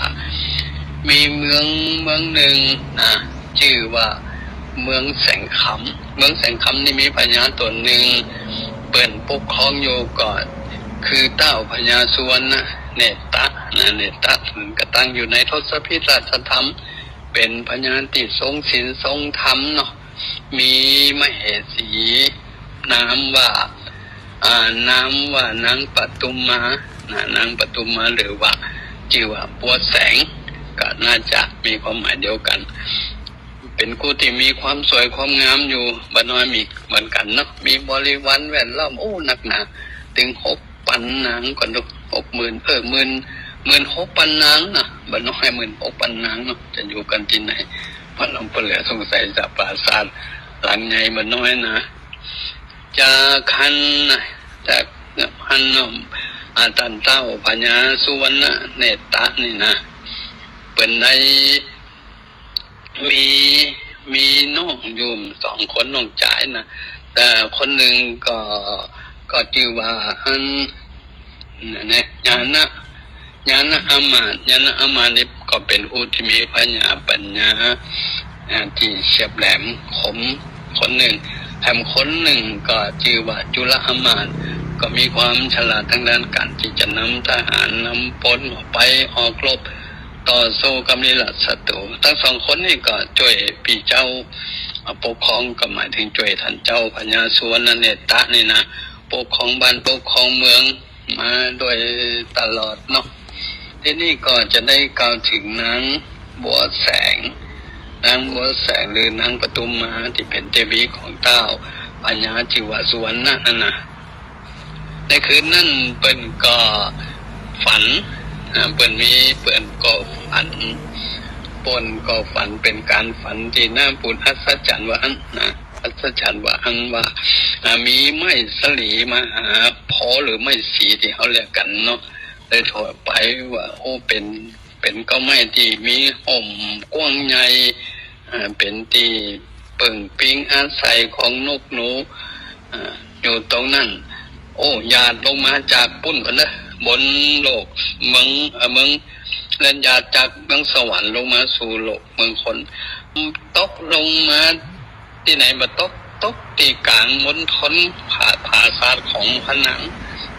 มีเมืองเมืองนึ่งนะ จื้อว่าเมืองแสงคำ เมืองแสงคำนี่มีพญาต๋นนึ่ง เปิ้นปกครองอยู่ก็คือเต้าพญาสุวรรณเนตระนะ เนตระ ซึ่งก็ตั้งอยู่ในทศพิธราชธรรม เป๋นพญาตี้ทรงศีลทรงธรรมเนาะ มีมเหสี นามว่า อ่า นามว่านางปทุมมา นะ นางปทุมมา หรือว่าจื้อว่าบัวแสง ก็น่าจะมีความหมายเดียวกั๋น เป๋นกู้ตี้มีความสวยความงามอยู่บ่น้อยมีเหมือนกั๋นเนาะ มีบริวารแวดล้อม โอ้ นักหนา เถิงหกปั นางก่อนดู หกหมื่น เออ หมื่น หมื่นหกปันนางนะ บ่าน้อย หมื่นหกปันนางเนาะ จะอยู่กั๋นตี้ไหน พระนมพระเหลือสงสัยจะปราสาทหลังใหญ่บ่าน้อยนะ จากหั้นนะ จากหั้นเนาะ อ่า ต้านเต้าพญาสุวรรณเนตระนี่นะ เปิ้นได้ มี มีน้องอยู่สองคน น้องจายนะ แต่คนนึ่งก็ ก็จื้อว่าอัน นั่นนะ ญาณะ ญาณะอำมาตย์ ญาณะอำมาตย์นี่ก็เป๋นผู้ตี้มีผญาปัญญา อ่า ตี้เฉียบแหลมคมคนนึ่ง แถมคนนึ่งก็จื้อว่าจุลอำมาตย์ ก็มีความฉลาดตางด้านก๋านตี้จะนำทหาร นำปนออกไปออกรบ ต่อสู้กับนิรัตศัตรู ตึงสองคนนี้ก็จ้วยปี้เจ้า อ่า ปกครอง ก็หมายเถิงจ้วยต้านเจ้าพญาสุวรรณเนตระนี่นะ ปกครองบ้านปกครองเมืองมาโดยตลอดเนาะ ตี้นี่ก็จะได้กล่าวเถิงนางบัวแสง นางบัวแสงหรือนางปทุมมา ตี้เป๋นเตวีของเต้าพญาจื้อว่าสุวรรณะนั่นนะ ในคืนนั้นเปิ้นก็ฝัน อ่า เปิ้นมี เปิ้นก็ฝัน เปิ้นก็ฝันเป๋นก๋านฝันตี้น่าปูนอัศจรรย์ว่าอั้นนะ อัศจรรย์ว่าอั้นว่า อ่า มีไม้สะหลีมาหาผ่อหรือไม้สีตี้เฮาเรียกกั๋นเนาะ เลยถ่อไปว่า โอ้ เป๋น เป๋นเก๊าไม้ตี้มีฮ่มกว้างใหญ่ อ่า เป๋นตี้เปิ่งปิ้งอาศัยของนกหนู อ่า อยู่ตรงนั้น โอ้ หยาดลงมาจากปุ้นพุ้นเน่อ บนโลกเมือง เอ่อ เมือง และหยาดจากเมืองสวรรค์ลงมาสู่โลกเมืองคน ตกลงมาตี้ไหนบ่ตก ตกตี้ก๋างมณฑลผา ผาสาทของพระนาง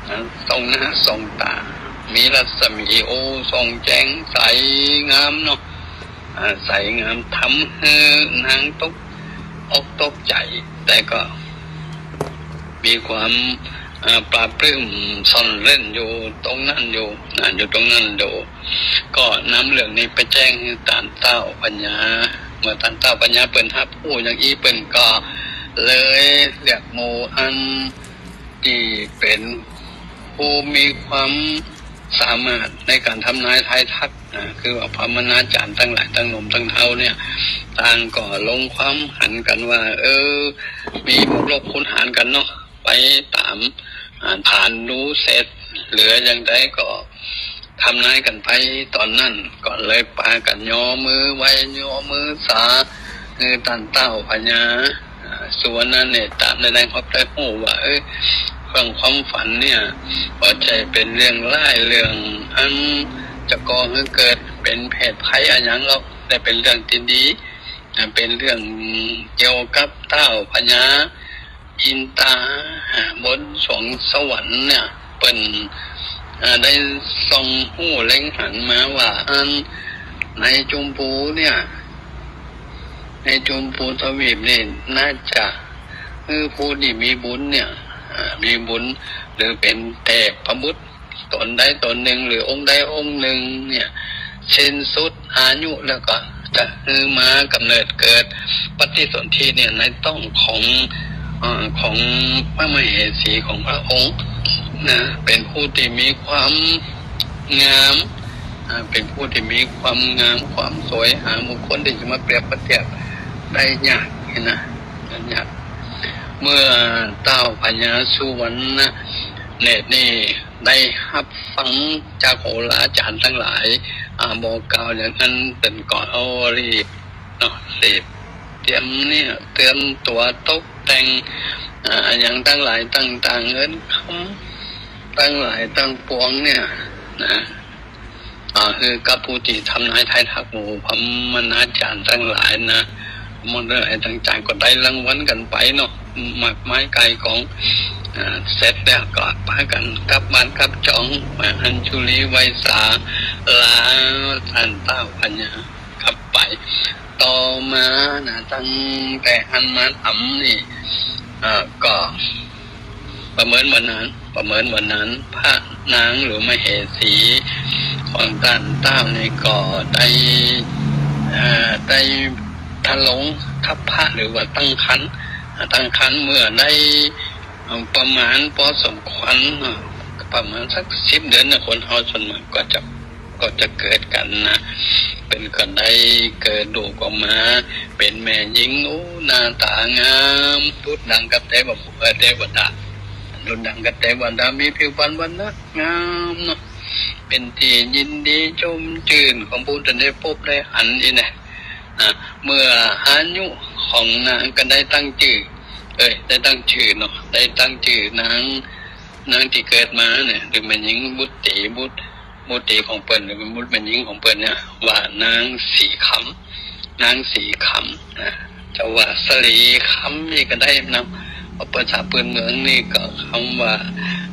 นะ ส่องหน้าส่องต๋า มีรัศมี โอ้ ส่องแจ้งใสงามเนาะ อ่า ใสงาม ทำหื้อนางตกอกตกใจ๋ แต่ก็มีความ อ่า ปลาบปลื้มซ่อนเร้นอยู่ตรงนั้นอยู่ นะ อยู่ตรงนั้นอยู่ ก็นำเรื่องนี้ไปแจ้งหื้อต้านเต้าพญา เมื่อต้านเต้าพญาเปิ้นฮับฮู้อย่างอี้ เปิ้นก็เลยเรียกหมู่อันตี้เป๋นผู้มีความสามารถในก๋านทำนายทายทัก อ่า คือว่าพรหมณาจารย์ตังหลาย ตังหนุ่มตังเฒ่าเนี่ย ต่างก็ลงความหันกั๋นว่า เออ มีบวกลบคูณหารกั๋นเนาะ ไปต๋าม อ่า ฐานดูเสร็จ เหลืออย่างใดก็ทำนายกั๋นไป ต๋อนนั้นก็เลยปากั๋นยอมือไหว้ ยอมือสา หื้อต้านเต้าพญา อ่า สุวรรณเนตระ ได้ ได้ฮับได้ฮู้ว่า เอ้ย เรื่องความฝันเนี่ย บ่ใจ้เป๋นเรื่องร้าย เรื่องอันจะก่อหื้อเกิดเป๋นเพศภัยอะหยังหรอก แต่เป๋นเรื่องตี้ดี อ่า เป๋นเรื่องเกี่ยวกับเต้าพญา อินตา อ่า บนสวงสวรรค์เนี่ย เปิ้น อ่า ได้ส่องฮู้เล็งหันมาว่า อัน ในจุมพูเนี่ย ในจุมพูทวีปนี่ น่าจะ คือผู้ตี้มีบุญเนี่ย อ่า มีบุญ หรือเป๋นเทพบุตร ต๋นใดต๋นนึ่ง หรือองค์ใดองค์นึ่งเนี่ย สิ้นสุดอายุแล้วก็จะหื้อมากำเนิดเกิดปฏิสนธิเนี่ย ในต๊องของ เอ่อ ของพระมเหสีของพระองค์นะ เป๋นผู้ตี้มีความงาม อ่า เป๋นผู้ตี้มีความงาม ความสวย หาบุคคลตี้จะมาเปรียบมาเตียบได้ยากนี่นะ ยาก เมื่อเต้าพญาสุวรรณเนตระนี่ได้ฮับฟังจากโหราจารย์ตังหลาย อ่า บอกกล่าวอย่างนั้น เปิ้นก็เอารีบเนาะ รีบเตรียมเนี่ย เตรียมตั๋วตกแต่ง อ่า อะหยังตังหลายต่างๆ เงินคำตังหลายต่างปวงเนี่ยนะ อ่า หื้อกับผู้ตี้ทำนายทายทักหมู่พรหมณาจารย์ตังหลายนะ หมู่ตังหลายต่างๆ ก็ได้รางวัลกั๋นไปเนาะ มากมายก่ายกอง อ่า เสร็จแล้วก็ปากั๋นกลับบ้านกลับจอง มาอัญชุลีไหว้สาลาต้านเต้าพญา กลับไป ต่อมานะ ตั้งแต่หั้นมาต้ำนี่ เอ่อ ก็ประเมินวันนั้น ประเมินวันนั้น พระนางหรือมเหสีของต้านเต้านี่ก็ได้ เอ่อ ได้ทรงทัพพะหรือว่าตั้งครรภ์ ตั้งครรภ์เมื่อได้ เอ่อ ประมาณพอสมควรเนาะ ประมาณสักสิบเดือนนะ คนเฮาส่วนมากก็จะ ก็จะเกิดกั๋นนะ เปิ้นก็ได้เกิดลูกออกมา เป๋นแม่ญิง โอ้ หน้าต๋างาม ดุจดังกับเตวะ เอ่อ เตวดา ดุจดังกับเตวดา มีผิวพรรณวรรณะงามเนาะ เป๋นตี้ยินดีชมจื้นของผู้ตี้ได้ปบได้หันอี้นะ อ่ะ เมื่ออายุของนางก็ได้ตั้งจื้อ เอ้ย ได้ตั้งจื้อเนาะ ได้ตั้งจื้อนาง นางตี้เกิดมาเนี่ย หรือแม่ญิงบุตรี บุตร บุตรีของเปิ้น หรือบุตรแม่ญิงของเปิ้นเนี่ย ว่านางสีคำ นางสีคำนะ จะว่าสะหลีคำนี่ก็ได้นะ เพราะภาษาปื้นเมืองนี่ก็กำว่า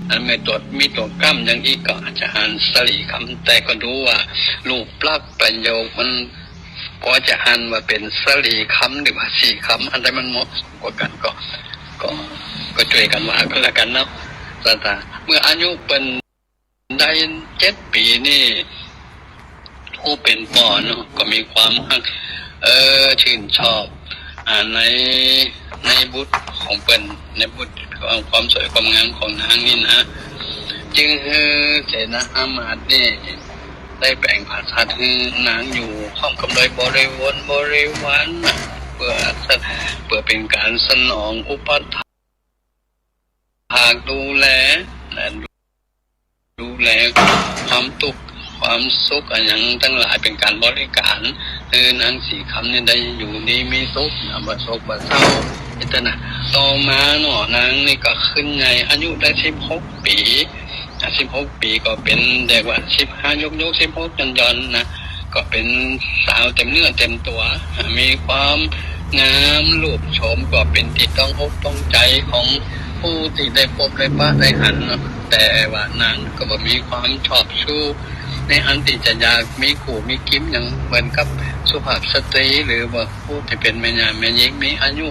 อันมีตั๋ว มีตั๋วก้ำอย่างอี้ก็จะอ่านสะหลีคำ แต่ก็ดูว่ารูปลักษณ์ประโยคมัน พอจะอ่านว่าเป๋นสะหลีคำหรือว่าสีคำ อันใดมันเหมาะสมกว่ากั๋นก็ ก็ ก็จ้วยกั๋นว่ากั๋นแล้วกั๋นเนาะ แต่ แต่เมื่ออายุเปิ้นได้เจ็ดปี๋นี่ ผู้เป๋นป้อเนาะ ก็มีความฮัก เออ ชื่นชอบ อ่า ใน ในบุตรของเปิ้น ในบุตร ความ ความสวยความงามของนางนี่นะ จึงหื้อเสนาอามาตย์นี่ ได้แป๋งผาสัตย์หื้อนางอยู่พร้อมกับโดยบริวาร บริวารนะ เปื้อ เปื้อเป๋นก๋านสนองอุปัฏฐากดูแลนะ ดูแลความตุ๊กข์ความสุขอะหยังตังหลาย เป๋นก๋านบริก๋านหื้อนางสีคำนี่ได้อยู่ดีมีสุขนะ บ่โศกบ่เศร้า อิตนะ ต่อมาเนาะ นางนี่ก็ขึ้นใหญ่ อายุได้สิบหกปี๋ อ่ะ สิบหกปี๋ก็เป๋น เรียกว่าสิบห้ายกๆ สิบหกหย่อนๆ นะ ก็เป๋นสาวเต็มเนื้อเต็มตั๋ว อ่ะ มีความงามรูปโฉมก็เป๋นตี้ต้องอกต้องใจ๋ของผู้ตี้ได้ปบได้ปะได้หันเนาะ แต่ว่านางก็บ่มีความชอบชู้ในอันตี้จะอยากมีคู่มีกิ๋มหยังเหมือนกับสุภาพสตรี หรือว่าผู้ตี้เป๋นแม่ย่าแม่ญิงมีอายุ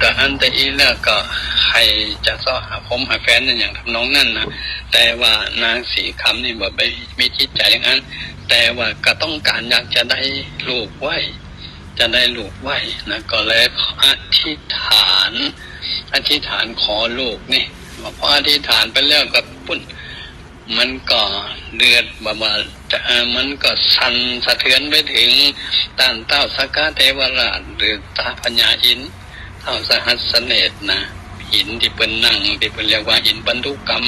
แต่อันแต่อี้แล้วก็ใค่จะเซาะหาคบหาแฟนอะหยังทำนองนั้นนะ แต่ว่านางสีคำนี่บ่ไปมีจิตใจ๋อย่างนั้น แต่ว่าก็ต้องก๋านอยากจะได้ลูกไว้ จะได้ลูกไว้นะ ก็เลยอธิษฐาน อธิษฐานขอลูกนี่ พออธิษฐานไปแล้วก็ปุ้น มันก็เดือดแบบว่าจะ เอ่อ มันก็สั่นสะเทือนไปเถิงต้านท้าวสักกะเทวราช หรือต้านพญาอินทร์ ท้าวสหัสสเนตรนะ หินตี้เปิ้นนั่ง ตี้เปิ้นเรียกว่าหินปันธุกัม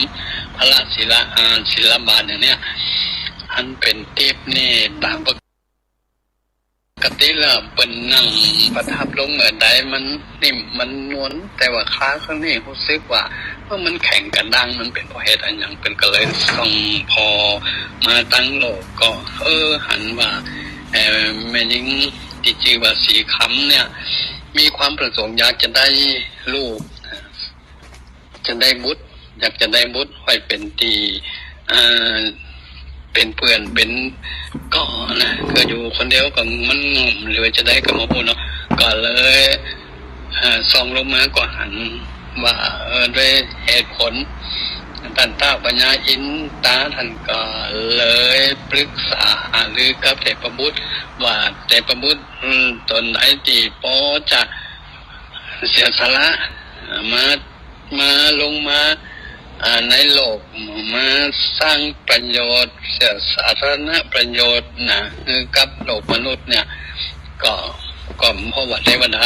ภะละศิลา อ่า ศิลาบาทอย่างเนี้ย อันเป๋นติ๊บนี่ต๋ามปกติแล้วเปิ้นนั่งประทับลงเมื่อใดมันนิ่มมันนวล แต่ว่าคราวนี้ฮู้สึกว่า เออ มันแข็งกระด้าง มันเป๋นเพราะเหตุอะหยัง เปิ้นก็เลยส่องผ่อมาตังโลก ก็ เออ หันว่า เอ่อ แม่ญิงตี้จื้อว่าสีคำเนี่ย มีความประสงค์อยากจะได้ลูก จะได้บุตร อยากจะได้บุตรไว้เป๋นตี้ เอ่อ เป๋นเปื้อน เป๋นเกาะนะ คืออยู่คนเดียวก็มันง่อม หรือว่าจะใดก็บ่ฮู้เนาะ ก็เลย เอ่อ ส่องลงมาก็หันว่า เออ ด้วยเหตุผล ต้านท้าวพญาอินทร์ต้าท่านก็เลยปรึกษาหารือกับเทพบุตร ว่าเทพบุตร อืม ต๋นใดตี้ปอจะเสียสละ เอ่อ มา มาลงมา อ่า ในโลก มาสร้างประโยชน์ เสียสาธารณประโยชน์นะ หื้อกับโลกมนุษย์เนี่ย ก็ ก็เพราะว่าเทวดา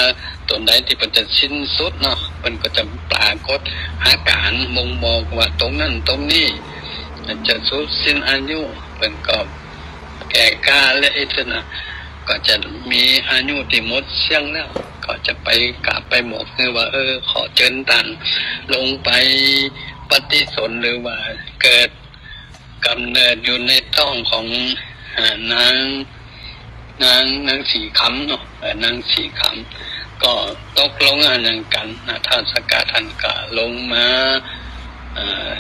ต๋นใดตี้เปิ้นจะสิ้นสุดเนาะ เปิ้นก็จะปรากฏอาก๋านบ่งบอกว่าตรงนั้นตรงนี้ จะสุดสิ้นอายุ เปิ้นก็แก่กล้าและอิตนะ ก็จะมีอายุตี้หมดเสี้ยงแล้ว ก็จะไปกราบไปบอกหื้อว่า เออ ขอเจิญต้านลงไปปฏิสนธิ หรือว่าเกิดกำเนิดอยู่ในต๊องของ อ่า นาง นาง นางสีคำเนาะ เออ นางสีคำ ก็ตกลงอะหยังกั๋นนะ ท้าวสักกะท่านก็ลงมา เอ่อ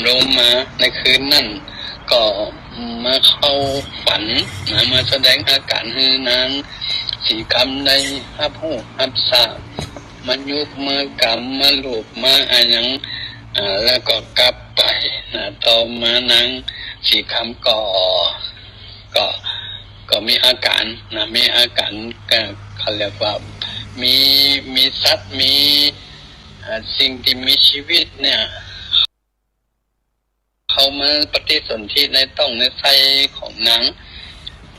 ลงมาในคืนนั้น ก็มาเข้าฝันนะ มาแสดงอาก๋านหื้อนางสีคำได้ฮับฮู้ฮับซาบ มายุบมากำมาลูบมาอะหยัง อ่า แล้วก็กลับไปนะ ต่อมานางสีคำก็ ก็ ก็มีอาก๋านนะ มีอาก๋าน ก็ เขาเรียกว่า มี มีสัตว์ มี อ่า สิ่งตี้มีชีวิตเนี่ย มาปฏิสนธิในต๊องในไส้ของนาง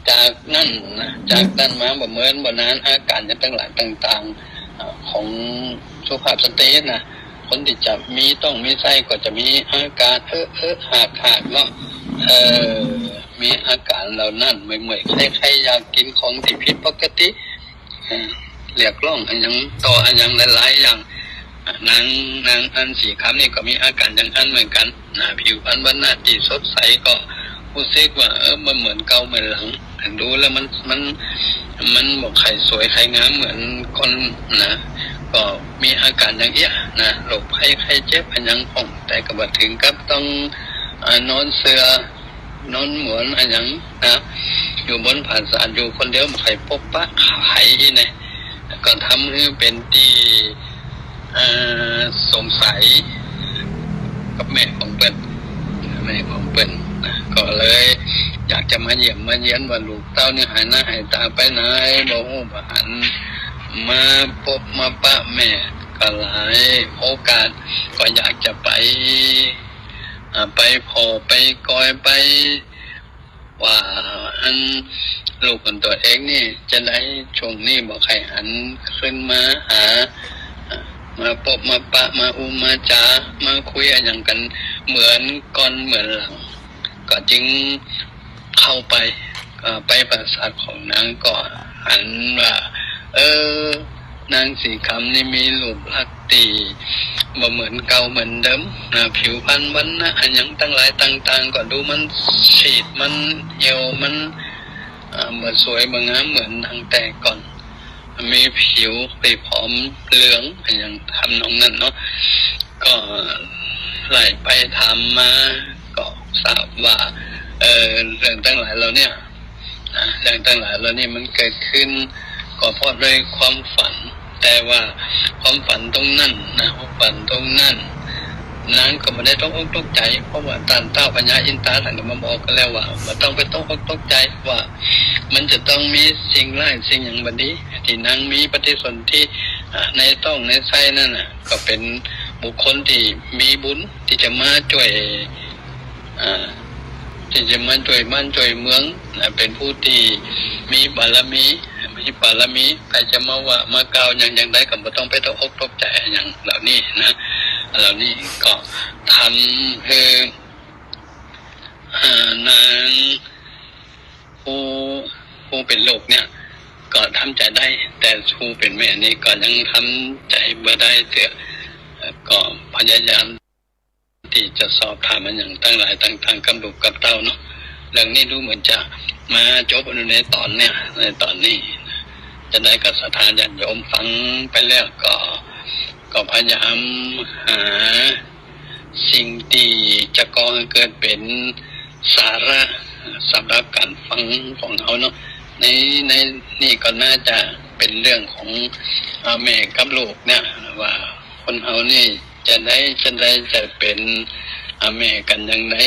จากนั้นนะ จากนั้นมาบ่เมินบ่นาน อาก๋านตังหลายต่างๆ อ่า ของสุภาพสตรีนะ คนตี้จะมีต๊องมีไส้ก็จะมีอาก๋านเออะเออะหากหากเนาะ เออ มีอาก๋านเหล่านั้น เมื่อยๆ ไคร้ๆ อยากกิ๋นของตี้ผิดปกติ เอ่อ เรียกร้องอะหยังต่ออะหยังหลายๆ อย่าง อ่ะ นาง นางอัญสีคำนี่ก็มีอาก๋านอย่างอั้นเหมือนกั๋นนะ ผิวพรรณวรรณะตี้สดใสก็ฮู้สึกว่า เออ มันเหมือนเก่าเหมือนหลัง ดูแล้วมัน มัน มันบ่ใค่สวยใค่งามเหมือนก่อนนะ ก็มีอาก๋านอย่างเอี้ยนะ โรคภัยไข้เจ็บอะหยังพ่อง แต่ก็บ่เถิงกับต้อง อ่า นอนเสื่อ นอนหมอนอะหยังนะ อยู่บนผาสาทอยู่คนเดียว บ่ใค่ปบปะใผอี้นะ ก็ทำหื้อเป๋นตี้ เอ่อ สงสัยกับแม่ของเปิ้น แม่ของเปิ้นนะ ก็เลยอยากจะมาเยี่ยมมาเยียนว่าลูกเต้านี่หายหน้าหายต๋าไปไหน บ่ฮู้บ่หัน มาปบมาปะแม่ก็หลายโอกาส ก็อยากจะไป อ่า ไปผ่อไปกอยไป ว่าอันลูกของตั๋วเองนี่จะได้ช่วงนี้บ่ใค่หันขึ้นมาหา อ่า มาปบมาปะ มาอู้มาจ๋า มาคุยอะหยังกั๋นเหมือนก่อนเหมือนหลัง ก็จึงเข้าไป อ่า ไปผาสาทของนางก็หันว่า เออ นางสีคำนี่มีรูปลักษณ์ตี้บ่เหมือนเก่าเหมือนเดิมนะ ผิวพรรณวรรณะอะหยังตังหลายต่างๆ ก็ดูมันซีด มันเหี่ยว มัน อ่า บ่สวยบ่งามเหมือนดังแต่ก่อน มีผิวตี้ผอมเหลืองอะหยังทำนองนั้นเนาะ ก็ไล่ไปถามมา ก็ทราบว่า เออ เรื่องตังหลายเหล่าเนี้ย นะ เรื่องตังหลายเหล่านี้มันเกิดขึ้นก็เพราะด้วยความฝัน แต่ว่าความฝันตรงนั้นนะ ความฝันตรงนั้น นางก็บ่ได้ตกอกตกใจ๋ เพราะว่าต้านเต๊าพญาอินตาต้านก็มาบอกกั๋นแล้วว่า บ่ต้องไปตกอกตกใจ๋ว่ามันจะต้องมีสิ่งร้ายสิ่งหยังบ่ดี ตี้นางมีปฏิสนธิ อ่า ในต๊องในไส้นั่นน่ะ ก็เป๋นบุคคลตี้มีบุญตี้จะมาจ้วย อ่า ตี้จะมาจ้วยบ้านจ้วยเมืองนะ เป๋นผู้ตี้มีบารมี มีบารมี ใผจะมาว่ามาก่าวหยังอย่างใดก็บ่ต้องไปตกอกตกใจ๋อะหยังเหล่านี้นะ เหล่านี้ก็ทำหื้อ อ่า นางผู้ ผู้เป๋นลูกเนี่ย ก็ทำใจ๋ได้ แต่ผู้เป๋นแม่นี่ก็ยังทำใจ๋บ่ได้เตื้อ ก็พยายาม ตี้จะสอบถามอะหยังตังหลายต่างๆ กับลูกกับเต้าเนาะ เรื่องนี้ดูเหมือนจะมาจบอยู่ในต๋อนเนี่ย ในต๋อนนี้ จะได้กับศรัทธาญาติโยมฟังไปแล้วก็ ก็พยายามหาสิ่งตี้จะก่อหื้อเกิดเป๋นสาระสำหรับก๋านฟังของเฮาเนาะ ใน ในนี่ก็น่าจะเป๋นเรื่องของ อ่า แม่กับลูกเนี่ย ว่าคนเฮานี่ จะได้ จะได้ จะเป๋น อ่า แม่กั๋นอย่างใด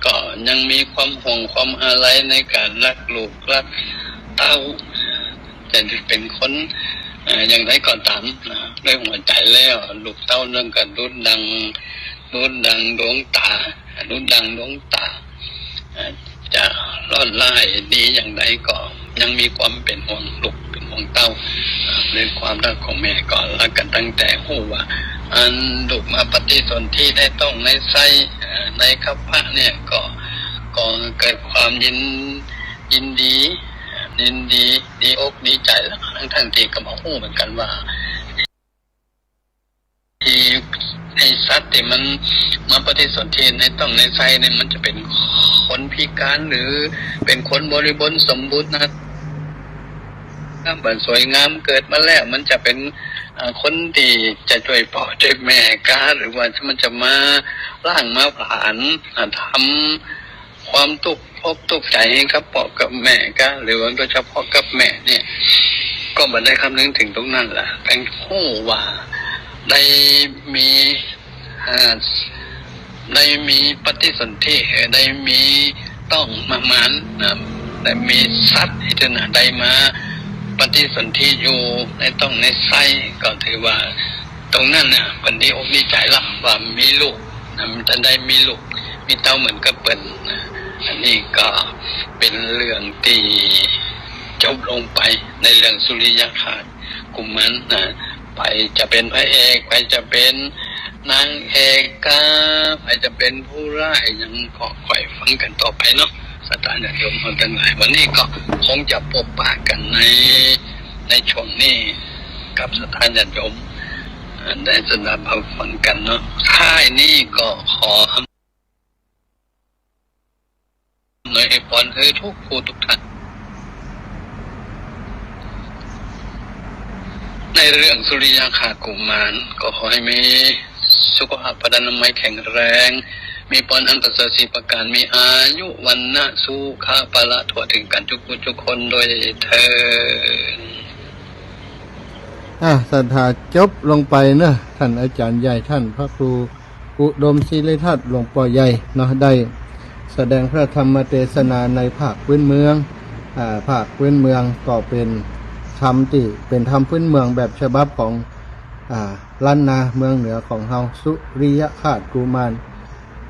ก็ยังมีความห่วงความอาลัยในก๋านฮักลูกฮักเต้า จะเป๋นคน อ่า อย่างใดก็ต๋ามนะ ด้วยหัวใจ๋แล้ว ลูกเต้านึ่งก็ดุจดัง ดุจดังดวงต๋า ดุจดังดวงต๋า อ่า จะร้อนร้ายดีอย่างใดก็ยังมีความเป๋นห่วงลูกเป๋นห่วงเต้า อ่า ในความฮักของแม่ก็ฮักกั๋นตั้งแต่ฮู้ว่า อันลูกมาปฏิสนธิในต๊องในไส้ อ่า ในคัพพะเนี่ยก็ ก็เกิดความยิน ยินดี ยินดี ดีอกดีใจ๋ ทั้งๆ ตี้ก็บ่ฮู้เหมือนกั๋นว่า ตี้ไอ้สัตว์ตี้มันมาปฏิสนธิในต๊องในไส้เนี่ย มันจะเป๋นคนพิก๋านหรือเป๋นคนบริบูรณ์สมบูรณ์นะ ถ้าบ่สวยงามเกิดมาแล้ว มันจะเป๋น อ่า คนตี้จะจ้วยป้อจ้วยแม่กา หรือว่ามันจะมาล้างมาผลาญ อ่า ทำ ความตุ๊กอกตุ๊กใจ๋ให้กับป้อกับแม่กา หรือว่าโดยเฉพาะกับแม่เนี่ย ก็บ่ได้คำนึงเถิงตรงนั้นละ เพียงฮู้ว่าได้มี อ่า ได้มีปฏิสนธิ ได้มีต๊องมามานนะ ได้มีสัตว์ตี้นะ ได้มาปฏิสนธิอยู่ในต๊องในไส้ ก็ถือว่าตรงนั้นน่ะ เปิ้นดีอกดีใจ๋ละ ว่ามีลูกนะ มันจะได้มีลูก มีเต้าเหมือนกับเปิ้นนะ อันนี้ก็เป๋นเรื่องตี้จบลงไปในเรื่องสุริยคราสกุมารนะ ใผจะเป๋นพระเอก ใผจะเป๋นนางเอกกา ใผจะเป๋นผู้ร้าย หยังก็ค่อยฟังกั๋นต่อไปเนาะ ศรัทธาญาติโยมเฮาตังหลาย วันนี้ก็คงจะปบปะกั๋นใน ในช่วงนี้กับศรัทธาญาติโยม อ่า ได้สดับฟังกั๋นเนาะ ท้ายนี้ก็ขอ อำนวยอวยพรหื้อทุกผู้ทุกท่าน ในเรื่องสุริยคราสกุมาร ก็ขอหื้อมีสุขภาพพลานามัยแข็งแรง มีปอนอันประเสริฐสี่ประก๋าน มีอายุ วรรณะ สุขะ พละ ทั่วเถิงกั๋นจุกผู้จุกคนโดยเถิง อ่ะ ศรัทธาจบลงไปเนาะ ต้านอาจ๋ารย์ใหญ่ ต้านพระครู อุดมศิริทัศน์ หลวงป้อใหญ่เนาะ ได้แสดงพระธรรมเตสนาในภาคพื้นเมือง อ่า ภาคพื้นเมืองก็เป๋นธรรมตี้ เป๋นธรรมพื้นเมืองแบบฉบับของ อ่า ล้านนาเมืองเหนือของเฮา สุริยคราสกุมาร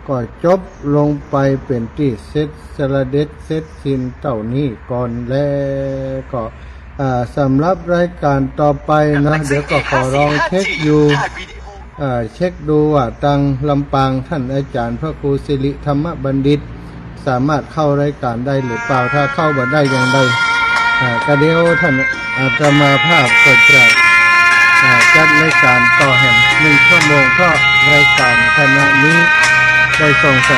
ก็จบลงไปเป๋นตี้เสร็จสละเด็จเสร็จสิ้นเต้านี้ก่อนแล ก็ อ่า สำหรับรายก๋านต่อไปนะ เดี๋ยวก็ขอลองเช็คอยู่ อ่า เช็คดูว่าตางลำปางต้านอาจ๋ารย์พระครูสิริธรรมบัณฑิต สามารถเข้ารายก๋านได้หรือเปล่า ถ้าเข้าบ่ได้อย่างใด อ่า ก็เดี๋ยวต้านอาตมาภาพก็จะ อ่า จัดรายก๋านต่อแหมหนึ่งชั่วโมง เพราะรายก๋านขณะนี้ได้ส่งสั